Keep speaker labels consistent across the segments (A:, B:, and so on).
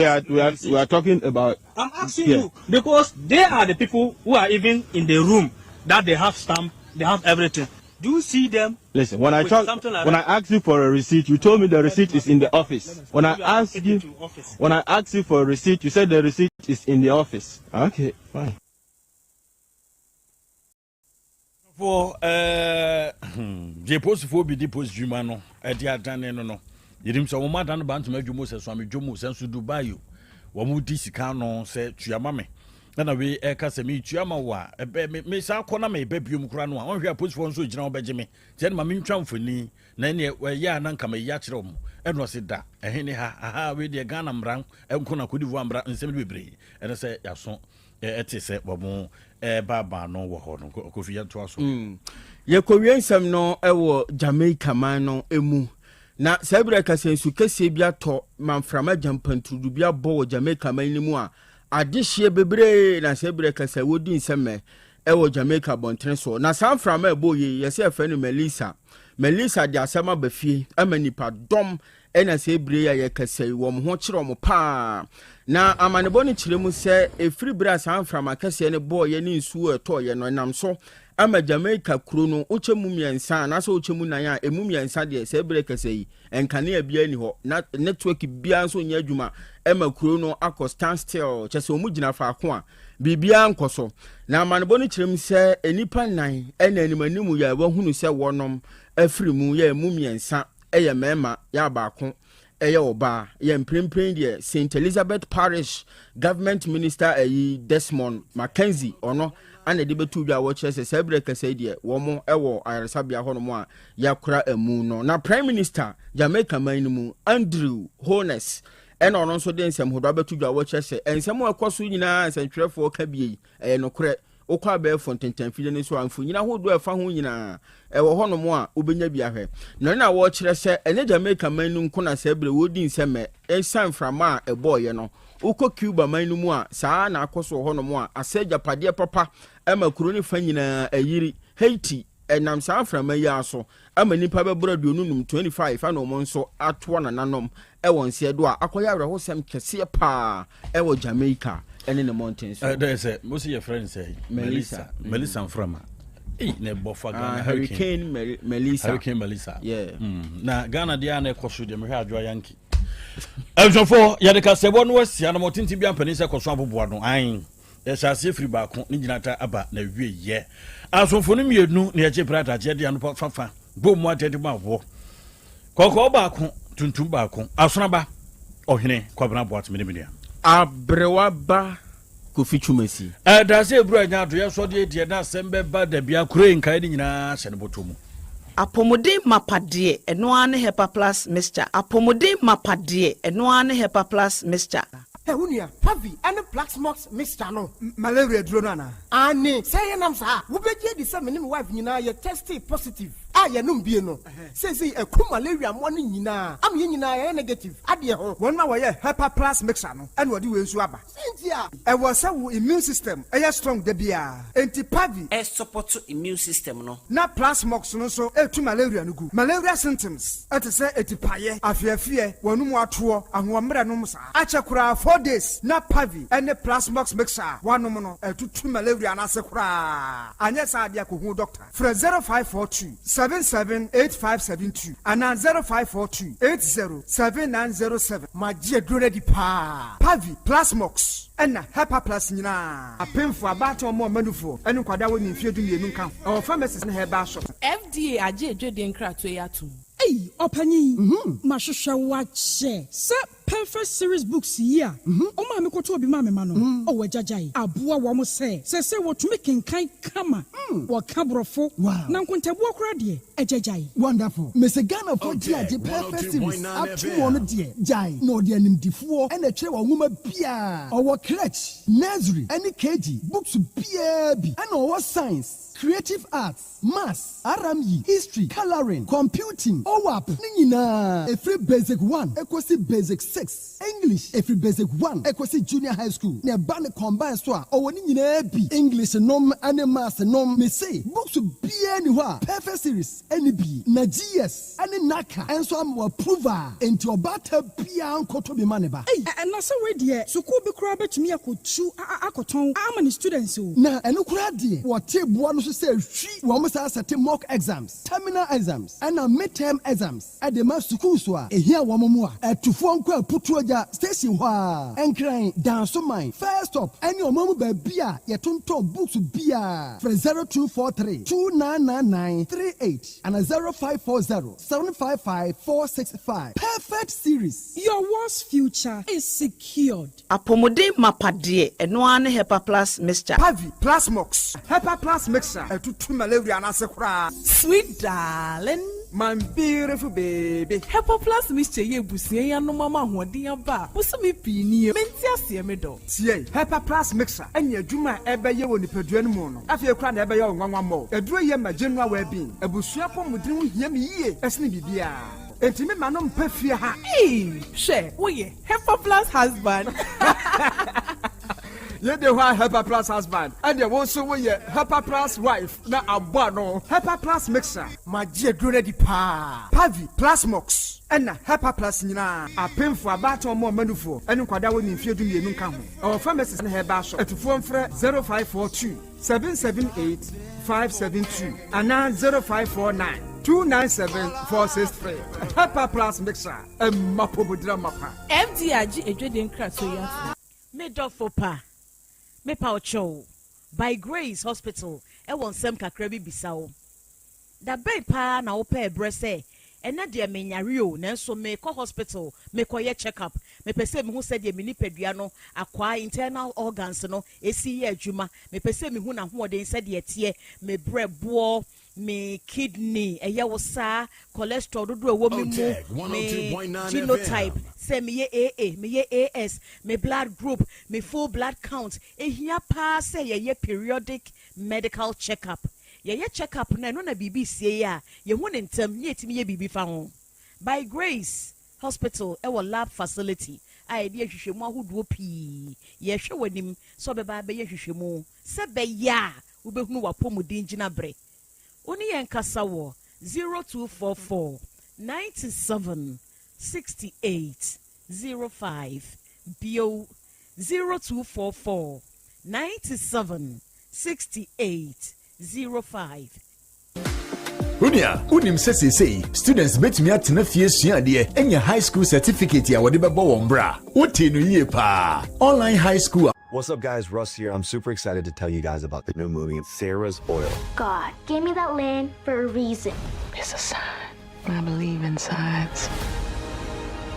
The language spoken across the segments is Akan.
A: We are talking about.
B: I'm asking
A: Yeah.
B: you because they are the people who are even in the room that they have stamp, they have everything. Do you see them?
A: Listen, when I
B: with
A: talk,
B: something like
A: when
B: that?
A: I asked you for a receipt, you told me the receipt is in the office. When I
B: You are
A: asked
B: taking
A: you,
B: to office.
A: When I asked you for a receipt, you said the receipt is in the office. Okay, fine.
C: Foɔ deɛ posifoɔ bi de post dwuma no ɛde adane no, yɛnim sɛ wɔn adane ba ntoma adwuma sɛ so amedwom sɛ nso Dubai o, wɔn di sika no sɛ tuama me, ɛna wei ɛka sɛ metua ma wo a, ɛbɛ me saa kɔ na mebɛ biom kora no a, ɔnhwɛ aposifoɔ nso gyina hɔ bɛgye me. Nti ɛne ma mentwa mfoni na ɛneɛ ɛyɛ a na nka mayi akyerɛ wo. Ɛna ɔse da ɛhe ne ha aha, wei deɛ Ghana mmara nko na Cote d'Ivoire mmara nsɛm no bebree ɛne sɛ yɛaso ɛte sɛ wɔn ɛbaabaa no wɔ hɔ no. Kofi, yɛntoa so.
D: Yɛkɔwie nsɛm no wɔ Jamaica man no mu, na saa berɛ ka sɛ nsu kɛseɛ bi atɔ ma mframa gyampanturudu bi abɔ wɔ Jamaica man no mu a adehyeɛ bebree, na saa berɛ ka sɛ wɔdi nsɛmmɛ ɛwɔ Jamaica abɔntene so. Na saa mframa ɛbɔ yi, yɛsɛ yɛfrɛ no Melissa. Melissa de asɛm aba fie ama nipa dɔm, ɛna sɛ ebire yi a yɛkasa yi, wɔn ho kyerɛ wɔn paa. Na amanebɔ no kyerɛ mu sɛ ɛfiri berɛ a saa mframa kɛseɛ no bɔɔyɛ ne nsuo ɛtɔɔyɛ no, ɛnam so ama Jamaica kuro no, wokyɛ mu mmiɛnsa anaasɛ wokyɛ mu nan a, ɛmu mmiɛnsa deɛ, sɛ ebire kɛsɛ yi, nkanea biara ni hɔ na network biara nso nyɛ adwuma, ɛma kuro no akɔ stand still, kyɛ sɛ wɔn gyina faako a biribiara nkɔ so. Na amanebɔ no kyerɛ mu sɛ nnipa nnan ɛna anim anim yɛ wɔahunu sɛ wɔnom afiri mu, yɛ mu mmiɛnsa ɛyɛ mmarima, yɛ abaako ɛyɛ ɔbaa. Yɛ mprempren deɛ, St Elizabeth Parish government minister ɛyi Desmond Mackenzie, ɔno ana de bɛtu dwa a wɔkyerɛ sɛ saa berɛ kɛsɛ yi deɛ, wɔn ɛwɔ ayaresabea hɔnom a yɛakora amu no. Na Prime Minister Jamaica man no mu, Andrew Holness, ɛna ɔno nso de nsɛm hodoɔ abɛto dwa a wɔkyerɛ sɛ nsɛm a ɛkɔ so nyinaa nsɛntwerɛfoɔ ka bie yi ɛyɛ nokorɛ. Wokɔ abɛɛfo ntentanfidie no so a, mfonyin ahodoɔ a ɛfa ho nyinaa ɛwɔ hɔnom a wobɛnya bi ahwɛ. Na ɛno na wɔrekyerɛ sɛ ɛnyɛ Jamaica man no nko na saa berɛ wɔredi nsɛmmɛ ɛsiane mframa a ɛbɔɔyɛ no. Wokɔ Cuba man no mu a, saa na akɔ so wɔ hɔnom a asɛ agyapadeɛ papa ama kuro no fa nyinaa ayiri. Haiti, ɛnam saa mframa yi ara so ama nnipa bɛborɔ 25, 25, ana wɔn nso atoɔ nananom ɛwɔ nseɛ do a akɔyɛ awerɛhosɛm kɛseɛ paa ɛwɔ Jamaica ɛne ne mmɔnten so.
C: Ɛdɛ sɛ mosi yɛfrɛ no sɛ
D: Melissa.
C: Melissa mframa ei na ɛbɔ fa Ghana.
D: Hurricane Melissa.
C: Hurricane Melissa.
D: Yeah.
C: Na Ghana deɛ a na ɛkɔ so deɛ, mehwɛ Adwoa Yankee. Abusuafoɔ, yɛde kasɛbɔ no asia no ma ɔtenten bi ampanin sɛ kɔ so aboboa no an yɛhyɛ aseɛ firi baako ne gyinata aba na wie yɛ asomfo no mmienu na yɛgye prɛ adagyeɛ de ano fafa bɔ mu adeɛ de mu aboɔ kɔkɔɔ baako, tuntum baako, asonaba ɔhene Kwabena Boateme ne menua
D: Aberewa ba Kofi Twumasi.
C: Ɛda sɛ eburu anya adoyɛ sɔdeɛ deɛ na asɛm bɛba dabi akoro nkae ne nyinaa hyɛ ne bɔtɔ mu.
E: Apɔmuden mapa deɛ, ɛno ara ne Hepa Plus Mixture. Apɔmuden mapa deɛ, ɛno ara ne Hepa Plus Mixture.
F: Ɛ wo nua, Pavi ɛne Plasmox mixture no.
G: Malaria duro no anaa?
F: Ane sɛ yɛnam saa, wobɛgye adi sɛ me ne me wife nyinaa yɛ test positive a yɛnom bie no, seesei ɛku malaria mmoa no nyinaa ama yɛn nyinaa yɛyɛ negative adeɛ ho.
G: Wɔn a wɔyɛ Hepa Plus mixture no ɛna wɔde wei nso aba.
F: Sɛnti a
G: ɛwɔ sɛ wo immune system ɛyɛ strong da biara, enti Pavi
H: ɛsupport immune system no.
G: Na Plasmox no nso ɛtu malaria no gu. Malaria symptoms ɛte sɛ etipaeɛ, afeafeɛ, wɔn mu atoɔ, ahoɔmmerɛ nom saa akyɛ koraa 4 days na Pavi ɛne Plasmox mixture a wanom no ɛtutu malaria no ase koraa. Anyɛ saa adeɛ, akɔhu doctor. Frɛ 0542 778572 anaa 0542 807907.
F: Magye aduro no adi paa.
G: Pavi, Plasmox ɛna Hepa Plus nyinaa, apemfo, abaatan, ɔmo ɔmanufoɔ ɛne nkwadaa wɔ ne mfeɛ 12 nka ho. Ɛwɔ pharmacies ne herbal shop.
I: FDA agye edwedie nkratoɔ yi atom.
J: Ei, ɔpanyin, mahwehwɛ wo akyɛ sɛ Perfect Series books yi a ɔmaa me kɔtɔ obi maa me ma no. Ɔwɔ agyagyae aboa wɔn sɛ wɔtumi kenkan kama, wɔka borɔfo na nkontabuo koraa deɛ, agyagyae.
K: Wonderful. Mr. Ghana fo gye agye Perfect Series ato wɔn no deɛ gyae na ɔde animdifoɔ ɛna ɛtwerɛ wɔn nwoma biara. Ɔwɔ crèche, nursery ɛne KG books biara bi, ɛna ɔwɔ science, creative arts, maths, RME, history, colouring, computing, OWAP ne nyinaa, ɛfiri basic 1 ɛkɔsi basic 6. 6, English, ɛfiri Basic 1 ɛkɔsi Junior High School, na ɛba ne combine so a, ɔwɔ ne nyinaa bi, English nom ne Maths nom. Mese, books biara nni hɔ a Perfect Series nni bi, na GS ne NaCCA nso ama wɔ approve a, enti ɔbaatan biara nkɔtɔ bi ma ne ba.
J: Ei, na sɛ wei deɛ, sukuu bi koraa bɛtumi akɔtu akɔtɔn ama ne students o.
K: Na ɛno koraa deɛ, wɔte boa no so sɛ hwi wɔn saa sɛte mock exams, terminal exams, ɛna midterm exams ɛde ma sukuu so a ehia wɔn mu a ɛtufoɔ nkɔ Aputuogya station hɔ a, Nkran, Dansoman, First Stop ɛne ɔman mu baabi a yɛtontɔn books biara. Frɛ 0243 2999 38 ana 0540 755 465. Perfect Series.
J: Your world's future is secured.
E: Apɔmuden mapa deɛ, ɛno ara ne Hepa Plus Mixture.
G: Pavi, Plasmox, Hepa Plus Mixture ɛtutu malaria n'ase koraa.
I: Sweet darling.
G: My beautiful baby.
I: Hepa Plus Mixture yɛ ebusua yi anom ama ahoɔden aba a bosome pii nie. Mente aseɛ, me dɔ.
G: Tie, Hepa Plus Mixture ɛne adwuma a ɛbɛyɛ wɔ nipadua no mu no, afei koraa na ɛbɛyɛ wo nwanwa mmɔ. Aduro yɛ ma general well-being. Abusua pɔmuden ho hia me yie ɛsene biribiara. Enti me ma no mpɛ fie ha.
I: Ee, hwɛ, woyɛ Hepa Plus husband.
G: Yɛde hɔ a Hepa Plus husband, ɛdeɛ wo nso woyɛ Hepa Plus wife na abɔ ano. Hepa Plus Mixture. Magye aduro no adi paa. Pavi, Plasmox ɛna Hepa Plus nyinaa, apemfo, abaatan, ɔmo ɔmanufoɔ ɛne nkwadaa wɔ ne mfeɛ 12 nka ho. Ɛwɔ pharmacies ne herbal shop. Atufoɔ mfrɛ 0542 778 572 anaa 0549 297 463. Hepa Plus Mixture, ɛma pomodira mapa.
I: FDA agye edwadie nkratoɔ yi ato.
E: Me dɔfo pa, mepa wo kyɛw, By Grace Hospital ɛwɔ nsɛm kakra bi bisa wo. Da bɛn paa na wopɛ ɛberɛ sɛ ɛnɛ deɛ menyare o, nanso mekɔ hospital mekɔyɛ check up? Mepɛ sɛ mehu sɛdeɛ me nipadua no akwaa, internal organs no, ɛsi yɛ adwuma. Mepɛ sɛ mehu n'ahoɔden sɛdeɛ ɛteɛ, me brɛboɔ, me kidney, ɛyɛ wo saa, cholesterol dodoɔ ɛwɔ me mu, me genotype, sɛ meyɛ AA, meyɛ AS, me blood group, me full blood count. Ehia paa sɛ yɛyɛ periodic medical check up. Yɛyɛ check up no, ɛno na biribi sie yi a yɛhu ne ntɛm ne yɛtumi yɛ biribi fa ho. By Grace Hospital ɛwɔ lab facility a yɛde ahwehwɛmu ahodoɔ pii. Yɛhwɛ w'anim sɛ ɔbɛba abɛyɛ hwehwɛmu sɛ bɛyɛ a wobɛhunu w'apɔmuden gyina berɛ. Wo ne yɛn kasa wɔ 0244 97 68 05 bio, 0244 97 68 05.
L: Onua, wonim sɛ seesei students bɛtumi atena fie sua adeɛ anya high school certificate a wɔde bɛbɔ wɔn bra? Wote no yie paa, online high school.
M: What's up, guys? Russ here. I'm super excited to tell you guys about the new movie, Sarah's Oil.
N: God gave me that land for a reason.
O: It's a sign. I believe in signs.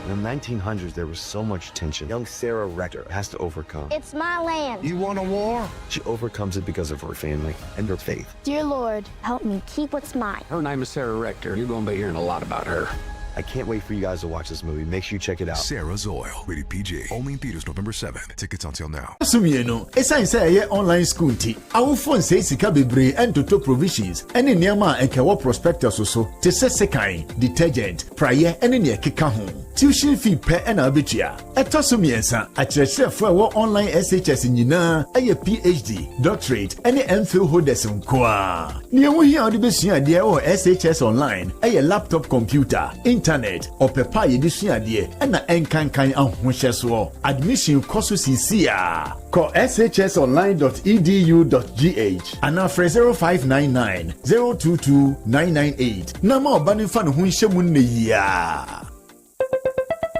M: In the 1900s, there was so much tension. Young Sarah Rector has to overcome.
N: It's my land.
M: You want a war? She overcomes it because of her family and her faith.
N: Dear Lord, help me keep what's mine.
P: Her name is Sarah Rector. You're going to be hearing a lot about her.
M: I can't wait for you guys to watch this movie. Make sure you check it out.
Q: Sarah's Oil. Rated PG. Only in theaters November 7th. Tickets on sale now.
L: So mmienu, ɛsiane sɛ ɛyɛ online school nti, awofoɔ nsɛe sika bebree ɛntoto provisions ɛne nneɛma a ɛnkɛwɔ prospectus so te sɛ sekan, detergent, praeɛ ɛne nea ɛkeka ho. Tuition fee pɛ ɛna wobɛtua. Ɛtɔ so mmiɛnsa, akyerɛkyerɛfoɔ a ɛwɔ online SHS nyinaa ɛyɛ PhD, doctorate ɛne MPhil holders nko a. Nea ɛho hia a wode bɛsua adeɛ wɔ SHS Online ɛyɛ laptop computer, internet, ɔpɛ pa a yɛde sua adeɛ ɛna ɛnkankan ahohyɛsoɔ. Admission kɔ so sisi a kɔ shsonline.edu.gh anaa frɛ 0599 022 998 na ma ɔba no mfa ne ho nhyɛ mu nnɛ yia.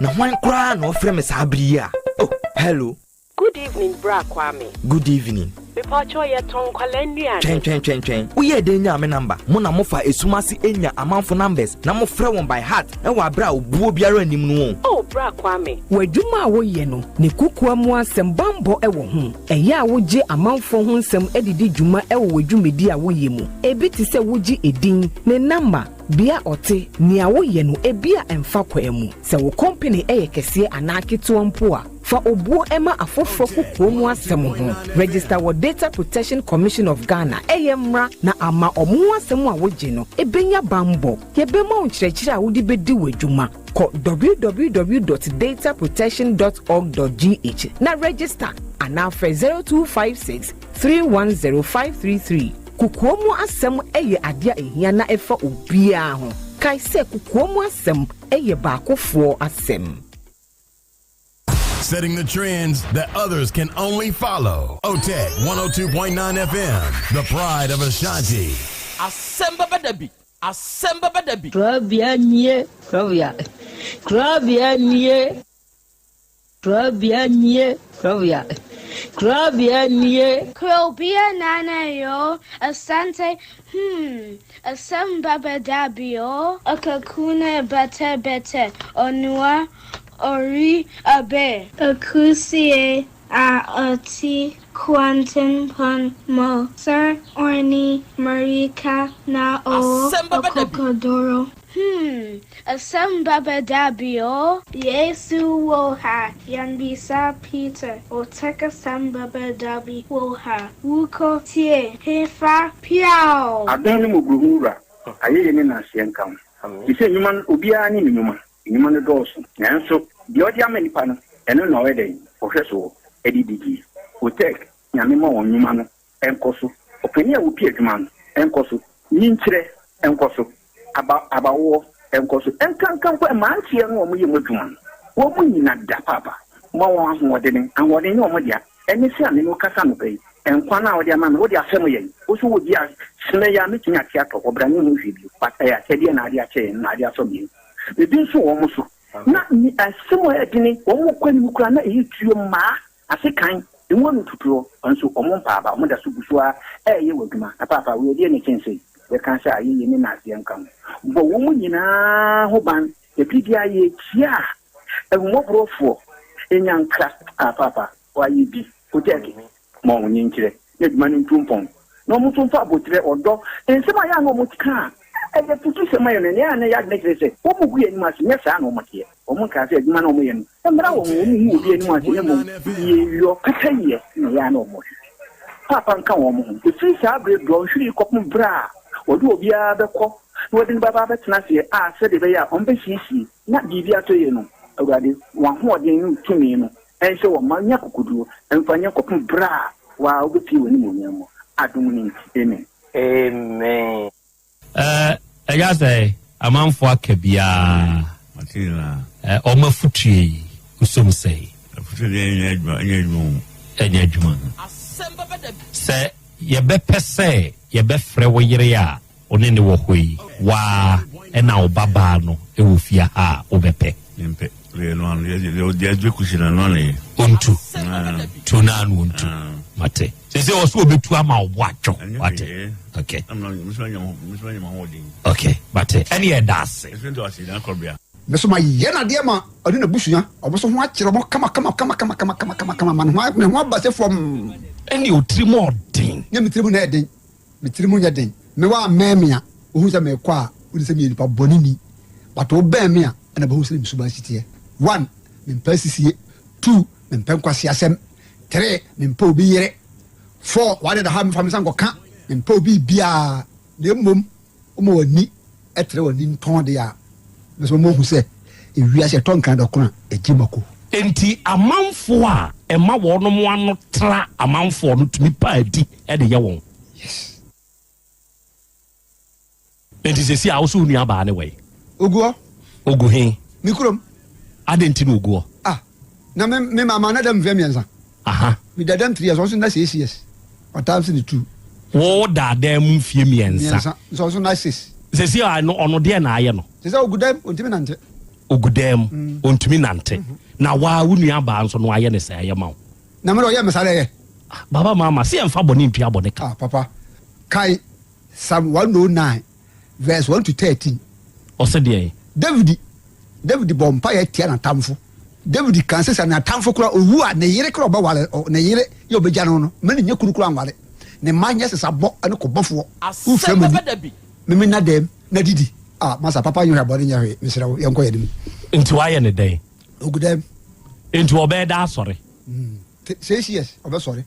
R: Na hwan koraa na ɔfrɛ me saa bere yi a? Oh, hello.
S: Good evening, Bra Kwame.
R: Good evening.
S: Mepatwa, yɛtɔn nkwalaa nnuane.
R: Twɛn, twɛn, twɛn, twɛn. Woyɛ dɛn nyaa me number? Mo na mofa esum ase enya amanfo numbers na mofrɛ wɔn by heart ɛwɔ abere a obuo biara anim no wɔn.
S: Oh, Bra Kwame.
T: W'adwuma a woyɛ no ne kukua mu asɛm bambɔ wɔ ho. Ɛyɛ a wogye amanfoɔ ho nsɛm adidi dwuma wɔ w'adwumadi a woyɛ mu. Ebi te sɛ wogye edin ne number, bea ɔte, nea woyɛ no, ebi a ɛmfa kwan mu. Sɛ wo company yɛ kɛseɛ anaa ketewa mpo a, fa obuo ma afoforɔ. amanfoɔ kokoa mu asɛm ho. Register wɔ Data Protection Commission of Ghana, ɛyɛ mmra na ama ɔmo ho asɛm a wogye no ɛbɛnya banbɔ. Yɛbɛma wo nkyerɛkyerɛ a wode bɛdi w'adwuma. Kɔ www dot dataprotection dot org dot gh na register anaa frɛ 0256 310 533. Kokoa mu asɛm yɛ adeɛ a ɛhia na ɛfa obiara ho. Kae sɛ kokoa mu asɛm yɛ baakofoɔ asɛm.
Q: Setting the trends that others can only follow. OTEC 102.9 FM, the pride of Ashanti.
H: Asɛm bɛba da bi, asɛm bɛba da bi.
U: Korabea nie, korabea, korabea nie, korabea nie, korabea, korabea nie.
V: Krobea Nana yo, Asante hmm, Asem baba dabi o, Akakuna bete bete, Onua ori abe. Akusie a ɔte Kwantenpon mo, Sir Orni Marika na o
H: Asɛm bɛba da bi.
V: Okokodoro. Hmm, asɛm bɛba da bi o. Yesu wɔ ha, yɛnbisa Peter, Otek asɛm bɛba da bi wɔ ha, Wokɔ tie hefa piaw.
W: Adom ne mmɔborɔhunu Wura, ayɛyie ne nnaseɛ nka wo. Te sɛ nnwuma no, obiara ne ne nnwuma. Nnwuma no dɔɔso, nanso deɛ ɔde ama nnipa no, ɛno na ɔyɛ dɛn? Ɔhwɛ soɔ de di die. Otec, Nyame mma wɔn nnwuma no nkɔ so. Ɔpanin a ɔpi adwuma no nkɔ so. Nyinkyerɛ nkɔ so. Aba, abawoɔ nkɔ so. Ɛnkanka mpo mmeranteɛ no a wɔyɛ mu adwuma no, wɔn nyina da paapa. Ma wɔn ahoɔdene. Ahoɔden nyɛ wɔn dea. Ɛne sɛ a me ne wo kasa anɔpa yi, nkwa no a wode ama me, wode afɛm yɛn. Wo so wɔ bi a, sene yi a mɛtumi ate atɔ hɔ, bra menhu hwee bio. But ɛyɛ akyɛdeɛ na ade akyɛ yɛn, na ade asɔ yɛn. Ebi nso wɔ wɔn so. Na ne asɛm a ɛyɛ dene, wɔn kɔ anim koraa na ɛyɛ tuo mmaa, ase kan, emu ano tutuo, nso wɔn mpa aba, wɔn da so gu so ara reyɛ wɔn adwuma. Na paapa, wei ɛdeɛn na ɛkyɛn sei? Yɛka sɛ ayɛyie ne nnaseɛ nka ho. Bɔ wɔn nyinaa ho ban. Ɛbere biara yɛkyia a, ahummɔborɔfoɔ nya nkra, Ah, paapa, woayɛ bi. Wotɛɛke? Ma wɔn nkyerɛ na adwuma no ntu mpɔn, na wɔn nso mfa aboterɛ, ɔdɔ, nsɛm a ɛyɛ a na wɔka a ɛyɛ afutusɛm ayɛ no, nea ɛyɛ a na ɛyɛ adwene kyerɛ sɛ wɔgu yɛn anim ase, nyɛ saa na wɔteɛ. Wɔnkaa sɛ adwuma no a wɔyɛ no mmra wɔn ho, wɔngu obi anim ase, na mmom yieyɔ, pɛpɛyɛ na ɛyɛ a na wɔhwehwɛ. Paapa nka wɔn ho. Ɛfiri saa berɛ dɔnhwere yi kɔpem berɛ a wɔde obiara bɛkɔ na wɔde no bɛba abɛtena aseɛ a sɛdeɛ ɛbɛyɛ a wɔbɛsiesie na biribi atɔ yie no, Awurade, w'ahoɔden ne wo tumi no Ɛnhyɛ wɔn mma nnya akokoduro mfa nyɛ kɔpem berɛ a wo ara wobɛpue w'animuonyam mu. Adom no nti, amen.
X: Amen.
Y: Eh, ɛyɛ sɛ amanfoɔ aka biara. Eh, wɔn afutuo yi, wosom sɛn?
Z: Afutuo deɛ ɛnyɛ adwuma, ɛnyɛ adwuma o.
Y: Ɛnyɛ adwuma. Sɛ yɛbɛpɛ sɛ yɛbɛfrɛ wo yere a wo ne no wɔ hɔ yi, wo ara na wo babaa no wɔ fie ha a, wobɛpɛ?
Z: Mempɛ. Deɛ ɛno ano, deɛ deɛ deɛ ɛgye kusi no, ɛno ano yɛ.
Y: Ɔntu. Tu no ano ɔntu. Mate. Sɛ sɛ ɔso ɔbɛtu ama wo bo atwo. Wate. Okay. Okay, mate. Ɛne ɛda ase.
G: Me so mayɛ no adeɛ ma ɔne n'abusua, ɔmo so ho akyerɛ ɔmo kama kama kama kama kama kama kama kama ma ne ho ne ho aba sɛ fam.
Y: Ɛne ɔtiri mu ɔden.
G: Nyɛ me tiri mu na ɛden. Me tiri mu nyɛ den. Me woammɛn me a, wohu sɛ merekɔ a, wonim sɛ meyɛ nipa bɔne ni. But wobɛn me a, ɛna bɛhu sɛdeɛ me suban si teɛ. One, mempɛ asisie. Two, mempɛ nkwaseasɛm. Three, mempɛ obi yere. Four, w'ade da ha a memfa me nsa nkɔka. Mempɛ obi biara. Na mmom, woma w'ani trɛ w'ani ntɔn deɛ a, me nso mɛma woahu sɛ ewiase ɛtɔ nkran dɔkono a, ɛgye mako.
Y: Enti amanfoɔ a ɛma wɔnom ano tra amanfoɔ no tumi pa adi de yɛ wɔn.
G: Yes.
Y: Enti sɛsi a wo so wo nua baa ne wɛn?
G: Ogu hɔ.
Y: Ogu he?
G: Me kurom.
Y: Adɛn nti na ogu hɔ?
G: Ah, na me me maama na dam mfeɛ mmiɛnsa.
Y: Aha.
G: Me da dam three years, ɔnso nna six years. Ɔtaa nso ne two.
Y: Wo da dan mu mfeɛ mmiɛnsa.
G: Mmiɛnsa, nso ɔnso nna six.
Y: Sɛsi a no ɔno deɛ na ayɛ no?
G: Sɛsi a ogu dam, ontumi nante.
Y: Ogu dan mu, ontumi nante. Na waa wo nua baa nso no ayɛ ne sɛ ɛyɛ ma wo?
G: Na me de ɔyɛ me saa dɛ yɛ.
Y: Ah baba mama se yɛnfa bɔne ntua bɔne ka.
G: Ah papa kae psalm 109 verse 1 to 13.
Y: Ɔse deɛn?
G: David David bɔ mpaeɛ tia n'atamfo. David kan sɛ sɛ n'atamfo koraa owu a ne yere koraa ɔbɛware ne yere yɛ ɔbɛgya no no ma ne nyɛ kunu koraa nware ne mma nyɛ sesabɔ ne kɔbɔfoɔ. Wofira m'ani meme nna dɛm na didi ah masa papa nyɛ hwee abɔne nyɛ hwee mesrɛ wo yɛnkɔ yɛn anim.
Y: Nti wayɛ ne dɛn?
G: Ogu dɛm.
Y: Nti ɔbɛyɛ da asɔre.
A: 6 years ɔbɛsɔre.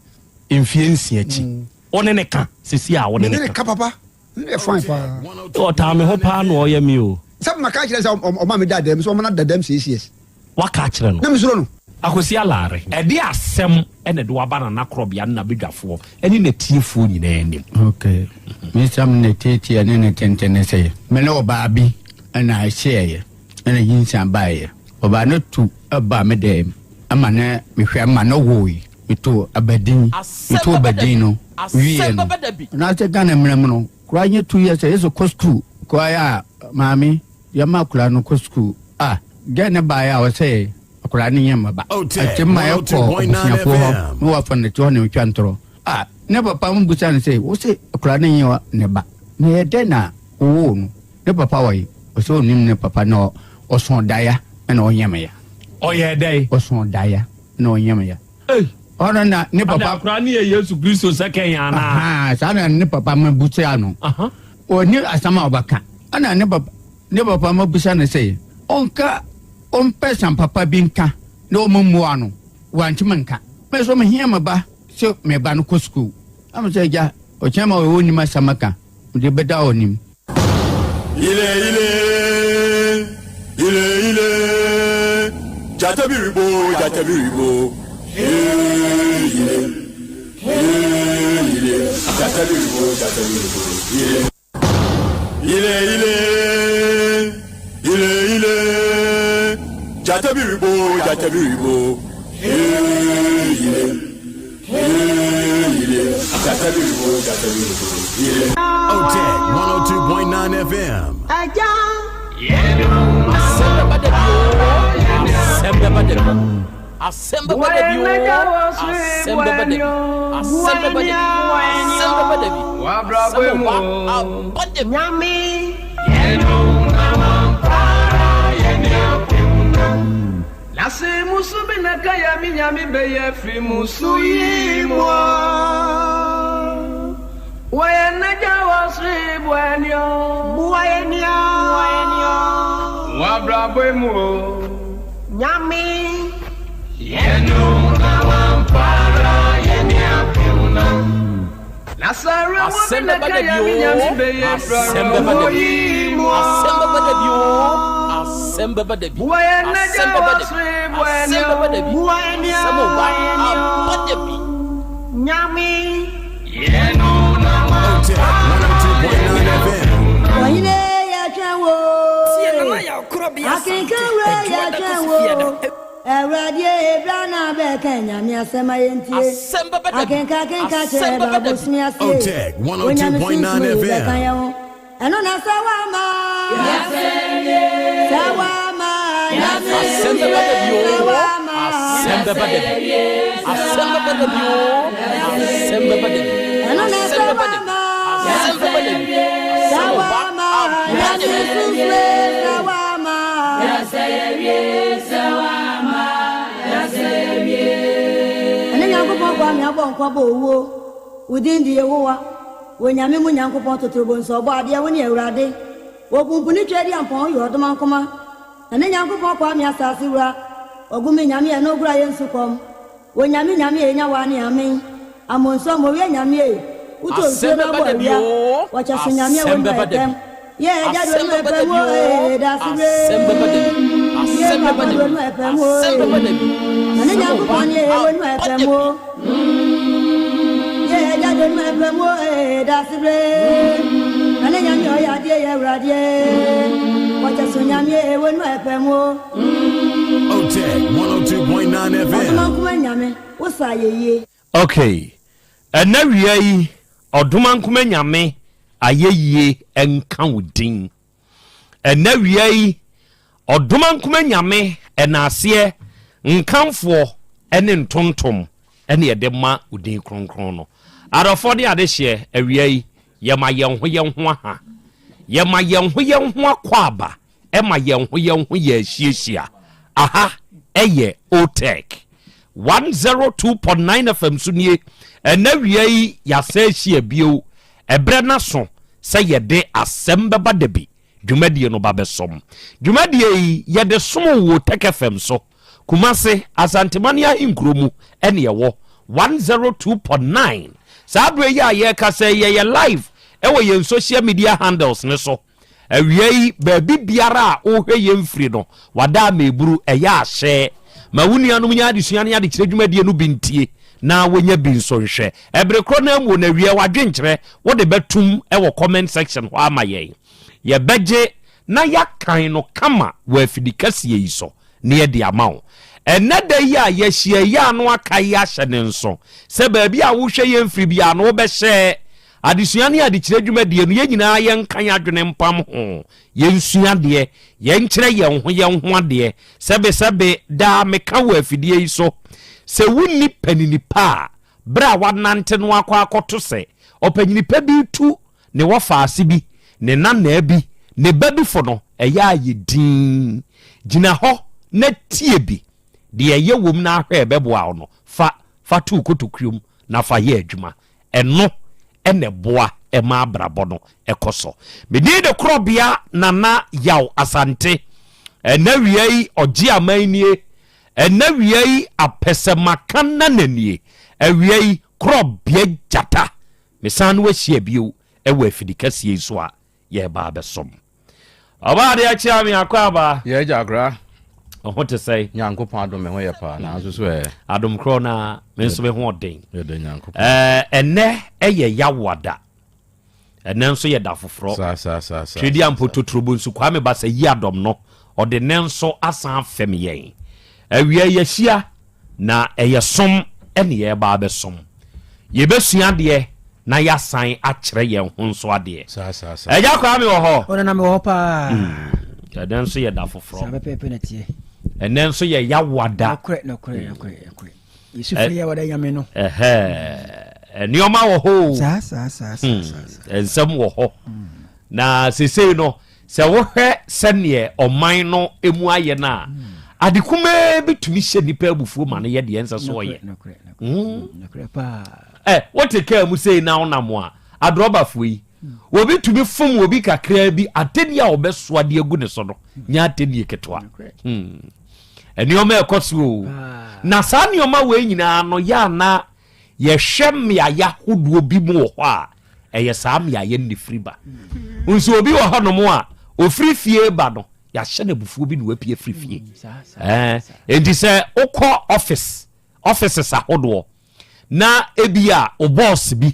Y: Mfie 6 akyi. Wo ne ne ka sisi a wo ne
A: ne
Y: ne
A: ka
Y: ka.
A: Papa ne yɛ fine paa.
Y: Ɔtaa me ho paa na ɔyɛ mi o.
A: Sɛ maka kyerɛ sɛ ɔma me da dɛm so, ɔma no da dɛm 6 years.
Y: Waka akyerɛ no.
A: Na mesuro no.
Y: Akwasi Alaare, ɛde asɛm ɛna ɛde waba Nana Korɔbea ne n'abadwafoɔ ɛne n'atiefoɔ nyinaa anim.
B: Ok, mesɛm ne tietie ne ne tenten sɛ me ne ɔbaa bi ɛna ɛhyeɛeɛ, ɛna nyinsa baeɛ. Ɔbaa no tu ɛbaa me dɛm ama ne mehwɛ ma no woe. Meto abadin, meto abadin no wieɛ no, anaasɛ Ghana mmerɛ mu no koraa nyɛ 2 years a yɛsɛ kɔ sukuu koraa yɛ a maame yɛma akwadaa no kɔ sukuu a gɛ ne baeɛ a ɔsɛ akwadaa no nyɛ mmaba ɛte ma yɛkɔ abusuafoɔ hɔ na wafa no te hɔ na metwa ntorɔ a ne papa mo busa no sɛ wo se akwadaa no nyɛ ne ba na yɛ dɛn na wowoo no? Ne papa wɔ ɔsɛ ɔnim ne papa na ɔso daeɛ ɛna ɔnyɛ me ya.
Y: Ɔyɛ dɛn?
B: Ɔso daeɛ na ɔnyɛ me ya. Ɔno na ne papa.
Y: Ada akwadaa no yɛ Yesu Kristo sɛ kɛn anaa?
B: Saa na ne papa ma busa no. Ɔni asɛm a ɔbɛka. Ɛna ne papa ma busa no sɛ ɔnka, ɔmpɛ sam papa bi nka na ɔmo mmua no, wantumi nka. Mɛ so mehia me ba sɛ me ba no kɔ sukuu. Ama sɛ agya ɔkyɛn ma ɔwɔ nim asɛm ka mede bɛda ɔnim.
C: Ile ile ile ile jatabiribo jatabiribo ile ile jatabiribo jatabiribo ile ile ile ile ile jatabiribo jatabiribo ile ile jatabiribo jatabiribo ile.
Q: OTEC 102.9 FM.
D: Ẹja.
H: Asɛm bɛba da bi o, asɛm bɛba da bi, asɛm bɛba da bi o, asɛm bɛba da bi, asɛm bɛba da bi, asɛm bɛba da bi, asɛm ɔba aba da bi.
D: Nyame.
F: Lase musu bi na kaya mi nyame bɛyɛ firi musu yi mu wɔyɛ n'agya wɔ soro buani o.
D: Buani o. Buani o.
F: Wabrabɔ mu o.
D: Nyame.
F: Yɛnu na wampara yɛni apem na. Nasara wo bi
H: Asɛm
F: na
H: bɛba da
F: kaya
H: bi
F: mi
H: o,
F: nyame bɛyɛ
H: asɛm bɛba da
F: firi
H: bi,
F: yi mu
H: asɛm bɛba da bi o, asɛm bɛba da bi,
F: Wɔyɛ n'agya
H: asɛm bɛba
F: wɔ
H: da bi,
F: soro buani
H: asɛm
F: o.
H: bɛba da bi,
D: Buani o.
H: asɛm ɔba aba da bi.
D: Nyame.
F: Yɛnu na
Q: OTEC 102.9 FM.
X: Ɔhene yɛtwɛn wo. Akenkan wura yɛtwɛn wo. Awurade ebra na bɛka Nyame asɛm a yɛntie.
H: Asɛm bɛba da bi,
X: Akenka akenka
H: asɛm
X: kyerɛ
H: bɛba da bi.
X: baabosome ase.
Q: OTEC
X: Onyame
Q: 102.9
X: sunsum bɛka
Q: FM.
X: yɛn ho. Ɛno na sɛ woama. Sɛ woama. Nyame
H: Asɛm bɛba da bi
X: sɛ
H: o,
X: woama.
H: asɛm bɛba da bi, asɛm bɛba da bi o, asɛm bɛba da bi,
X: Ɛno na
H: asɛm
X: sɛ
H: bɛba da bi,
X: woama.
H: asɛm bɛba da bi,
X: Sɛ
H: asɛm ɔba
X: woama.
H: aba da
X: Nyame
H: bi.
X: sunsum sɛ woama. Ɛne Nyankopɔn kɔ ame abɔ nkwa bɔ owuo. Wo din de Yehowa. Wɔ Nyame mu Nyankopɔn totorobo nso ɔbɔ adeɛ, wo ne Awurade. Wɔpumpuni twa di ampɔn yɛ ɔdoma nkoma. Ɛne Nyankopɔn kɔ ame asase wura. Ɔgumi Nyame ɛno ogura yɛ nsu kɔm. Wɔ Nyame Nyame yɛ nya wa ne amen. Amonso mɔwie Nyame e. Wotɔ nsuo
H: Asɛm
X: na
H: bɛba
X: bɔ
H: da bi
X: awia.
H: o,
X: Wɔkyɛ so Nyame a
H: asɛm
X: wɔnu
H: bɛba da
X: ɛpɛm.
H: bi.
X: Yɛ ɛgya do
H: Asɛm
X: nu
H: bɛba da
X: ɛpɛm
H: bi
X: o
H: o,
X: ee dase
H: asɛm bɛba da bi,
X: bre. Yɛ
H: asɛm bɛba
X: papa
H: da
X: do
H: bi,
X: nu ɛpɛm o
H: asɛm bɛba da
X: ee.
H: bi,
X: Na ne
H: asɛm ɔba
X: Nyankopɔn ne ɛwɔ nu
H: aba da
X: ɛpɛm
H: bi.
X: o. Yɛ ɛgya do nu ɛpɛm o ee dase bre. Na ne Nyame ɔyɛ adeɛ yɛ Awurade. Wɔkyɛ so Nyame ɛwɔ nu ɛpɛm o.
Q: OTEC 102.9
X: Ɔdoma
Q: FM.
X: nkoma Nyame wosa yɛyie.
Y: Okay, ɛnɛ wia yi ɔdoma nkoma Nyame ayɛyie nka wo din. Ɛnɛ wia yi ɔdoma nkoma Nyame ɛnaaseɛ nkamfoɔ ɛne ntontom ɛne yɛde ma wo din kronkron no. Adɔfoɔ ne adehyeɛ, awia yi yɛma yɛn ho yɛn ho aha, yɛma yɛn ho yɛn ho akɔ aba, ɛma yɛn ho yɛn ho yɛ ahyiahyia aha. Ɛyɛ OTEC 102.9 FM so nie. Ɛnɛ wia yi yɛasa ahyia bio. Ɛberɛ no so sɛ yɛde asɛm bɛba da bi dwumadie no ba bɛsom. Dwumadie yi yɛde som wɔ Tech FM so. Kumase, Asanteman ahenkuro mu ɛne ɛwɔ 102.9. Saa berɛ yi a yɛrekasa yi, yɛyɛ live ɛwɔ yɛn social media handles no so. Awia yi, baabi biara a wohwɛ yɛn firi no, wada ameburu, ɛyɛ ahyɛ. Ma wo nuanom nya adesua ne adekyerɛ dwumadie no bi ntie na wɔnya bi nso nhwɛ. Ɛbere korɔ no ara mu no, awia w'adwenkyerɛ wode bɛtom wɔ comment section hɔ ama yɛn. Yɛbɛgye na yɛakan no kama wɔ afidikɛseɛ yi so na yɛde ama wo. Ɛnnɛ da yi a yɛahyia yi a na waka yi ahyɛ ne nso sɛ baabi a wohwɛ yɛn firi biara no wobɛhyɛ Adesua ne adekyerɛ dwumadie no, yɛn nyinaa yɛnka yɛn adwene mpam ho, yɛnsua adeɛ, yɛnkyerɛ yɛn ho yɛn ho adeɛ. Sɛbesɛbe, daa meka wɔ afidie yi so sɛ wonni panini pa a, berɛ a woanante no akɔ akɔto sɛ ɔpanyini pa bi retu ne wɔfaase bi, ne nanaa bi, ne ba bi fo no, ɛyɛ a yɛ dinn. Gyina hɔ na tie bi. Deɛ ɛyɛ wom na ahwɛ a ɛbɛboa wo no, fa fa to wo kotokuom na fa yɛ adwuma. Ɛno na ɛboa ma abrabɔ no kɔ so. Me din de Korɔbea Nana Yaw Asante. Ɛnɛ wia yi ɔgye aman nie. Ɛnɛ wia yi apɛsɛmaka nana nie. Awia yi Korɔbea Gyata. Mesan no ahyia bio wɔ afidi kɛseɛ yi so a yɛreba abɛsom. Ɔbaa adeɛ akyi a me akɔ aba.
E: Yɛ agya akora.
Y: Ɔho te sɛ.
E: Nyankopɔn adom me ho yɛ paa nanso so ɛ.
Y: Adom korɔ na me nso me ho ɔden.
E: Yɛda Nyankopɔn.
Y: Ɛɛ ɛnɛ ɛyɛ yawoada. Ɛnɛ nso yɛ da foforɔ.
E: Saa saa saa saa.
Y: Twedi ampo totrobo nso Kwame Basa yi adɔm no ɔde ne nso asan afɛm yɛn. Awia yɛahyia Na ɛyɛ som na yɛreba abɛsom. Yɛbɛsua adeɛ na yɛasan akyerɛ yɛn ho nso adeɛ. Agya Kwame wɔ hɔ?
I: Ɔno na mewɔ hɔ paa.
Y: Ɛnɛ nso yɛ da foforɔ.
I: Saa pɛpɛɛpɛ na teɛ.
Y: Ɛnɛ nso yɛ yawada.
I: Nokorɛ nokorɛ nokorɛ nokorɛ. Yesu firi yawada nyame no.
Y: Ɛhɛɛ nneɛma wɔ hɔ o.
I: Saa saa saa saa saa.
Y: Nsɛm wɔ hɔ. Na sesei no Sɛ wohwɛ sɛdeɛ ɔman no mu ayɛ no a, ade kumaa bi tumi hyɛ nnipa abufuo ma no yɛ deɛ ɛnsɛ so ɔyɛ. Ɛ wote kaa mu sei na wonam a, adrɔbafoɔ yi, obi tumi fom obi kakraa bi, atɛnni a ɔbɛsoa de agu ne so no nyɛ atɛnnie ketewa. Nneɛma ɛkɔ so o. Na saa nneɛma wei nyinaa no yɛ ana Yɛhwɛ mmeaeɛ ahodoɔ bi mu wɔ hɔ a, ɛyɛ saa mmeaeɛ no na ɛfiri ba. Nso obi wɔ hɔnom a, ɔfiri fie ba no, yɛahyɛ no abufuo bi na wapue afiri fie. Ɛɛ, enti sɛ wokɔ office, offices ahodoɔ, na ebi a wo boss bi,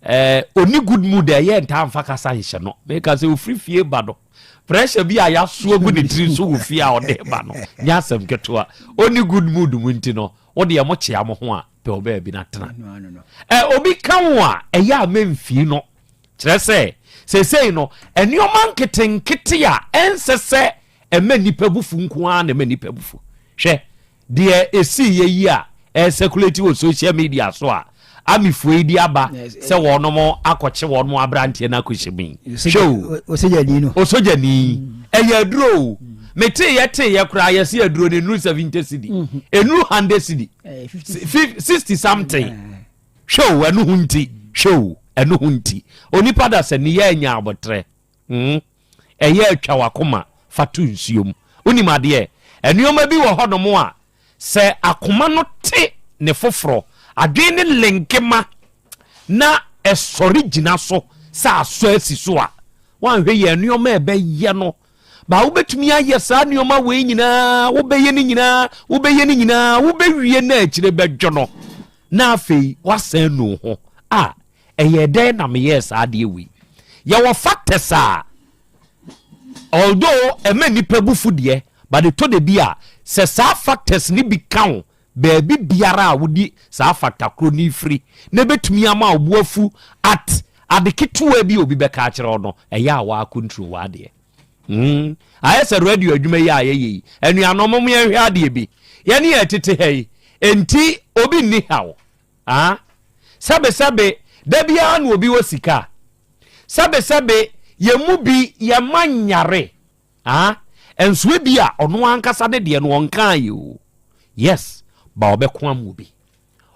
Y: ɛɛ, ɔni good mood a, ɛyɛ ntaa mfa kasa nhyɛ no. Meka sɛ ɔfiri fie ba no, pressure bi a yɛasoa gu ne tiri so wɔ fie a ɔde ba no, nyɛ asɛm ketewa. Ɔni good mood mu nti no, Wo deɛ mo kyea mo ho a, pɛ wo baabi na tena. Ɛ obi ka wo a, ɛyɛ a mɛmfii no. Kyerɛ sɛ, seesei no, nneɛma nketenkete a ɛnsɛ sɛ ɛma nnipa bo fu nko ara na ɛma nnipa bo fu. Hwɛ deɛ ɛsiiɛ yi a ɛresɛkulati wɔ social media so a Amifoɔ yi de aba sɛ wɔnom akɔkye wɔnom aberanteɛ no akɔhyɛ mu yi. Hwɛ o.
I: Osogyani no.
Y: Osogyani. Ɛyɛ aduro o. Meteeɛ teeɛ koraa yɛse aduro no ɛnuru 70 cedi. Ɛnuru 100 cedi. 60 something. Hwɛ o ɛno ho nti. Hwɛ o ɛno ho nti. Onipa da sɛ ne yɛ anya abotrɛ. Hmm. Ɛyɛ atwa wakoma fa to nsuo mu. Wonim adeɛ? Nneɛma bi wɔ hɔnom a Sɛ akoma no te ne foforɔ, adwene ne lenkema na ɛsɔre gyina so sɛ asɔ asi so a, woanhwɛ yɛ nneɛma a ɛbɛyɛ no. Ba wobɛtumi ayɛ saa nneɛma wei nyinaa, wobɛyɛ ne nyinaa, wobɛyɛ ne nyinaa, wobɛwie na akyire bɛdwo no, na afei woasan nu ho a, ɛyɛ dɛn na meyɛɛ saa adeɛ wei? Yɛwɔ factors a Although ɛma nnipa bu fu deɛ, but ɛtɔ da bi a, sɛ saa factors no bi ka wo baabi biara a wode saa factor korɔ no firi na ɛbɛtumi ama wo bo afu at ade ketewa bi a obi bɛka akyerɛ wo no, ɛyɛ a waa control w'adeɛ. Mm. Ayɛ sɛ radio adwuma yi a yɛyɛ yi, anuanom mom yɛnhwɛ adeɛ bi. Yɛne yɛn tete ha yi, enti obi nni haw. Ah? Sɛbesɛbe, da biara na obi wɔ sika. Sɛbesɛbe, yɛn mu bi yɛn mma nyare ah, nso ebia ɔno ankasa ne deɛ no ɔnkaeɛ o. Yes, ba ɔbɛko ama obi.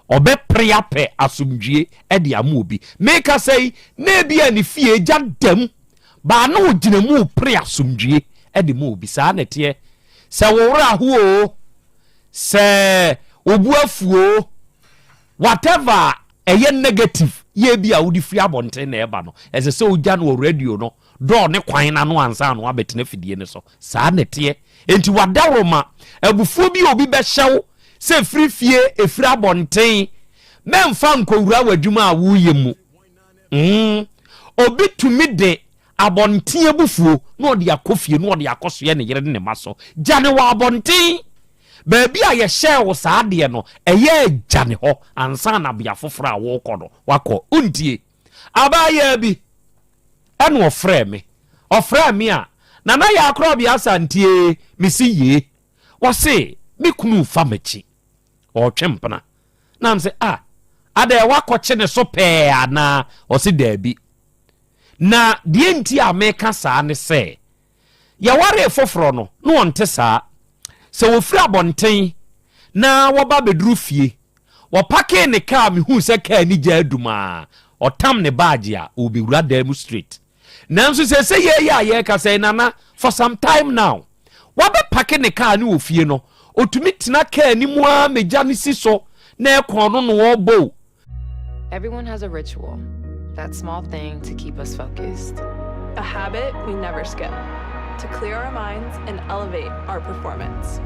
Y: Ɔbɛpere apɛ asomdwie de ama obi. Mekasa yi, na ebia ne fie gya da mu, ba na ɔgyina mu repere asomdwie de ma obi. Saa na ɛteɛ. Sɛ wo werɛ aho o, Sɛ wo bo afu o, whatever a ɛyɛ negative yɛ bi a wode firi abɔnten na ɛba no, ɛsɛ sɛ wogya no wɔ radio no door ne kwan no ano ansa na woabɛtena afidie no so. Saa na ɛteɛ. Enti w'adaworoma, abufuo bi a obi bɛhyɛ wo sɛ firi fie, ɛfiri abɔnten, mɛmfa nkɔwura w'adwuma a woreyɛ mu. Mm. Obi tumi de abɔnten abufuo na ɔde akɔ fie na ɔde akɔsoɛ ne yere ne ne mma so. Gya no wɔ abɔnten. Baabi a yɛhyɛɛ wo saa adeɛ no, ɛyɛ gya ne hɔ ansa na bea foforɔ a worekɔ no, wakɔ. Wontie. Abaayaa bi ɛna ɔfrɛɛ me. Ɔfrɛɛ me a, Nana Yaa Korɔbea Asantie, mese yee. Ɔse, me kunu refa m'akyi. Ɔretwe mpena. Na mese, ah, adɛn woakɔkye ne so pɛɛ anaa? Ɔse, daabi. Na deɛ nti a meka saa ne sɛ, yɛwaree foforɔ no, na ɔnte saa. Sɛ wɔfiri abɔnten na wɔba bɛduru fie, wɔpakee ne kaa, mehuu sɛ kaa ni gya adum a, ɔtam ne baagye a, ɔrebɛwura dan mu straight. Nanso seesei yei a yɛrekasa yi, Nana, for some time now, wabɛpake ne kaa no wɔ fie no, ɔtumi tena kaa no mu ara ma gya no si so na ɛkɔn no na ɔrebɔ o.
J: Everyone has a ritual, that small thing to keep us focused.
K: A habit we never skip, to clear our minds and elevate our performance.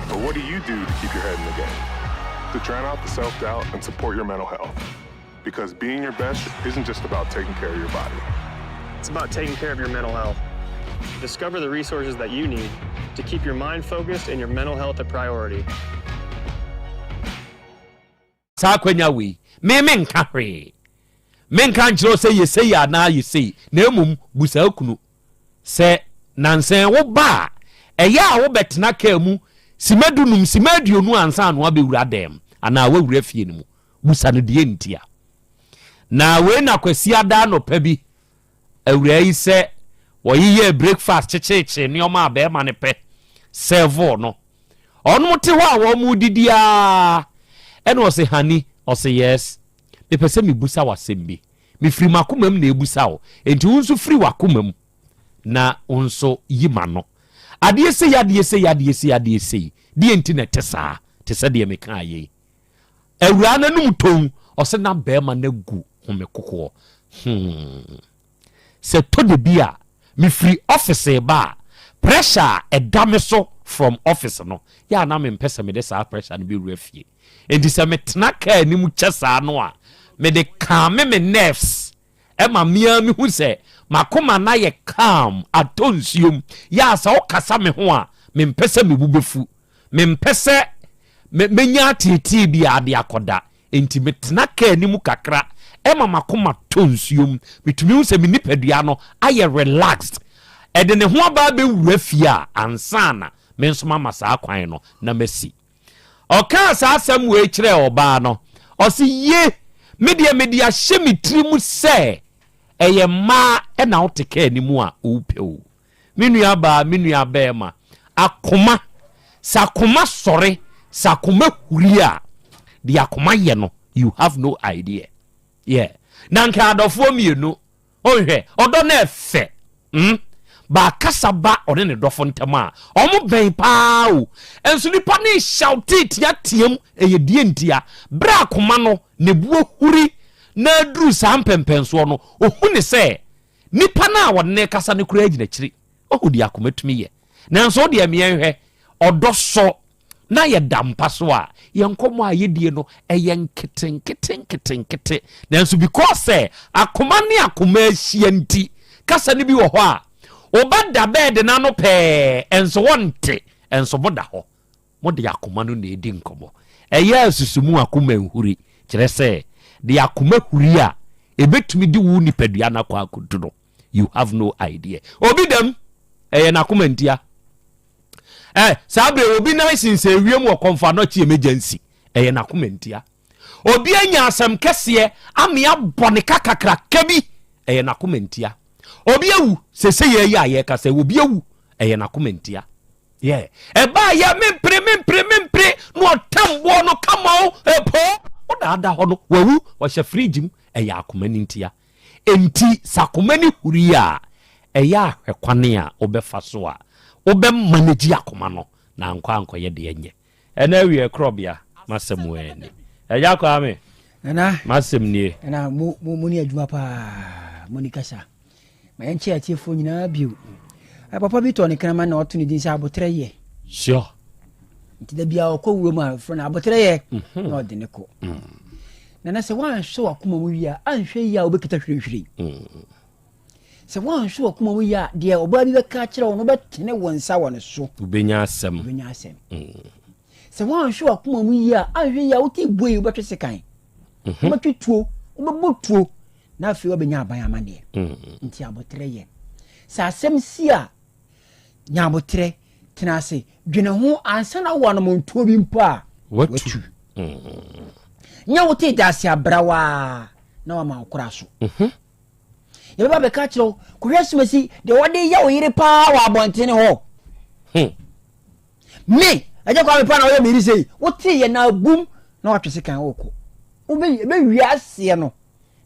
M: But what do you do to keep your head in the game? To drown out the self doubt and support your mental health? Because being your best isn't just about taking care of your body.
N: It's about taking care of your mental health. Discover the resources that you need to keep your mind focused and your mental health a priority.
Y: Saa akwanya wei, me menka hwee. Menka nkyerɛ wo sɛ yɛ sei anaa yɛ sei, na mmom bu saa kunu sɛ nansa wo ba a, ɛyɛ a wobɛtena kaa mu sima dunum, sima aduonu ansa na woabɛwura dan mu anaa woawura fie no mu. Busa no deɛ ntia. Na wei na Kwasiada anɔpa bi, awuraa yi sɛ wɔyeyɛɛ breakfast kyekyeekyee nneɛma a bɛrima no pɛ sɛvoo no. Ɔnom te hɔ a wɔn redidi ara ɛna ɔse honey, ɔse yes, mepɛ sɛ mebusa wo asɛm bi. Mefiri m'akoma mu na ebusa wo, enti wo nso firi w'akoma mu na wo nso yi m'ano. Adeɛ sei, adeɛ sei, adeɛ sei, adeɛ sei, deɛ nti na ɛte saa, te sɛ deɛ mekaa yei. Awuraa no anum tɔn, ɔse na bɛrima no agu home kokoɔ. Hmm. Sɛ tɔ da bi a, mefiri office reba a, pressure a ɛda me so from office no, yɛ a na mempɛ sɛ mede saa pressure no bɛwura fie. Enti sɛ metena kaa no mu kyɛ saa no a, mede calme me nerves ɛma me ara mehu sɛ m'akoma no ayɛ calm, atɔ nsuom. Yɛ a sɛ wokasa me ho a, mempɛ sɛ me bo bɛfu. Mempɛ sɛ mɛnya ateetee biara de akɔda. Enti metena kaa no mu kakra ma m'akoma tɔ nsuo mu. Metumi hu sɛ me nipadua no ayɛ relaxed. Ɛde ne ho aba abɛwura fie a, ansa na me nso mama saa kwan no na masi. Ɔkaa saa asɛm wei kyerɛɛ ɔbaa no. Ɔse, Ye, me deɛ mede ahyɛ me tiri mu sɛ ɛyɛ mmaa na wote kaa no mu a wopɛ o. Me nua baa, me nua bɛɛma, akoma, sɛ akoma sɔre, sɛ akoma huri a, deɛ akoma yɛ no, you have no idea. Yeah. Na nka adɔfoɔ mmienu, ɔnhwɛ, ɔdɔ no ɛfɛ. Hmm? Baakasa ba ɔne ne dɔfo ntam a, ɔmo bɛn paa o. Nso nipa ne hyawte teateam, ɛyɛ deɛ ntia. Berɛ akoma no, ne bo ahuri na aduru saa mpɛmpɛnsoɔ no, ohu ne sɛ, Nipa no a wɔne no rekasa no koraa gyina akyiri. Wahu deɛ akoma tumi yɛ. Nanso wo deɛ meɛ nhwɛ, ɔdɔ sɔ na yɛda mpa so a, yɛn nkɔmmɔ a yɛdie no, ɛyɛ nketenkete nketenkete. Nanso because sɛ akoma ne akoma ahyia nti, kasa no bi wɔ hɔ a, woba da bɛɛde no ano pɛɛ, nso wɔnte, nso moda hɔ. Mode akoma no na edi nkɔmmɔ. Ɛyɛ a susu mu akoma nhuri, kyerɛ sɛ, deɛ akoma huri a, ɛbɛtumi de wo nipadua no akɔ akɔdu no, you have no idea. Obi dam, ɛyɛ n'akoma ntia. Eh, saa berɛ obi nan sensɛn wiem wɔ Kɔmfo Anɔkye emergency, ɛyɛ n'akoma ntia. Obi anya asɛm kɛseɛ ame abɔ ne ka kakraka bi, ɛyɛ n'akoma ntia. Obi awu, sese yɛ yi a yɛkasa obi awu, ɛyɛ n'akoma ntia. Yeah. Ɛbaa yɛ mempere mempere mempere na ɔtam boɔ no kama o ɛpo ɔdaada hɔ no wawu ɔhyɛ fridge mu ɛyɛ akoma no ntia. Enti sɛ akoma no huri a ɛyɛ ahwɛ kwane a wobɛfa so a wobɛ manage akoma no. Na ankɔ ankɔyɛ deɛ nyɛ. Ɛnɛ awiɛ korɔbea m'asɛm ɛni. Agya Kwame.
I: Nana.
Y: M'asɛm nie.
I: Nana mo mo mo ni adwuma paa mo ni kasa. Ma yɛn kyɛ atiefoɔ nyinaa bio. Papa bi tɔ ne kraman na ɔto ne din sɛ abotrɛ yɛ.
Y: Sure.
I: Nti da biara ɔkɔ wuram a frɛ no abotrɛ yɛ mhm. na ɔde ne kɔ. Mm. Nana sɛ woanhwɛ wakoma mu yie a anhwɛ yie a wobɛkita hwirehwire. Mm. Sɛ woanhwɛ w'akoma mu yie a, deɛ ɔbaa bi bɛka akyerɛ wo no, wobɛtene wo nsa wɔ ne so.
Y: Wobɛnya asɛm.
I: Wobɛnya asɛm. Mm. Sɛ woanhwɛ w'akoma mu yie a, anhwɛ yie a wote bue wobɛtwe sekan. Mhm. Wobɛtwe tuo, wobɛbɔ tuo, na afei wobɛnya aban amanneɛ. Mm. Nti aboterɛ yɛ. Sɛ asɛm si a, nya aboterɛ, tena ase, dwene ho ansa na wowɔ anammɔntuo bi mpo a,
Y: watu.
I: Mm. Nyɛ wote daase abrawaa na wama wo kora so. Mm -hmm. Yɛbɛba bɛka akyerɛ wo, kɔhwɛ asomasi deɛ wɔde yɛ wo yere paa wɔ abɔntene hɔ. Hmm. Me, agya kwa me paa na wɔyɛ meyere sei. Wote yɛ na bum na watwe sekan wokɔ. Wobɛwie aseɛ no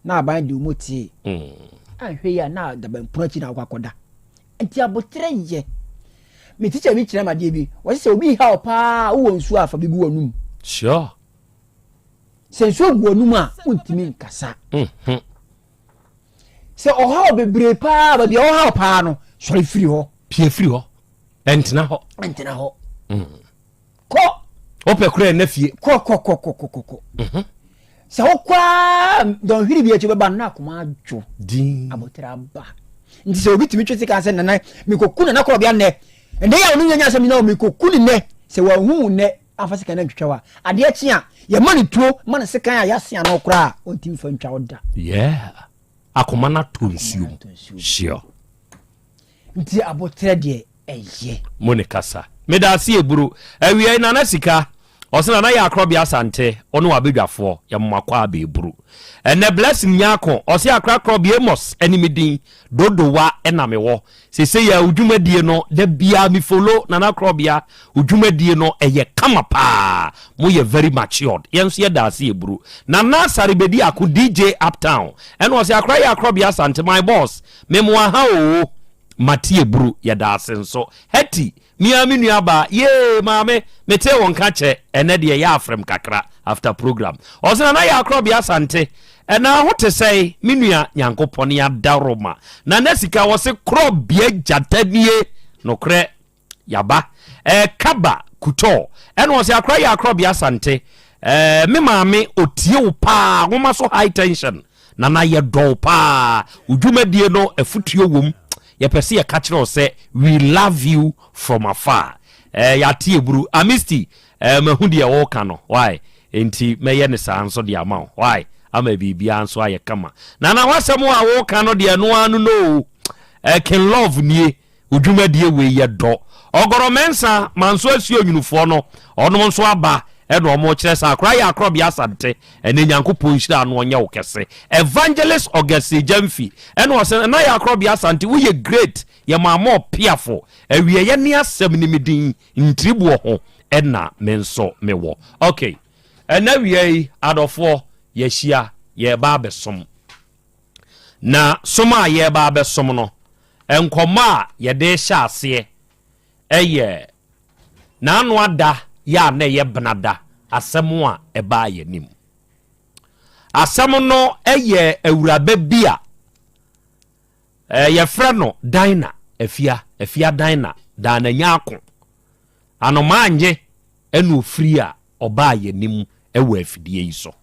I: na aban de mu tee. Hmm. Anhwɛ yi a na dabampono akyi na wokɔ akɔda. Nti aboterɛ yɛ. Me tikya bi kyerɛ me adeɛ bi. Wɔse sɛ obi ha wo paa wowɔ nsuo a fa bi gu w'anum.
Y: Sure.
I: Sɛ nsuo gu w'anum a, wontumi nkasa. Mhm. Sɛ ɔhaw bebree paa, baabi a ɔhaw paa no, sɔre firi hɔ.
Y: Pie firi hɔ. Ɛntena hɔ.
I: Ɛntena hɔ. Mm. Kɔ.
Y: Wopɛ kora ɛnɛ fie.
I: Kɔ kɔ kɔ kɔ kɔ kɔ. Mhm. Sɛ wokɔ a dɔnhwere bi akyi bɛba no na akoma adwo.
Y: Din.
I: Abotire aba. Nti sɛ obi tumi twe sika sɛ nana mekɔku nana korɔbea nnɛ. Ɛnɛ yɛ a ɔno nyɛ asɛm nyina o mekɔku ne nnɛ. Sɛ wahu wo nnɛ amfa sekan no antwitwa wo a, adeɛ kye a, yɛma no tuo ma no sekan a yɛase ano koraa a, ɔntumi mfa ntwa wo da.
Y: Yeah. Akoma no atɔ nsuo mu. Sure.
I: Nti aboterɛ deɛ ɛyɛ.
Y: Mo ne kasa. Meda ase eburu. Awiei Nana Sika, ɔse Nana yɛ Akorɔbea Asante, ɔne w'abadwafoɔ, yɛ mo makɔ aba eburu. Ɛnɛ Blessing Nyarko, ɔse Akra Korɔbea Amos ɛne me din, Dodowa ɛna mewɔ. Sesei a wo dwumadie no da biaa me follow Nana Krɔbea wo dwumadie no ɛyɛ kama paa mo yɛ very matured yɛn nso yɛda ase yɛ Nana Asare bedi ako DJ Uptown ɛna ɔse akora yɛ Akrɔbea Asante my boss me moa ha oo mate eburu yɛda ase nso Hetty Me ara me nua baa, yee maame, metee wo nka kyɛ, ɛnɛ deɛ yɛ afrɛm kakra after program. Ɔse Nana Yaa Korɔbea Asante, ɛnaa ho te sɛe, me nua, Nyankopɔn adaworoma. Nana Sika, ɔse Korɔbea gyata nie, nokorɛ, yaba. Ɛɛ Kaba Kutɔɔ, ɛna ɔse Akora Yaa Korɔbea Asante, ɛɛ me maame ɔtie wo paa, nwoma so high tension. Nana yɛdɔ wo paa, wo dwumadie no afutuo wom, yɛpɛ sɛ yɛka kyerɛ wo sɛ we love you from afar. Eh, yɛate aburu. Amisti, eh, mahu deɛ woka no, why? Enti mɛyɛ ne saa nso de ama wo, why? Ama biribiara nso ayɛ kama. Nana w'asɛm a woka no deɛ ɛno ara no no o. Eh, King Love nie. Wo dwumadie wei yɛ dɔ. Ɔgɔrɔ Mensah, Manso Asuo Nwunufoɔ no, ɔnom nso aba ɛna ɔmo kyerɛ sɛ akora yɛ akorɔbea Asante, ɛnɛ Nyankopɔn nhyira no ɔnyɛ wo kɛse. Evangelist Augustine Gyamfi, ɛna ɔsɛ Nana yɛ akorɔbea Asante, woyɛ great, yɛ maa mo ɔpeafo, awieɛ ne asɛm ne me din, ntiriboɔ ho ɛna me nso me wɔ. Ok, ɛnɛ awia yi adɔfoɔ yɛahyia, yɛreba abɛsom. Na som a yɛreba abɛsom no, nkɔmmɔ a yɛde rehyɛ aseɛ yɛ N'ano ada yɛ a na ɛyɛ benada asɛm a ɛbaa yɛn anim. Asɛm no yɛ awuraba bi a yɛfrɛ no Dinah Afia, Afia Dinah, Dinah Nyarko. Anomaa nye ɛna ofiri a ɔbaa yɛn anim wɔ afidie yi so.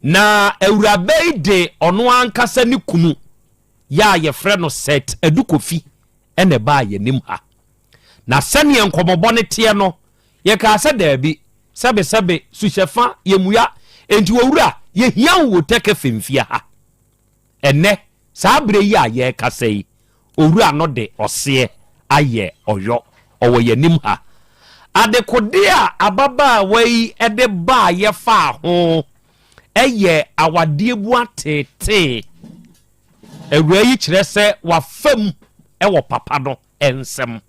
Y: Na awuraba yi de ɔno ankasa ne kunu yɛ a yɛfrɛ no Seth Adu Kofi na ɛbaa yɛn anim ha. Na sɛdeɛ nkɔmmɔbɔ no teɛ no, yɛkaa sɛ daabi, sɛbesɛbe, suhyɛfa, yɛmmua, enti owura, yɛhia wo wɔ Tɛkɛ Femfie ha. Ɛnnɛ, saa berɛ yi a yɛrekasa yi, owura no de ɔseɛ ayɛ ɔyɔ. Ɔwɔ yɛn anim ha. Adekodeɛ a ababaawa yi de baeɛ faa ho yɛ awadeɛ mu ateetee. Awuraa yi kyerɛ sɛ wafa mu wɔ papa no nsam.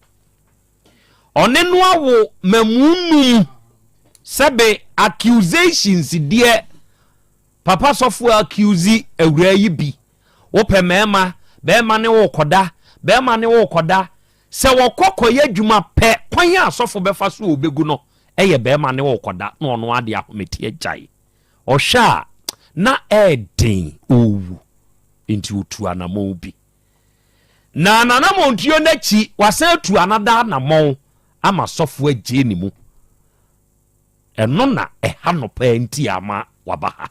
Y: Ɔne no awo mmamu num. Sɛbe accusations deɛ Papa sɔfo accuse awuraa yi bi, wopɛ mɛɛma, bɛɛma ne wo kɔda, bɛɛma ne wo kɔda, sɛ wɔkɔ kɔyɛ adwuma pɛ, kwan. Ɛkwan a sɔfo bɛfa so a ɔbɛgu no yɛ bɛrima ne ɔrekɔda na ɔno ara de ahometeɛ gyae. Ɔhwɛ a, na ɛyɛ den ɔrewu, enti ɔtuu anammɔn bi. Na n'anammɔntuo no akyi, wasan atu another anammɔn ama sɔfo agye ne mu. Ɛno na ɛha no paa nti a ama waba ha.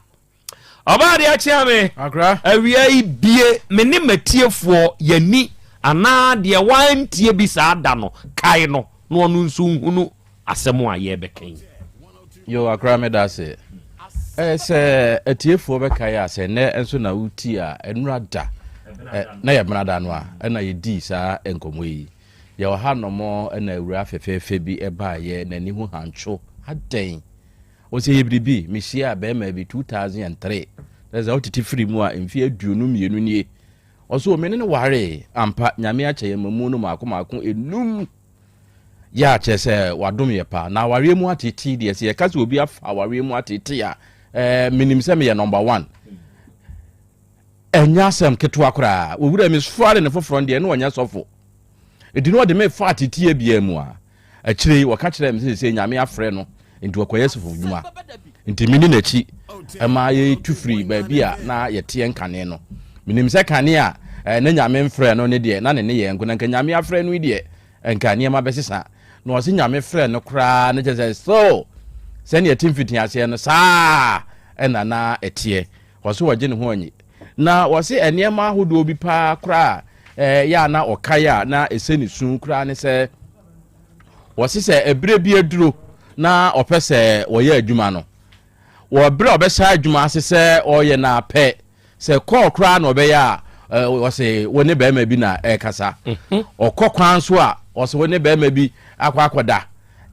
Y: Ɔbaa deɛ akyea me. Awia yi bie me ne matiefoɔ yɛni anaa deɛ wantie bi saa da no kae no na ɔno nso nhunu asɛm a yɛrebɛka yi.
E: Yo, akora meda ase. Eh, sɛ atiefoɔ bɛkae a sɛ nnɛ nso na woti a ɛnora da na yɛ benada no a ɛna yɛdii saa nkɔmmɔ yi. Yɛwɔ ha nom ɛna awura fɛfɛɛfɛ bi ɛbaayɛ n'ani ho hantwo adɛn ɔsɛ yɛ biribi mehyia bɛrima bi 2003 na sɛ wotete firi mu a mfeɛ 22 nie ɔso me ne no waree ampa nyame akyɛ yɛn mamu no maako maako enum Yɛ a kyerɛ sɛ wadom yɛ paa. Na awareɛ mu atetee deɛ sɛ yɛka sɛ obi afa awareɛ mu atetee a ɛɛ menim sɛ meyɛ number one. Ɛnyɛ asɛm ketewa koraa. Owura mi soare ne foforɔ no deɛ na ɔnyɛ sɔfo. Enti na ɔde me fa ateteɛ biara mu a akyire yi wɔka kyerɛɛ me sɛ sɛ Nyame afrɛ no nti ɔkɔyɛ sɔfo dwuma. Nti meni n'akyi ɛma yɛtu firi baabi a na yɛteɛ nkane no. Menim sɛ kane a eh, na Nyame mfrɛ no ne deɛ na ne ne yɛ nko na nka Nyame afrɛ no yi deɛ nka nneɛma bɛsesa. Na ɔse Nyame frɛ no koraa no kyerɛ sɛ still sɛnea ɛte mfitiaseɛ no saa ɛna na ɛteɛ. Ɔse ɔgye ne ho anyi. Na ɔse nneɛma ahodoɔ bi paa koraa eh, yɛ a na ɔkae a na ɛsɛ ne su koraa ne sɛ Wɔse sɛ ɛberɛ bi aduro na ɔpɛ sɛ ɔyɛ adwuma no, wɔ berɛ a ɔbɛhyɛ adwuma ase sɛ ɔreyɛ no ara pɛ, sɛ kɔɔl koraa na ɔbɛyɛ a, ɔse wo ne barima bi na ɛrekasa. Mhm. Ɔkɔ kwan so a, ɔse wo ne barima bi akɔ akɔda.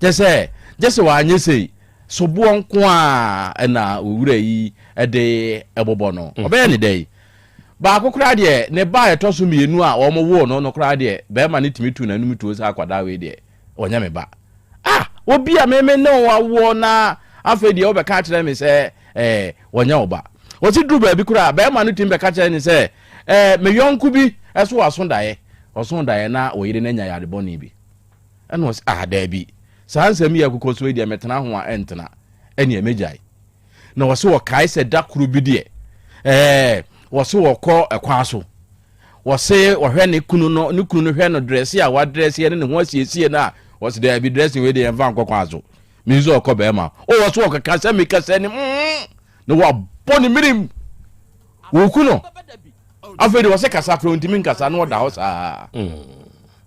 E: Kyɛ sɛ, gye sɛ wanyɛ sei, soboɔ nko a ɛna owura yi de ɛbobɔ no. Mhm. Ɔbɛyɛ ne dɛn? Baako koraa deɛ, ne ba a ɛtɔ so mmienu a wɔwoo no no koraa deɛ, barima no tumi tuu n'anom tuo sɛ akwadaa wei deɛ, ɔnyɛ me ba. Ah! Obi a me me ne wo awoɔ na afei deɛ wobɛka akyerɛ me sɛ eh, ɔnyɛ wo ba. Ɔsi duru baabi koraa, barima no tumi bɛka kyerɛ ne sɛ eh, me yɔnko bi so waso daeɛ, ɔso daeɛ na wo yere no anya yare bɔne bi. Ɛna ɔsi, ah daabi, saa nsɛm yi a ɛkokɔ so yi deɛ metena ho a ɛntena, ɛneɛ mɛgyae. Na wɔse wɔkae sɛ da koro bi deɛ ɛɛ wɔse wɔkɔ ɛkwan so wɔse wɔhwɛ ne kunu no ne kunu no hwɛ no drɛse a wadrɛse ne ne ho asiesie no a wɔse daabi dressing wei deɛ yɛmfa nkɔ kwan so me nso ɔkɔ bɛrima o wɔse wɔkeka sɛ meka sɛ ne mm na wɔabɔ ne mirim wɔku no afei de wɔse kasa koraa ɔntumi nkasa na ɔda hɔ saa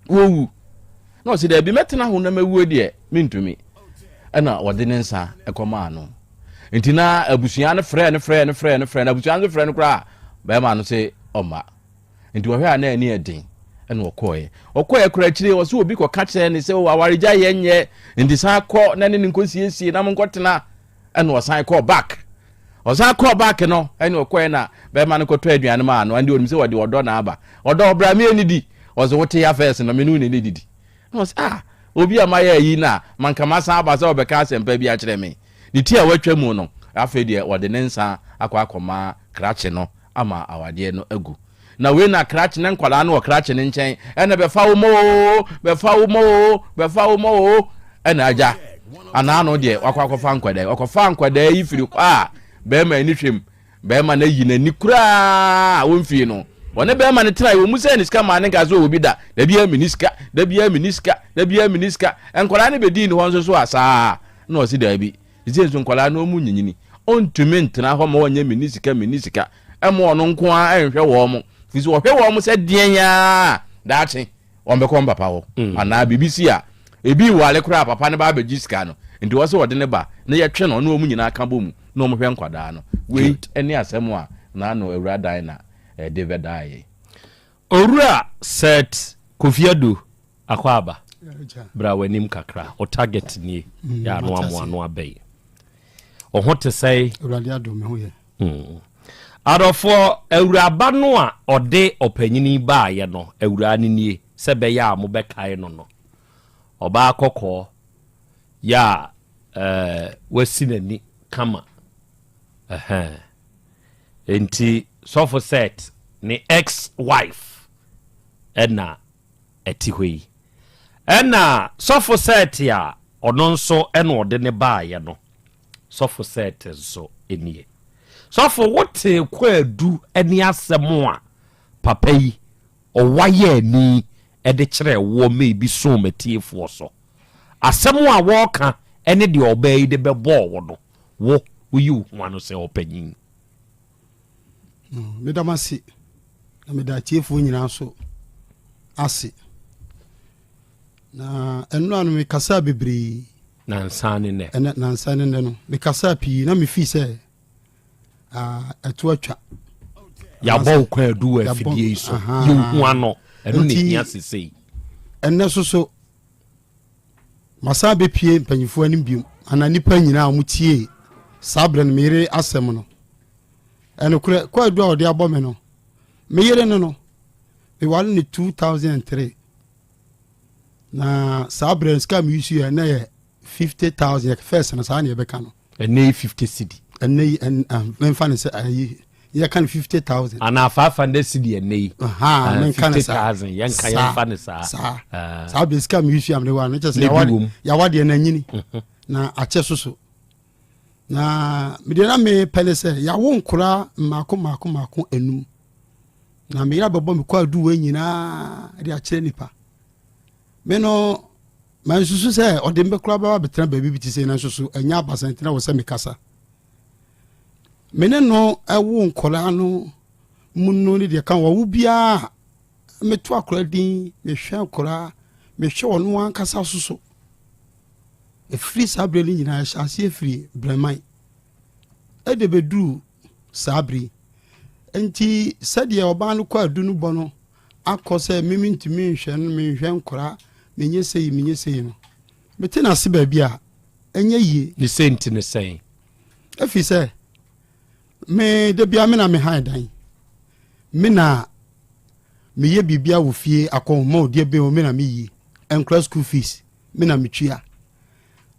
E: wɔwu na ɔse daabi mɛtena ho na mɛwuo deɛ mentumi ɛna wɔde ne nsa ɛkɔmaa no nti na abusua no frɛ no frɛ no frɛ no frɛ no abusua no frɛ no koraa bɛrima no se ɔma nti wɔhwɛ a na ani ɛden ɛna ɔkɔɛ ɔkɔɛ koraa akyire ɔse obi kɔka kyerɛ ne sɛ awaregya yɛ nyɛ nti san kɔ na ne ne nkɔsiesie na monkɔtena ɛna ɔsan kɔɔ back ɔsan kɔɔ back no ɛna ɔkɔɛ na bɛrima no kɔtɔ aduane maa no ɛnde onim sɛ wɔde ɔdɔ na aba ɔdɔ ɔbra mi ɛni di ɔsɛ wote ya fɛs no me ne wo na ɛni didi na ɔsɛ ah obi a mayɛ ayi na manka masan aba sɛ ɔbɛka asɛmpa bi akyerɛ me ne ti a watwa mu no afei deɛ wɔde ne nsa akɔ akɔma krakye no ama awadeɛ no agu Na wei na krakye na nkwadaa no wɔ krakye no nkyɛn ɛna bɛfa wo mɔ oo bɛfa wo mɔ oo bɛfa wo mɔ oo ɛna agya anaa no deɛ wakɔ akɔfa nkwadaa yi ɔkɔfa nkwadaa yi firi hɔ a bɛrima ani hwɛm bɛrima no ayi n'ani koraa wɔmfii no wɔne bɛrima no tena wɔn mu sɛ ne sika maa ne nka sɛ ɔwɔ bi da da biara mini sika da biara mini sika da biara mini sika nkwadaa no bɛdii ne hɔ nso so a saa na ɔsi daabi Seesei nso nkwadaa no wɔn nyinyini. Ɔntumi ntena hɔ ma wɔnyɛ menni sika menni sika ɛma ɔno nko ara nhwɛ wɔn. Firi sɛ ɔhwɛ wɔn sɛ deɛn ara daakye wɔn bɛkɔ wɔn papa hɔ. Mm. Anaa biribi si a ebi wale koraa papa no ba abɛgye sika no. Nti wɔ sɛ ɔde ne ba na yɛtwe no ne wɔn nyinaa ka bɔ mu na wɔn hwɛ nkwadaa no. Wei ne asɛm a n'ano awura dan na ɛde bɛdaa yɛn.
Y: Owura Seth Kofi Addo Akwaaba, bra w'anim kakra. O target nie. Mm, yɛ ano amoa ano abɛyi. O ho te sɛe.
A: Awurade adom me ho yɛ.
Y: Mm. Adɔfoɔ, awuraba no a ɔde ɔpanyini baayɛ no, awuraa no nie, sɛ bɛyɛ a mobɛkae no no. Ɔbaa kɔkɔɔ, yɛ a eh, wasi n'ani kama. Ɛhɛn. Enti sɔfo Seth ne ex-wife ɛna ɛte hɔ yi. Ɛna sɔfo Sɛɛte a ɔno nso ɛna ɔde ne baayɛ no, sɔfo Sɛɛte nso nie. Sɔfo, wotee kwaadu ne asɛm a papa yi ɔwayɛ ani de kyerɛɛ woɔ ma ebi soo m'atiefoɔ so. Asɛm a wɔreka ne deɛ ɔbaa yi de bɛbɔɔ wo no, wo, woyi wo ho ano sɛ ɔpanyin.
L: Meda mo ase na meda atiefoɔ nyinaa nso ase. Na ɛnora no mekasaa bebree.
Y: Nansa ne nnɛ.
L: Ɛnɛ nansa ne nnɛ no mekasaa pii na mefii sɛ ɛto atwa.
Y: Yɛabɔ wo kwaadu wɔ afidie yi so. Yi wo ho ano. Ɛno na ɛhia sesei.
L: Ɛnnɛ so so masan bɛpie mpanyinfoɔ anim biom anaa nnipa nyinaa a wɔtie saa berɛ no meyere asɛm no. Ɛnokorɛ kwaadu a ɔde abɔ me no meyere no no meware no 2003 na saa berɛ no sika me use yɛ na yɛ 50000 first no saa ne yɛbɛka no.
Y: Ɛnɛ yi 50 cedi.
L: Ɛnɛ yi memfa no sɛ ayi yɛka no 50000
Y: anaa 500 cedi ɛnɛ yi.
L: Menka no saa
Y: 50000 yɛnka yɛmfa no saa.
L: Saa ah. saa berɛ sika me use yɛ amene wa no kyɛ sɛ yɛawadeɛ no anyini mhm. na akyɛ so so na medeɛ na mepɛ ne sɛ yɛawo nkora mmaako mmaako mmaako enum na meyere abɛbɔ me kɔ aduwa nyinaa de akyerɛ nipa me no mansusu sɛ ɔde me bɛkora bɛba bɛtena baabi bi te sɛ nanso so ɛnyɛ abasa nti na wɔ sɛ mekasa me ne no ɛwo nkɔla no mu no ne deɛ ka wɔwo biara meto akora din mehwɛ akora mehwɛ ɔno ankasa so so ɛfiri saa berɛ no nyinaa ɛhyɛ aseɛ firi brɛman ɛde bɛduru saa bere nti sɛdeɛ ɔbaa no kɔ adu no bɔ no akɔ sɛ me mentumi nhwɛ no menhwɛ nkora menyɛ sei menyɛ sei no mete n'ase baabi a ɛnyɛ yie.
Y: Ne sɛ nti ne sɛn?
L: Ɛfiri sɛ me da bia me na me han dan me na meyɛ biribia wɔ fie akɔnhoma ɔdeɛ bɛn me na meyi nkora school fees me na metua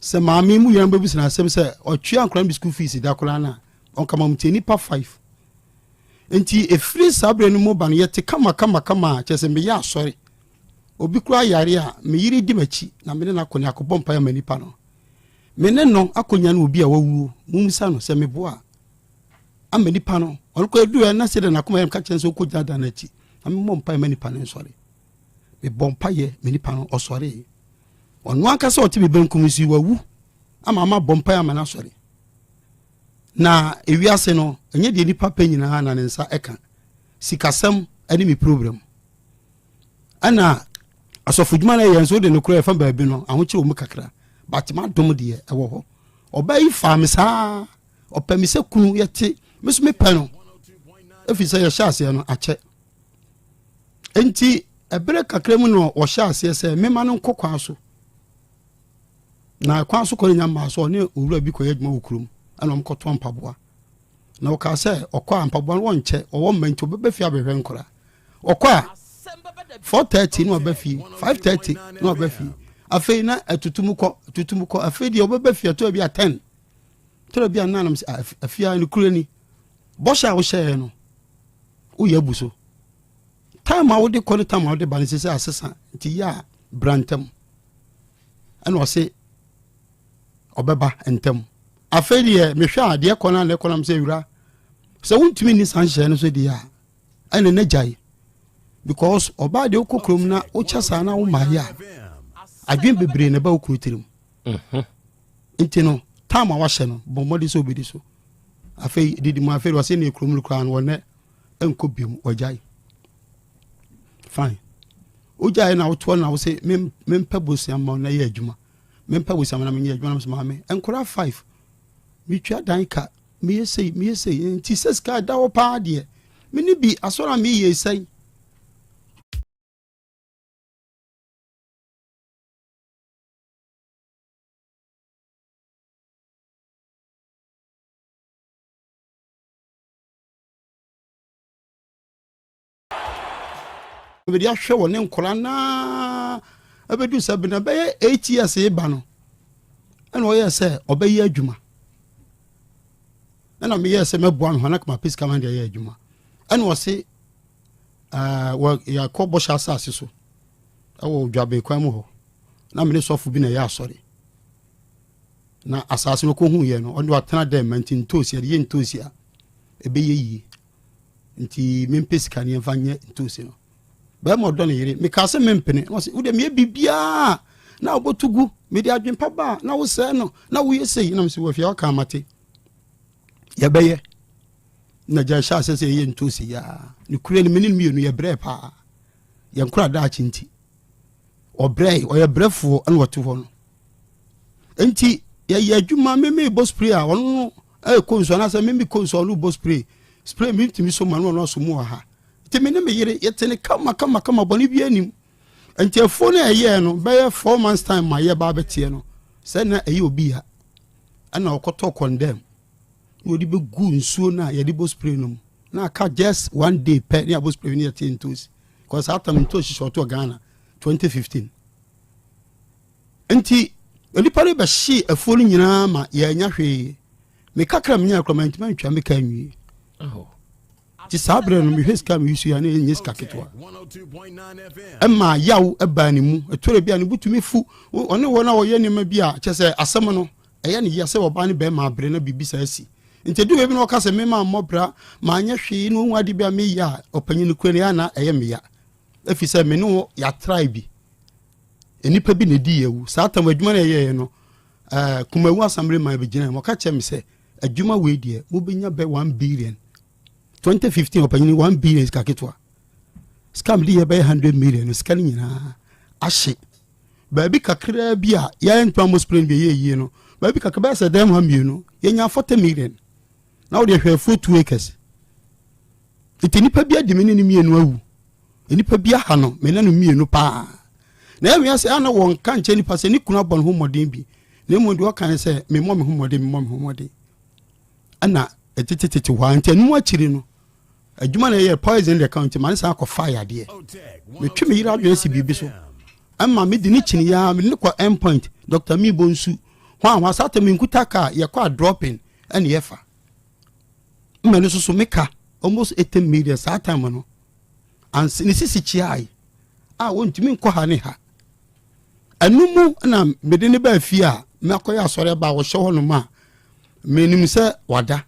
L: sɛ maame mu yɛn bɛbisa no asɛm sɛ ɔtua nkora no bi school fees da koraa no a ɔnkama mu tie nipa five Nti ɛfiri saa berɛ no mu ba no yɛte kama kama kama a kyerɛ sɛ meyɛ asɔre. Obi koraa yare a me yere di m'akyi na me ne no akɔ ne akɔbɔ mpaeɛ ama nipa no. Me ne no akɔnya no obi a wawuo mummisa no sɛ meboa ama nipa no. Ɔno koraa duɛ na sɛdeɛ n'akoma yɛ ka kyerɛ sɛ ɔkɔgyina dan no akyi na memmɔ mpaeɛ ma nipa no nsɔre. Mebɔ mpaeɛ ma nipa no ɔsɔree. Ɔno ankasa ɔte me benkum so yi wawu ama ama bɔ mpaeɛ ama no asɔre. Na ewiase no, ɛnyɛ deɛ nipa pɛ nyinaa na ne nsa ɛka. Sikasɛm ɛne me problem. Ɛna asɔfodwuma no yɛ nso wode nokorɛ ɛfa baabi no ahokyere wɔ mu kakra. But m'adom deɛ ɛwɔ hɔ. Ɔbaa yi faa me saa. Ɔpɛ me sɛ kunu yɛte. Me so mepɛ no. Ɛfiri sɛ yɛhyɛ aseɛ no akyɛ. Enti ɛberɛ kakra mu no ɔhyɛ aseɛ sɛ mema no nkɔ kwan so. Na kwan so kɔ no nya mmaa so ɔne owura bi kɔyɛ adwuma wɔ kurom ɛna wɔn kɔtɔn mpaboa na ɔkaa sɛ ɔkɔ a mpaboa no wɔnkyɛ ɔwɔ mma nti ɔbɛbɛ fie abɛhwɛ nkora ɔkɔ a 4:30 na ɔbɛ fie 5:30 na ɔbɛ fie afei na ɛtutu mu kɔ ɛtutu mu kɔ afei deɛ ɔbɛbɛ fie ɛtɔ bi a 10 tɔrɔ bi a nanam sɛ afie a ne kura ni bɔhyɛ a wohyɛɛ no woyɛ abu so time a wode kɔ ne time a wode ba no sɛ sɛ asesa nti yɛ a bra ntɛm ɛna ɔse ɔbɛba ntɛm afei deɛ mehwɛ a deɛ kɔ no a na ɛkɔ nam sɛ wura sɛ wontumi nni saa nhyehyɛeɛ no so deɛ a ɛne na gyae because ɔbaa deɛ wokɔ kurom na wokyɛ saa na womaayɛ a adwene bebree na ɛba wo kunu tirim mhm. nti no time a wahyɛ no bɔ mmɔden sɛ wobɛdi so afei didi mu afei wɔsɛ ne kurom no koraa no wɔnɛ nkɔ biom wɔgyae fine wogyae na wotoɔ na wose mempɛ bosea ma na yɛ adwuma mempɛ bosea ma na menyɛ adwuma na mesɛ maame nkora five metwa dan ka meyɛ sei meyɛ sei nti sɛ sika da hɔ paa deɛ mene bi asɔre a meyɛ sɛn Mede ahwɛ wɔ ne nkora naa ɛbɛdu sɛ bena bɛyɛ eight years ba no ɛna ɔyɛ sɛ ɔbɛyɛ adwuma ɛna meyɛ sɛ mɛboa no hɔ na kama pɛ sika ma de ayɛ adwuma ɛna ɔse yɛakɔ bɔhyɛ asase so ɛwɔ dwabe kwan mu hɔ. Na mene sɔfo bi na ɛyɛ asɔre. Na asase no kɔhu yɛ no, ɔde watena dɛm ma nti ntoosi, yɛde yɛ ntoosi a, ɛbɛyɛ yie. Nti mempɛ sika ne yɛmfa nyɛ ntoosi no. Bɛrima ɔdɔ ne yere, mekaa sɛ mempene. Na ɔse, wode meyɛ biribiaa na wobɔto gu, mede adwempa ba a na wosɛe no, na woyɛ sei. Na mese, wafia waka mate. Yɛbɛyɛ. Na gya hyɛ asɛ sɛ yɛyɛ ntoosi yaa. Ne kura no, mene no mmienu yɛbrɛɛ paa. Yɛn kora daakye nti. Ɔbrɛe, ɔyɛ brɛfoɔ ɛna ɔte hɔ no. Nti yɛyɛ adwuma, me mebɔ spray a ɔno no ɛkɔ nsuo anaasɛ me mekɔ nsuo a ɔno bɔ spray. Spray mentumi so ma no ɔno aso mu wɔ ha. Nti me ne me yere yɛte ne kama kama kama bɔne bi anim. Nti afuo no a ɛyɛɛ no bɛyɛ four months time ma yɛba abɛteɛ no sɛ na ɛyɛ obi ya ɛna ɔkɔtɔ condemn na wɔde bɛgu nsuo no a yɛde bɔ spray no mu na aka just one day pɛ ne abɔ spray no yɛte ntosi because saa tam ntosi hyɛ ɔtɔ Ghana 2015 nti nipa no bɛhye afuo no nyinaa ma yɛanya hwee me kakra menya kora mantumi antwa me ka nwie nti saa berɛ no mehwɛ sika meyi so yɛ na ɛnyɛ sika ketewa ɛma yaw ɛbaa ne mu ɛtɔrɔ bi a ne butumi fu ɔne wɔn a wɔyɛ nneɛma bi a kyɛ sɛ asɛm no ɛyɛ ne yia sɛ ɔbaa ne bɛrima abere na biribi saa asi nti ɛdu baabi na ɔka sɛ mema mmɔ bra maanyɛ hwee na ɔhu ade bi a meyɛ a ɔpanyin no kura no yɛ ana ɛyɛ meya ɛfiri sɛ me ne wo yɛatrae bi nnipa bi na ɛdi yɛwu saa tam adwuma no ɛyɛɛ no eh, kumawu assembly man bɛgyina mu ɔka kyerɛ me sɛ adwuma wei deɛ mobɛnya bɛ 1 billion 2015 ɔpanyin 1 billion sika ketewa sika mede yɛ bɛyɛ 100 million no sika no nyinaa ahye Baabi kakraa bi a yɛn ntoma mo spray no bi ɛyɛ yie no, baabi kakra bɛyɛ sɛ dɛm ha mmienu, yɛnya 40 million. Na wode hwɛ afuo 2 acres. Nti nipa bi adi me ne ne mmienu awu. Nipa bi aha no, me ne no mmienu paa. Na ɛwia sɛ ana wɔn ka nkyɛn nipa sɛ ne kunu abɔ ne ho mmɔden bi. Na mmom deɛ ɔka ne sɛ memmɔ me ho mmɔden, memmɔ me ho mmɔden. Ɛna ɛtetetete hɔ a nti ɛno akyiri no adwuma na ɛyɛ poison de ka nti ma ne san akɔfa yadeɛ metwe me yere adwene si biribi so ɛma mede ne kyini ya mede ne kɔ end point dr mibo nsu hɔ a hɔ asata me nkuta kaa yɛkɔ a dropping ɛne yɛfa mma no soso meka almost 80 million saa time no anse ne sisi kyiae a wɔntumi nkɔ ha ne ha ɛno mu na mede ne baa fie a makɔyɛ asɔre ba a wɔhyɛ hɔ nom a menim sɛ wada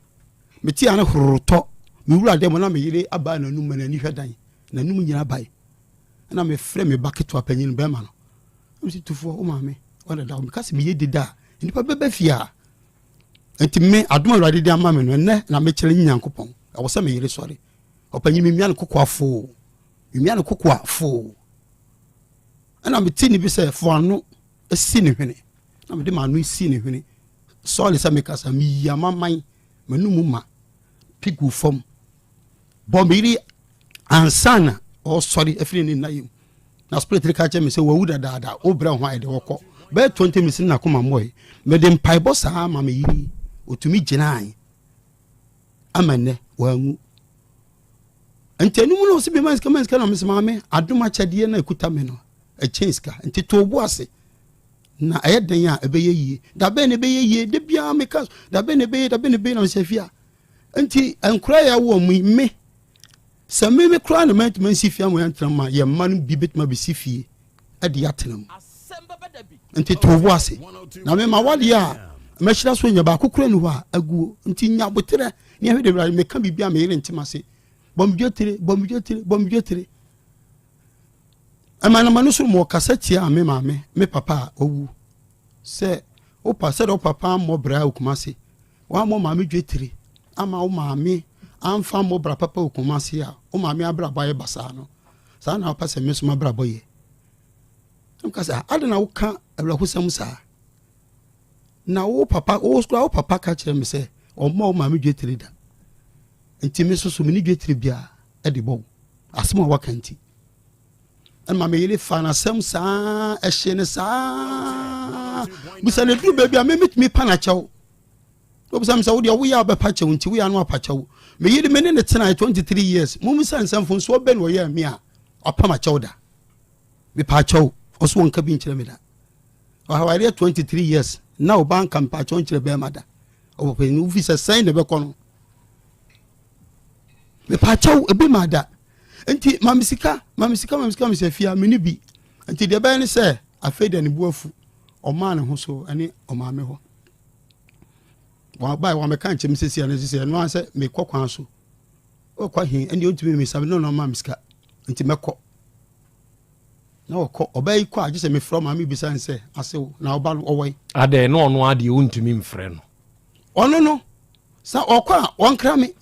L: Mete a ne hororo tɔ. Me wura dɛm na me yere abaa n'anum ma n'ani hwɛ dan. N'anum nyina bae. Ɛna mefrɛ me ba ketewa panyin bɛrima no. Na mese tufoɔ wo maame ɔna da hɔ. Meka sɛ meyɛ deda a nnipa bɛba fie a. Nti me adom Awurade de ama me no ɛnɛ na mekyerɛ nye Nyankopɔn. Ɛwɔ sɛ me yere sɔre. Ɔpanyin memia no kokoa foo. Memia no kokoa foo. Ɛna mete ne bi sɛ fo ano si ne hwene. Na mede m'ano si ne hwene. Sɔre sɛ mekasa meyi amaman m'anomu ma pi gu fam bɔ me yere ansa na ɔresɔre afiri ne nna yam na spirit no ka kyerɛ me sɛ wawu dadaada wobrɛ ho ayɛ de wɔkɔ bɛyɛ 20 minutes na koma mmɔe mede mpaebɔ saa ma me yere ɔtumi gyinae ama nnɛ wanwu nti anim no ɔsɛ bi ma sika ma sika na mesɛ maame adom akyɛdeɛ na ɛkuta me no ɛkyɛn sika nti to bo ase Na ɛyɛ dɛn a ɛbɛyɛ yie? Da bɛn na ɛbɛyɛ yie? Da biara meka da bɛn na ɛbɛyɛ da bɛn na ɛbɛyɛ na mesɛ fie a. Nti nkora yɛ awo ɔmo yi me sɛ me me koraa na mantumi ansi fie ama yɛntena ma yɛn mma no bi bɛtumi abɛsi fie ɛde atena mu. Nti to bo ase. Na me ma wadeɛ a mɛhyira so nya baako kora ni hɔ a aguo. Nti nya aboterɛ ne ɛhwɛ de wura meka biribi a meyere ntem ase. Bɔ me dwetire, bɔ me dwetire, bɔ me dwetire. Ɛma na m'ano so ma ɔkasa tiaa me maame, me papa a wawu sɛ wopa sɛdeɛ wo papa ammɔ bra wɔ Kumasi, wammɔ maame dwetire ama wo maame amfa mmɔ bra papa wɔ Kumasi a wo maame abrabɔ ayɛ basaa no, saa na wopɛ sɛ me nso m'abrabɔ yɛ. Ɛmka sɛ adɛn na woka awerɛhosɛm saa? Na wo papa, wo kora wo papa ka kyerɛ me sɛ ɔmmɔ wo maame dwetire da. Nti me nso so mene dwetire biara de bɔ wo. Asɛm a waka nti. Ɛma me yere fa n'asɛm saa, ɛhye no saa. Bisa no duru baabi a me metumi pa n'akyɛw. Obisa me sɛ wo deɛ woyɛ a wobɛpa kyɛw nti woyɛ ano apa kyɛw. Me yere me ne ne tenae 23 years. Mumisa nsɛm mfomsoɔ bɛn na ɔyɛɛ me a wapam akyɛw da. Mepa akyɛw ɔso wɔnka bi nkyerɛ me da. Ɔhawareɛ 23 years na ɔbaa nka mepa akyɛw nkyerɛ bɛrima da. Ɔpɛni wofi sɛ sɛn na ɛbɛkɔ no. Mepaakyɛw ebi ma da. Nti ma me sika, ma me sika, ma me sika, mesɛ fia me ne bi. Nti deɛ ɛbɛyɛ ne sɛ Afei deɛ ne bo afu, ɔmaa ne ho so ne ɔmaame hɔ. Wɔbae wɔamɛka nkyɛm sɛsi ano sɛsi ɛno ara sɛ mekɔ kwan so. Ɔkɔ he ɛndeɛ ɔntumi mmisa me na ɔno ɔma me sika nti mɛkɔ. Na ɔkɔ ɔbaa yi kɔ a gye sɛ mefrɛ ɔmaame bisa no sɛ asew na ɔba no ɔwɔ he.
Y: Adɛn na ɔno ara deɛ wontumi mfrɛ no?
L: Ɔno no sɛ ɔkɔ a ɔnkra me